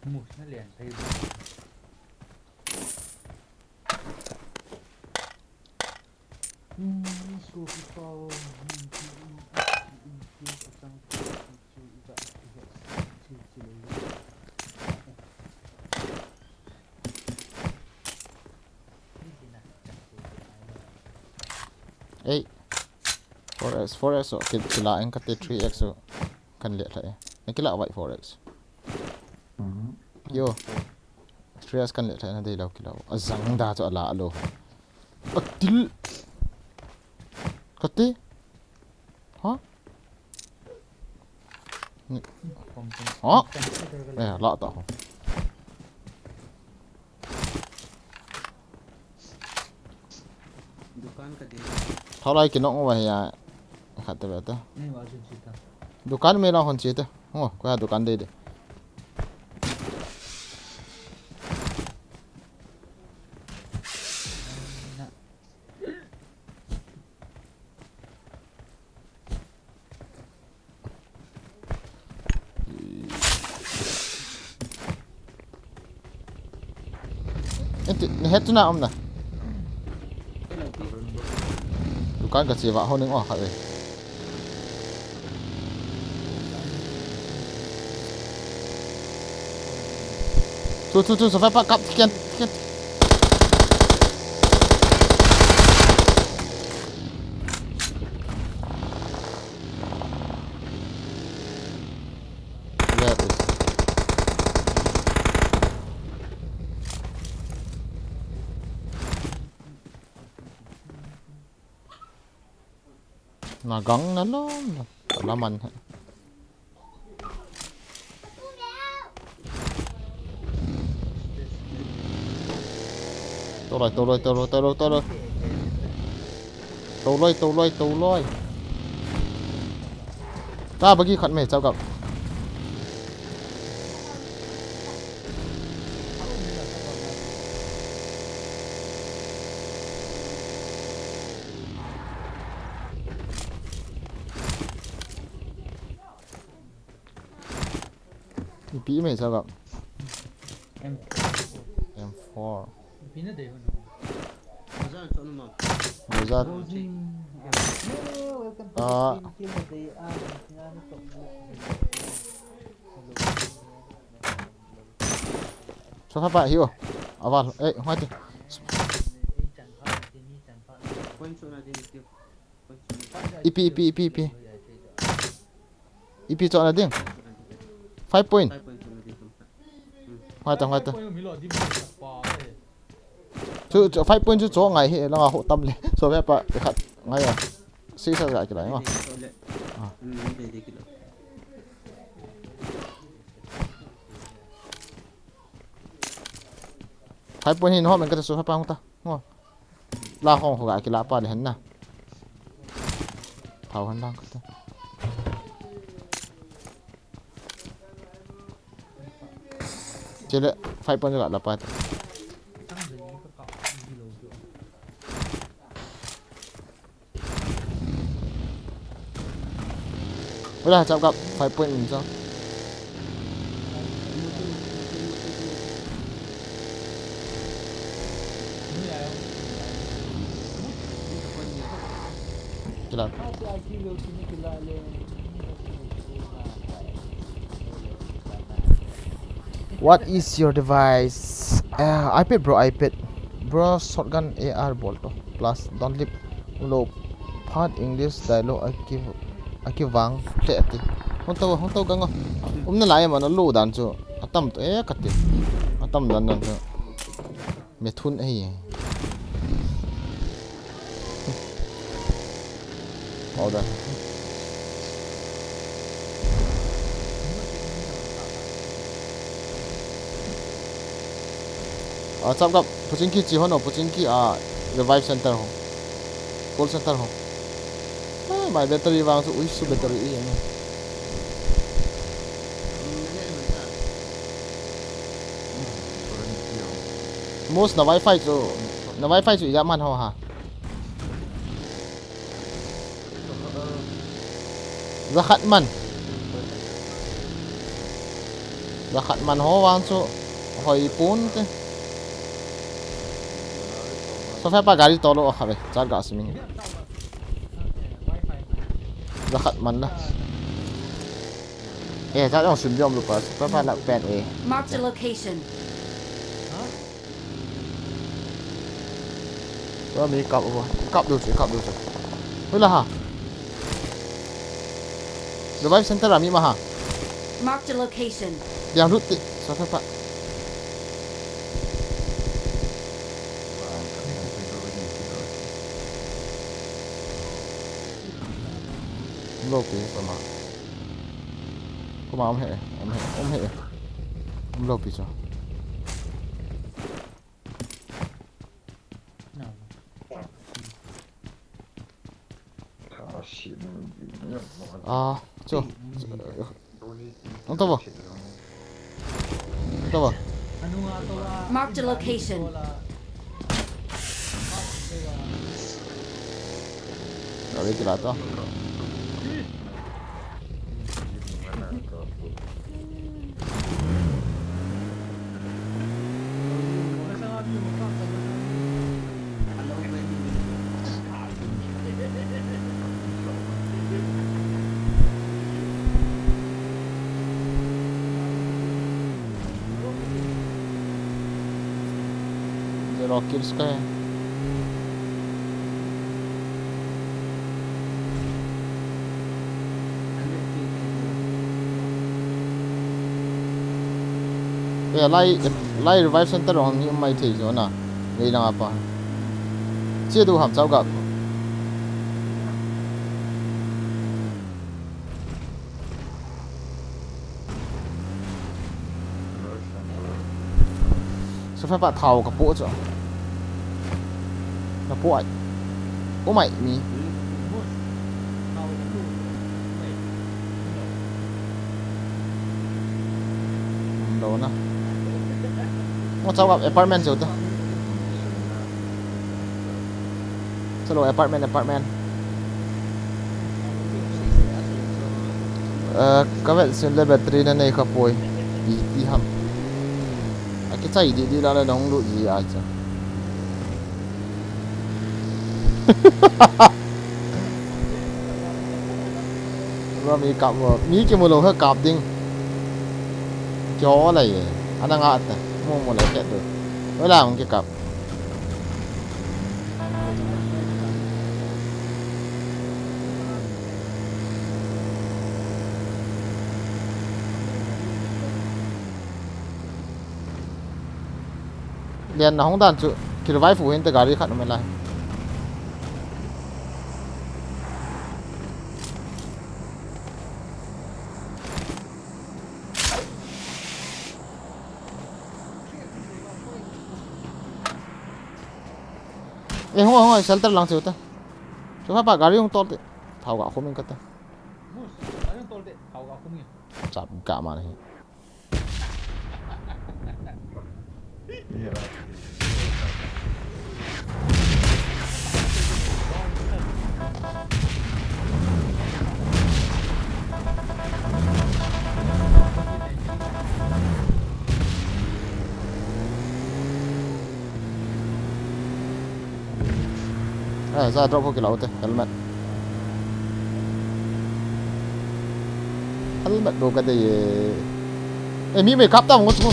Mus na lian thei. Ei. Four X, four X, oh, ki, kila eng kate three X, oh, kan le tha e. Ni kila vai four X. Yo. Three X kan le tha na dei lo kila. Azang da chu ala lo. Atil. Kate. Ha? Ni. Ha? Eh, la ta ho. Dukan ka de. Thaulai kinok mo ba ya. Khat te ba ta. Nei wa sun sita. Dukan me la hon sita. Ho, ko ya dukan de de. Enti, ni het na om na. Dukan ka che va ho ning o kha ve. Chu, chu, chu, chu, fire pa, kap, tiken, tiken. Where is? Na gang na lom na. Laman. Toloi, toloi, toloi, toloi, toloi. Toloi, toloi, toloi. Ta bagi khat me, chao kap. Ipi mai sa ka. M four. Ipi na dei hon. Bazaar chon ma. Bazaar. Closing. Hello, welcome to Ah. the team. Team na dei a. So ha pa hiu. Aval. Eh, hoi te. Point chon na dei ni. Ipi, ipi, ipi, ipi. Ipi chon na ding. Five point. Hoi ta, hoi ta. Chu, chu, five point chu chon ngai hi, langa ho tam le. So, ve pa, khat ngai a. Six a ga kila, ngo. Ah. Five point hin ho men ka ta so, pa hung ta. Ngo. La hong ho ga kila pa le hen na. Thao han lang ka ta. Chele, five point ga la pa ta. Wala, chap kap, five point in so. Kila. What is your device? Uh, iPad, bro, iPad. Bro, shotgun A R bol to. Plus, don't leave. Ulo, part English dialogue aki, aki vang te ati. Hung to, hung to gang. Um na lai ma na lo dan chu. Atam to e kati. Atam dan dan chu. Me thun ahi. Order. Ah, chap kap, Pochinki chi ho no, Pochinki, ah, revive center ho. Call center ho. Ah, my battery vang chu, ui, su battery i, ano. Mos na wifi chu, na wifi chu ijat man ho ha. Jakhat man. Jakhat man ho vang chu hoi pon te. So fa pa gari tolo a kha ve, cha ga simin. Jakhat man na. Eh, cha jong sim jom lu pa, so fa pa lak pen eh. Marked a location. Tua mi kap u, kap du chu, kap du chu. Hui la ha. Revive center a mi ma ha. Marked a location. Biang lut ti, sa sa pa. Lo pi sa ma. Kuma om he, om he, om he. Om lo pi chu. Ah, chu. Ang tawa. Ang tawa. Marked a location. Sabi kila to. Rock Kills ka he. Eh, lai, lai revive center ong ni mai thei jo na. Nei lang apa. Che du ham chau gap. Sufan pa thao ka po chu. Na po ai. Oh my, mi. Lo na. Mo chau ka apartment chu ta. Chalo, apartment, apartment. Eh, ka vet sin le battery na nei kha poi. Iti ham. A kichai di di la le nong lut ji a cha. Ro mi kap mo. Mi kimu lo ha kap ding. Kyo lai ye. Ana nga ta. Mo mo le ke do. Wala hung kikap. Lian na hung dan chu, ki revive u hin te gari khat um lai. Eh, hung, hung, shelter lang cheu ta. Chu pa, pa gari hung tol te. Thao ga khum in ka ta. Gari hung tol te, thao ga khum in. Chap ga ma ni. Eh, za drop ho kila u te, helmet. Helmet do ka dei e. Eh, mi me kap ta mo mo.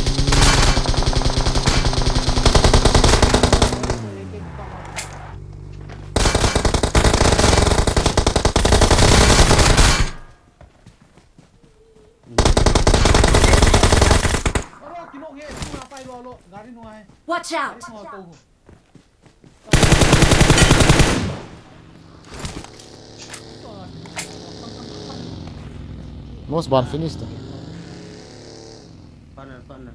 Watch out! Most bar finished. Partner, partner.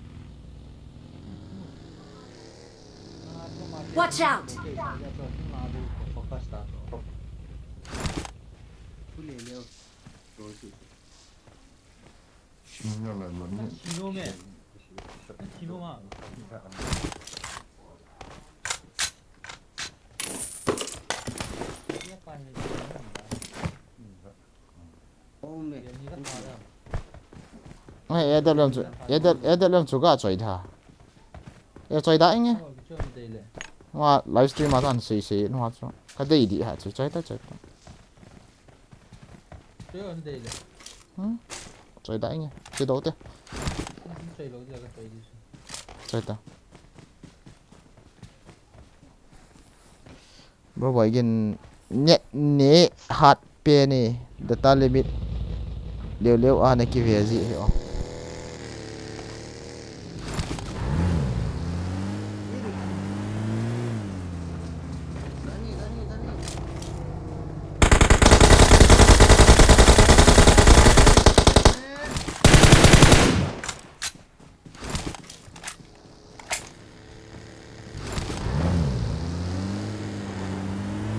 Watch out! Ai, A W M chu, A W M, A W M chu ga choi da. E choi da inge. Wa live stream a tan sei sei no chu. Ka dei di ha chu, choi ta, choi ta. Hmm? Choi da inge. Che do te. Choi ta. Bro boy gin ne, ne hat pe ni data limit leo leo a na ki ve ji he o.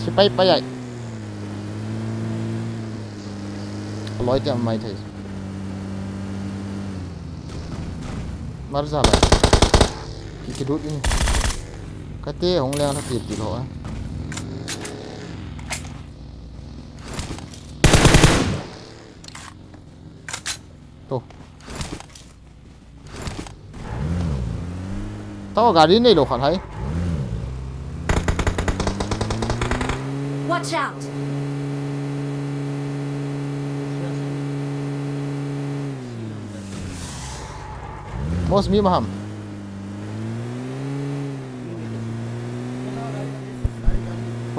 Sipai pai ai. Loi te mai thei. Mar ja la. Ki ki lut in. Ka te hong leng la ti ti lo a. To. Tao gari nei lo khat hai. Watch out! Most mi maham.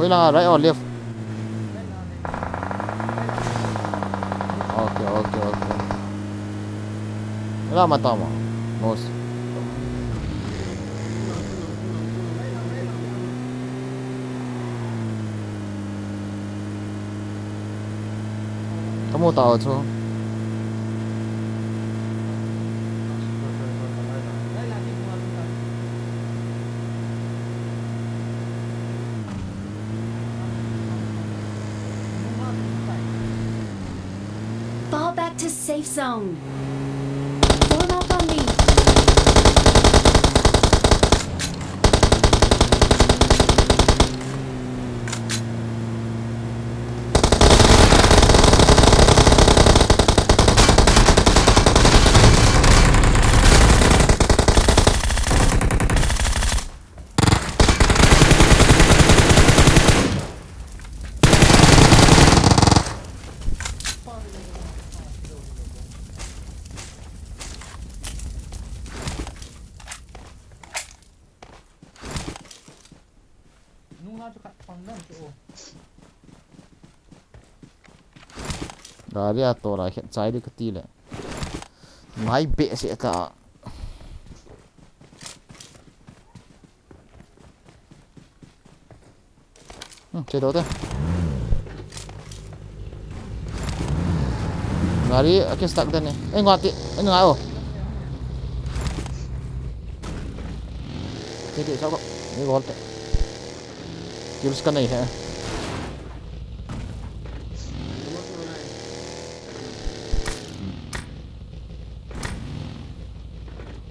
Hoilang a, right or left? Okay, okay, okay. Wala matama. Nos. Kamu tao chu. Fall back to safe zone. Form up on me. Nungna chu khat pang dan chu o. Gari a tol a khet chai di kati le. Ngai behseh ta. Hmm, che do te. Gari a ke stuck dan e. Eh, ngati, eh, ngai o. Che ke sa ko. Ni gol te. Kills ka nei he.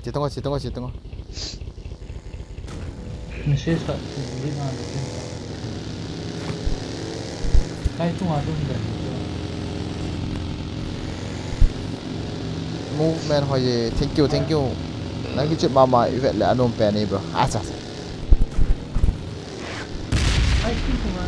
Che tong o, che tong o, che tong o. Message khat, din a, din a. Kai chunga dum den. Movement hoi e, thank you, thank you. Nang kichep mama, i vet le anom pen e, bro. Acha, acha. Kai chunga.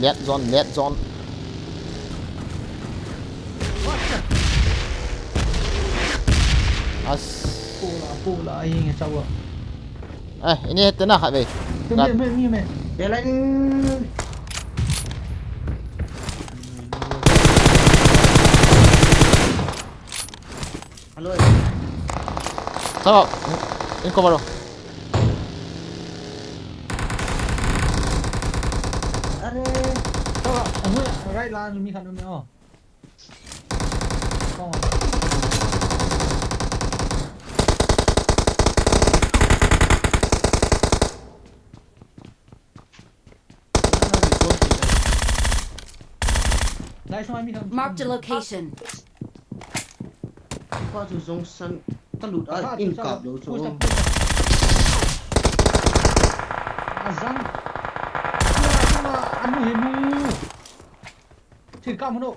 Net zone, net zone. As. Pula, pula, ai, nge chawa. Eh, ini hete na khat ve. Tu me, me, me, me. Hello. Sao? In cover. Are. Sao? Ahu, right la, mi khat mi o. Sao? Marked a location. Pa chu Zongsan ka lut a in kap lou chu. Azang. Anu henu. Thil kap hunu.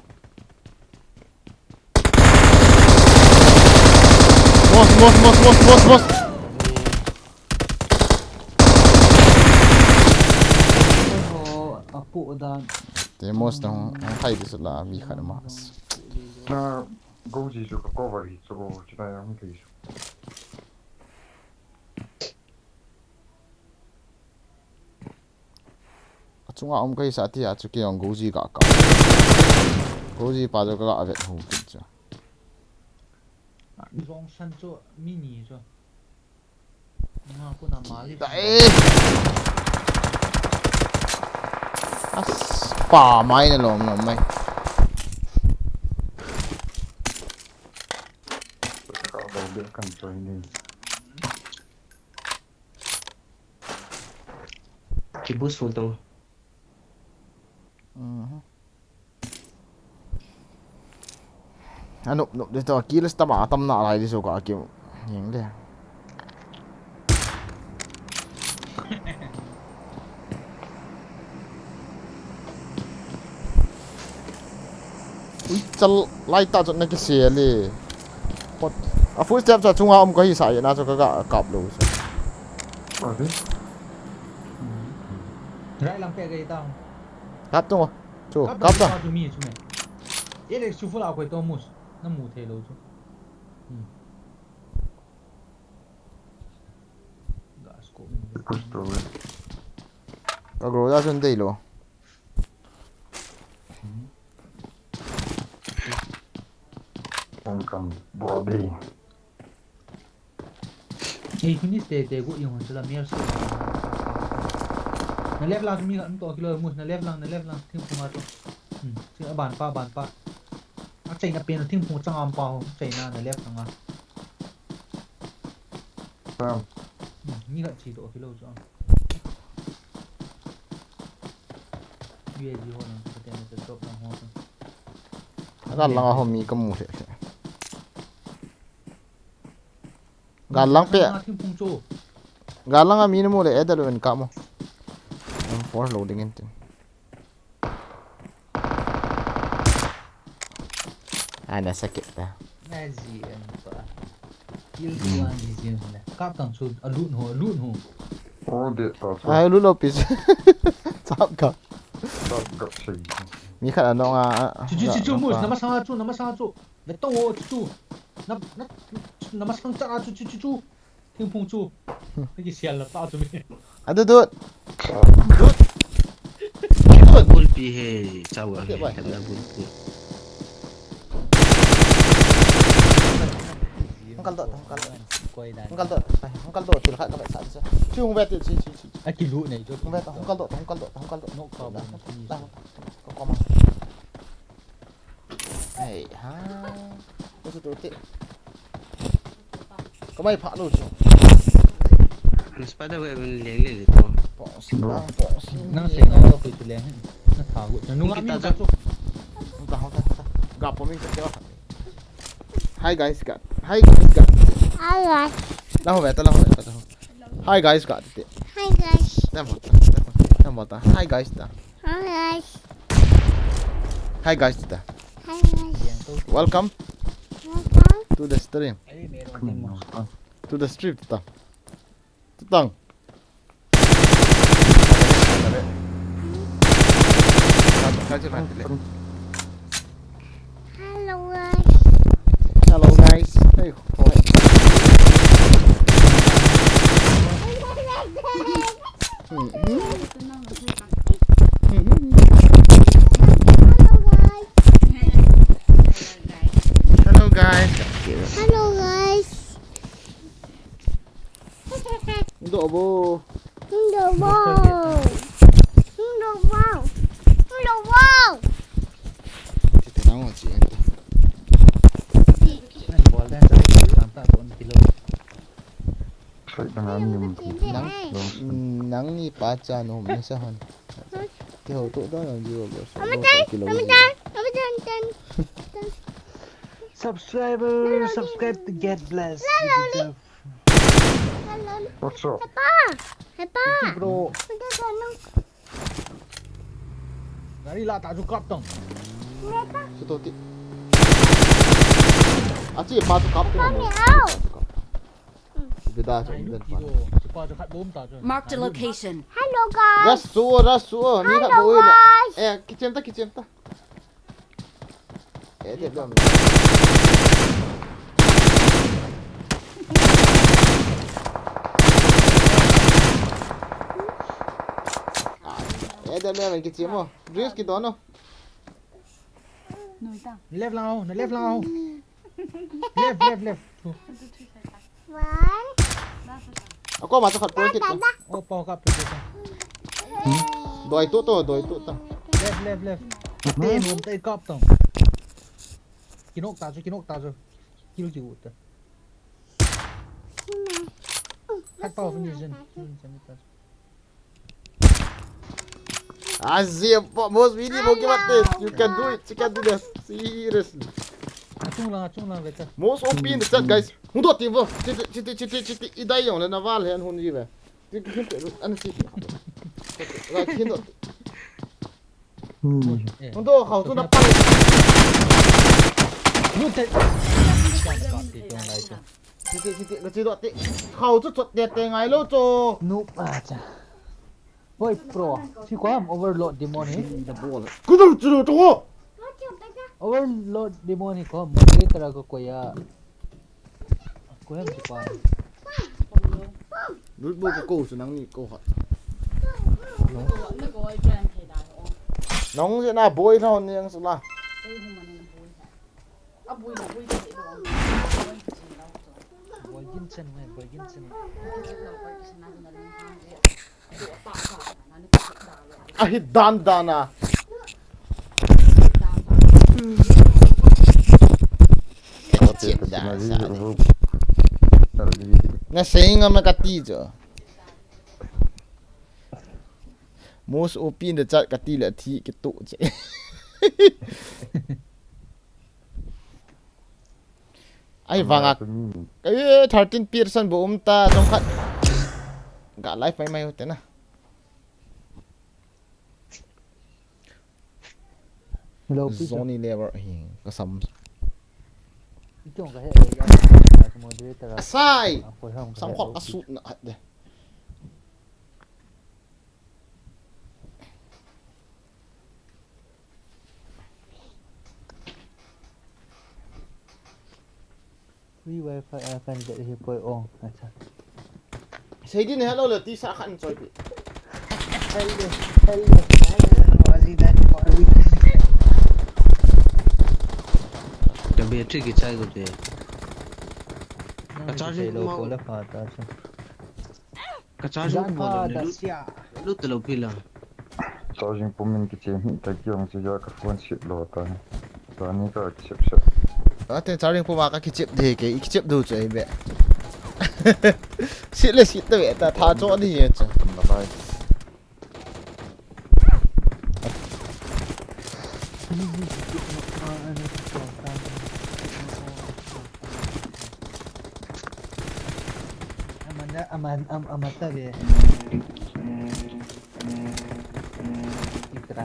Boss, boss, boss, boss, boss, boss. Oho, apu dan. Te boss tong, ang khai di sula, mi khat mas. Na, go ji ju ka cover hi chu, chu na yang kai chu. Achunga um kahi sa tia chu kei jong Goji ka ka. Goji pa chu ka ga vet hung kit chu. Zongsan chu mi ni chu. Nga ku na mali. Da e. As pa mai na lom lom mai. Ka ba be kan choi ni. Ki boost full tong. Mhm. Anup nup de to, kills tama tam na lai di so ka ki. Yeng de. Ui, chal lai ta chun na kisel e. Pot. A full step cha chunga um kahi sa e na chu ka ga kap lou chu. Rai lang pe gai ta. Kap tung. Chu, kap tung. Kap tung. Chu mi chu me. Alex chu full a koi to mus. Na mu thei lou chu. Hmm. Gas ko. Push to. Ka grow da chun dei lou. Hong kam body. Ei, finish te te go i hon sala mer so. Na left lang mi kan to kilo mus, na left lang, na left lang, thingphung a to. Hmm, si a ban pa, ban pa. A chaina pen thingphung chang am pa ho, chaina na left lang a. Pam. Hmm, mi kan chi to kilo cho. U A V ho lang, ka te na drop lang ho. Ka lang a ho mi ka mu se se. Gal lang pe. Thingphung chu. Gal lang a mi na mu le, eh, da lo en ka mo. Em force loading in tin. Ai, na sakit ta. Na ji em pa. Kill one ji em na. Kap tang chu, a lut ho, a lut ho. Oh, de ta chu. Ai, lut lo pi. Chap ka. Chap ka sei. Mi khat a nong a, a, chu, chu, chu, chu, mus, na ma sa chu, na ma sa chu. Na tong o chu chu. Na, na, na masang cha a chu chu chu chu. Thingphung chu. Na kisial na ta chu mi. Adu dut. Dut. Bulpi he, chawa he, kanda bulpi. Hung kal dot, hung kal dot. Koi dan. Hung kal dot, hung kal dot, til khat ka vet sa chu. Chu hung vet til, chu, chu, chu. A kilu nei chu. Hung vet, hung kal dot, hung kal dot, hung kal dot. Nok pa ba na. Ka koma. Ai, ha. Ko su tu ti. Ka mai pha lu chu. An spider web leng le le to. Po si ta, po si. Nang se ngai to ko tu leng. Na tha gu. Na nung a mi ta chu. Ta, ta, ta. Ga po mi ta. Hi guys, ga. Hi guys, ga. Hi guys. La ho ve ta, la ho ve ta, la ho. Hi guys, ga ti. Hi guys. Ta mo, ta mo, ta mo ta. Hi guys ta. Hi guys. Hi guys ta. Hi guys. Welcome. Welcome. To the stream. To the stream ta. Tutang. Hello guys. Hello guys. Hey, boy. Hello guys. Hello guys. Hello guys. Hung doh bo. Hung doh bo. Hung doh bo. Hung doh bo. Ti te nang chi. Bol dan sa ta ta ko ni kilo. Sai ta nang ni. Nang, nang ni pa cha no me sa han. Ti ho to da nang ji bo. Ama tan, ama tan, ama tan, tan. Subscriber, subscribe to get blessed. What's up? Hepa! Hepa! Bro. Gari la ta ju kap tong. Chuto ti. Achi pa ju kap tong. Bida chu. Mark the location. Hello guys. Ras su, ras su. Ni khat bo. Hello guys. Eh, kitchen ta, kitchen ta. Eh, te dom. Eh, te dom, kichi mo. Drinks kidon o. Left lang o, left lang o. Left, left, left. One. Ako, masuk kat point itu. Oh, pau kap itu. Doi tu tu, doi tu tu. Left, left, left. Te nom te kap tong. Kinok ta chu, kinok ta chu. Kill kiu ta. Khat pau finish jin. Azim, most video mo kibat this. You can do it. You can do this. Seriously. Achung lang, achung lang, veta. Most O P in the chat, guys. Hung doh ti vo. Chiti, chiti, chiti, chiti. Idai jong le na val hen hun ji ve. Ti, ti, ti, ana chiti. Right, hin doh. Hung doh khau chu na pang. Chiti, chiti, chiti, chiti. Khau chu chot te te ngai lo chu. Noob a cha. Boy pro. Si ko am overload demon hi. Ku dong chu chu. Overlord demon hi ko moderator a ko koya. Ko hem ti pa. Lut bo ko ko su nang ni ko ha. Nong je na boi na hon ni ang sula. Boi gin chen we, boi gin chen. Ahi dan dan a. Na saying ama kati jo. Most O P in the chat kati le thi kitu che. Ai vanga. Eh, thirteen person bu um ta jong khat. Ga life mai mai hote na. Hello, Peter. Zoni level hi kasam. Itong ka he, eh, moderator. Asai. Ako ham ka. Sam he, khol okay. Kasut na de. Free wifi a kan det hi poi ong. Acha. Sei din hello le ti sa khan choi pi. Hello, hello. Ka battery kichai go te. Ka charging lo ko la pha ta chu. Ka charging pump le lut, lut talou pi la. Charging pump in kichep hi ta kiong chu ja ka phone sip lo ta. Ta ni ka kichep sep. Ate charging pump a ka kichep de ke, i kichep do chu ai be. Sit le sit ta be ta tha cho ni ye chu. Na bai. Amanda, Aman-, Am-, Amata ve. Itra.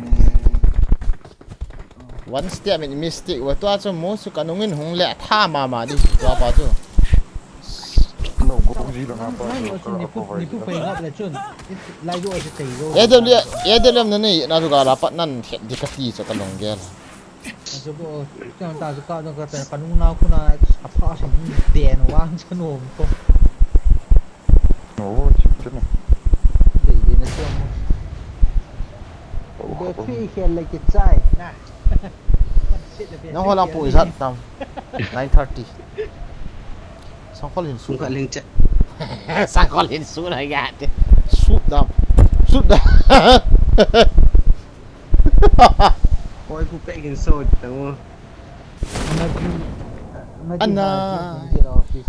One step in mistake. Wa tua chu mo su kanung in hung le tha mama di tua pa chu. No, go ji la na pa. Nang chu ni pu, ni pu pai ngap le chun. Lai do a si tei do. A W, A W M na nei, na chu ga la pat nan het di ka ti chu ka long gel. Ajo bo, chang ta ju ka dong ka ta, ka nung nau khu na, a pha sin, den wang cha nom ko. Oh, chip chip na. Dei dei na chang mo. Oh, be oh. Phi khel le kichai, na. Nang ho lang pung ijat tam. Nine thirty. Sangkhol hin su. Sangkhol hin su na ya te. Sut dam. Sut dam. Koi khu pek in so ta mo. Anai.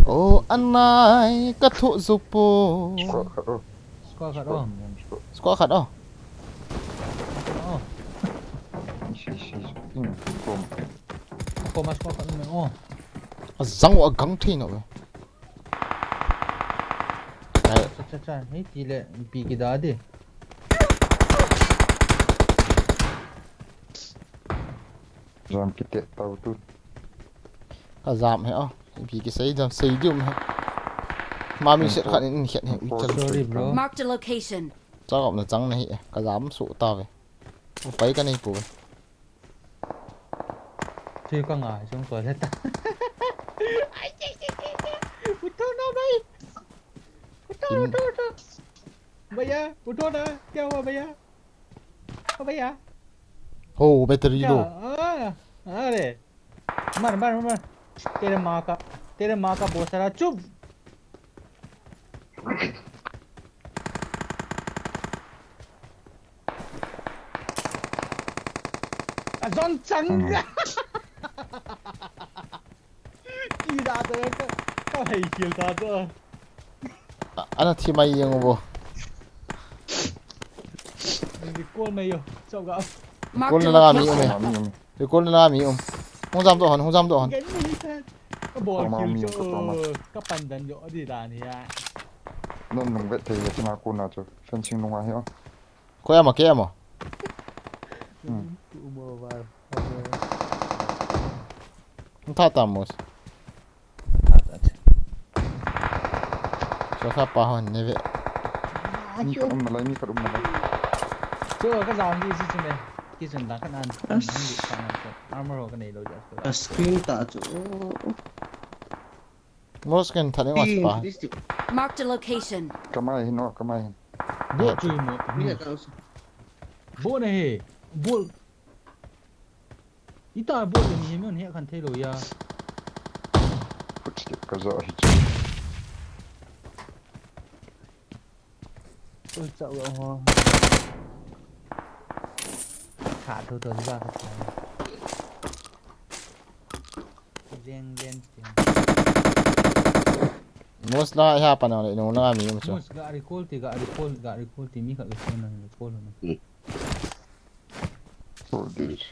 Oh, anai, ka thoh jou po. Squad khat o. Squad khat o. Squad khat o. Oh. Si, si, si. Hmm, kom. Kom, squad khat o. Ajang u agang thei na ve. Ai. Cha, cha, cha. Hei, ti le, pi kida de. Jam kiti tau tu. Ka jam he o. Pi kisei jam sei diu he. Mami set khat in khet he. Sorry, bro. Marked a location. Cha gop na chang na hi. Ka jam su ta ve. Upai ka nei pu ve. Thil ka ngai sung tua le ta. Ai, che, che, che, che. Uthona bhai. Uthona, uthona. Bhaiya, uthona. Kya hua bhaiya? O bhaiya. Oh, battery low. Kya? Ah, are. Mar, mar, mar. Tere maa ka, tere maa ka bahut sara. Chup. Ajong chang. Hmm. Ki da da ka, ka hei kil da da. Ana thi mai jeng u bo. Ni call mai yo, chau ga. Call na la mi um e. Call na la mi um. Hung jam to hon, hung jam to hon. Ka bol kil cho, ka pan dan yo, adi dan ya. Non nung vet thei ya china ko na cho. Fencing nung a hi o. Ko ya ma ke ya ma. Hmm. Tha ta mos. Cho sa pa hon ne ve. Mi khat um na lai, mi khat um na lai. Cho ka jam di si chune. Season da kan an kan hung di kan an armor ho kan nei lo ja. A screen ta chu. Oh, oh. Mosken thani was Ping, pa. This is Marked a location. Kamai hin o, kamai hin. Bo chui mo. Here comes. Bo ne he. Bo. Ita bo ni he mon he kan thei lo ya. Footstep ka zo hi chu. Oi chau ho. Kha to to ba ka. Leng leng. Mos la ha pa na le no la mi mo chu. Mus ga recall ti ga recall ga recall ti mi kha ga phone na recall na. So this.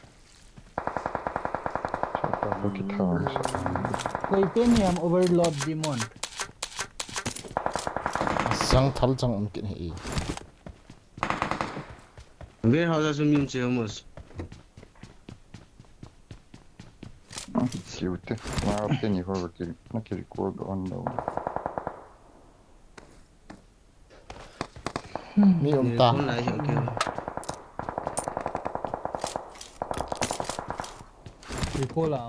Chapa ko ki thawan sa. Koi pen ni am overload demon. Sang thal chang um kin he. Warehouse a sum yum che Mos. Cute. Ma te ni ho ki na ki recall on lo. Mi um ta. Phone lai hi okay. Recall a.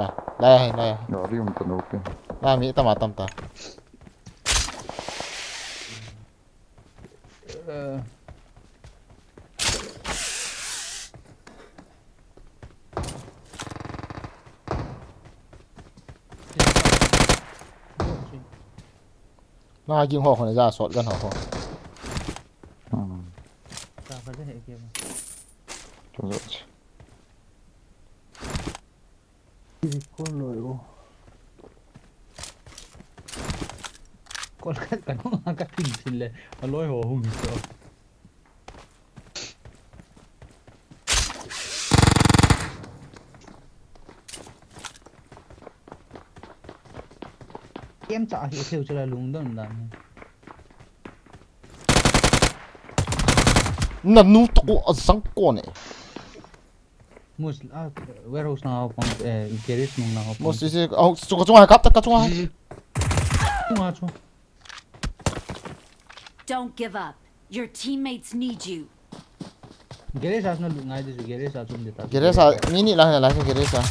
Ah, lai lai. Gari um ta lo ke. La mi tama tam ta. Eh. La ging ho khon ja sot gan ho ho. Hmm. Ta ka de he ke. To zo. Recall lo yo. Kol ka ka no ka tin tin le. A loi ho hung so. Kem cha hi theu chula lungdon dan. Na nu to ko azang ko ne. Mus a warehouse na hopang eh garage nung na hopang. Mos isi au chu ka chunga kap ta ka chunga. Chunga chu. Don't give up. Your teammates need you. Garage as na lu ngai de garage a chum de ta. Garage a mi ni la la garage a.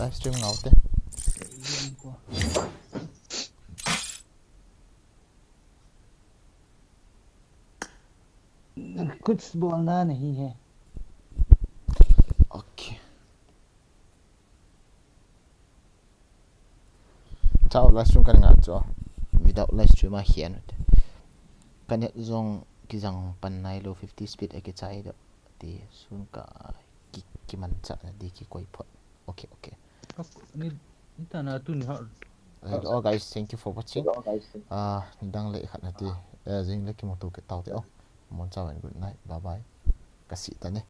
Live stream ngau te. कुछ बोलना नहीं है। Okay. Chao live stream kan nga cho. Without live stream a hian. Ka net zong kizang pan nai lo fifty speed a kichai do. Ti sun ka ki kiman cha na di ki koi phot. Okay, okay. Ni ni ta na tu ni ha. Hello guys, thank you for watching. Ah, dang le khat na ti. Eh, jing le kimuto kit tau te o. Mon chao and good night. Bye bye. Ka si ta ne.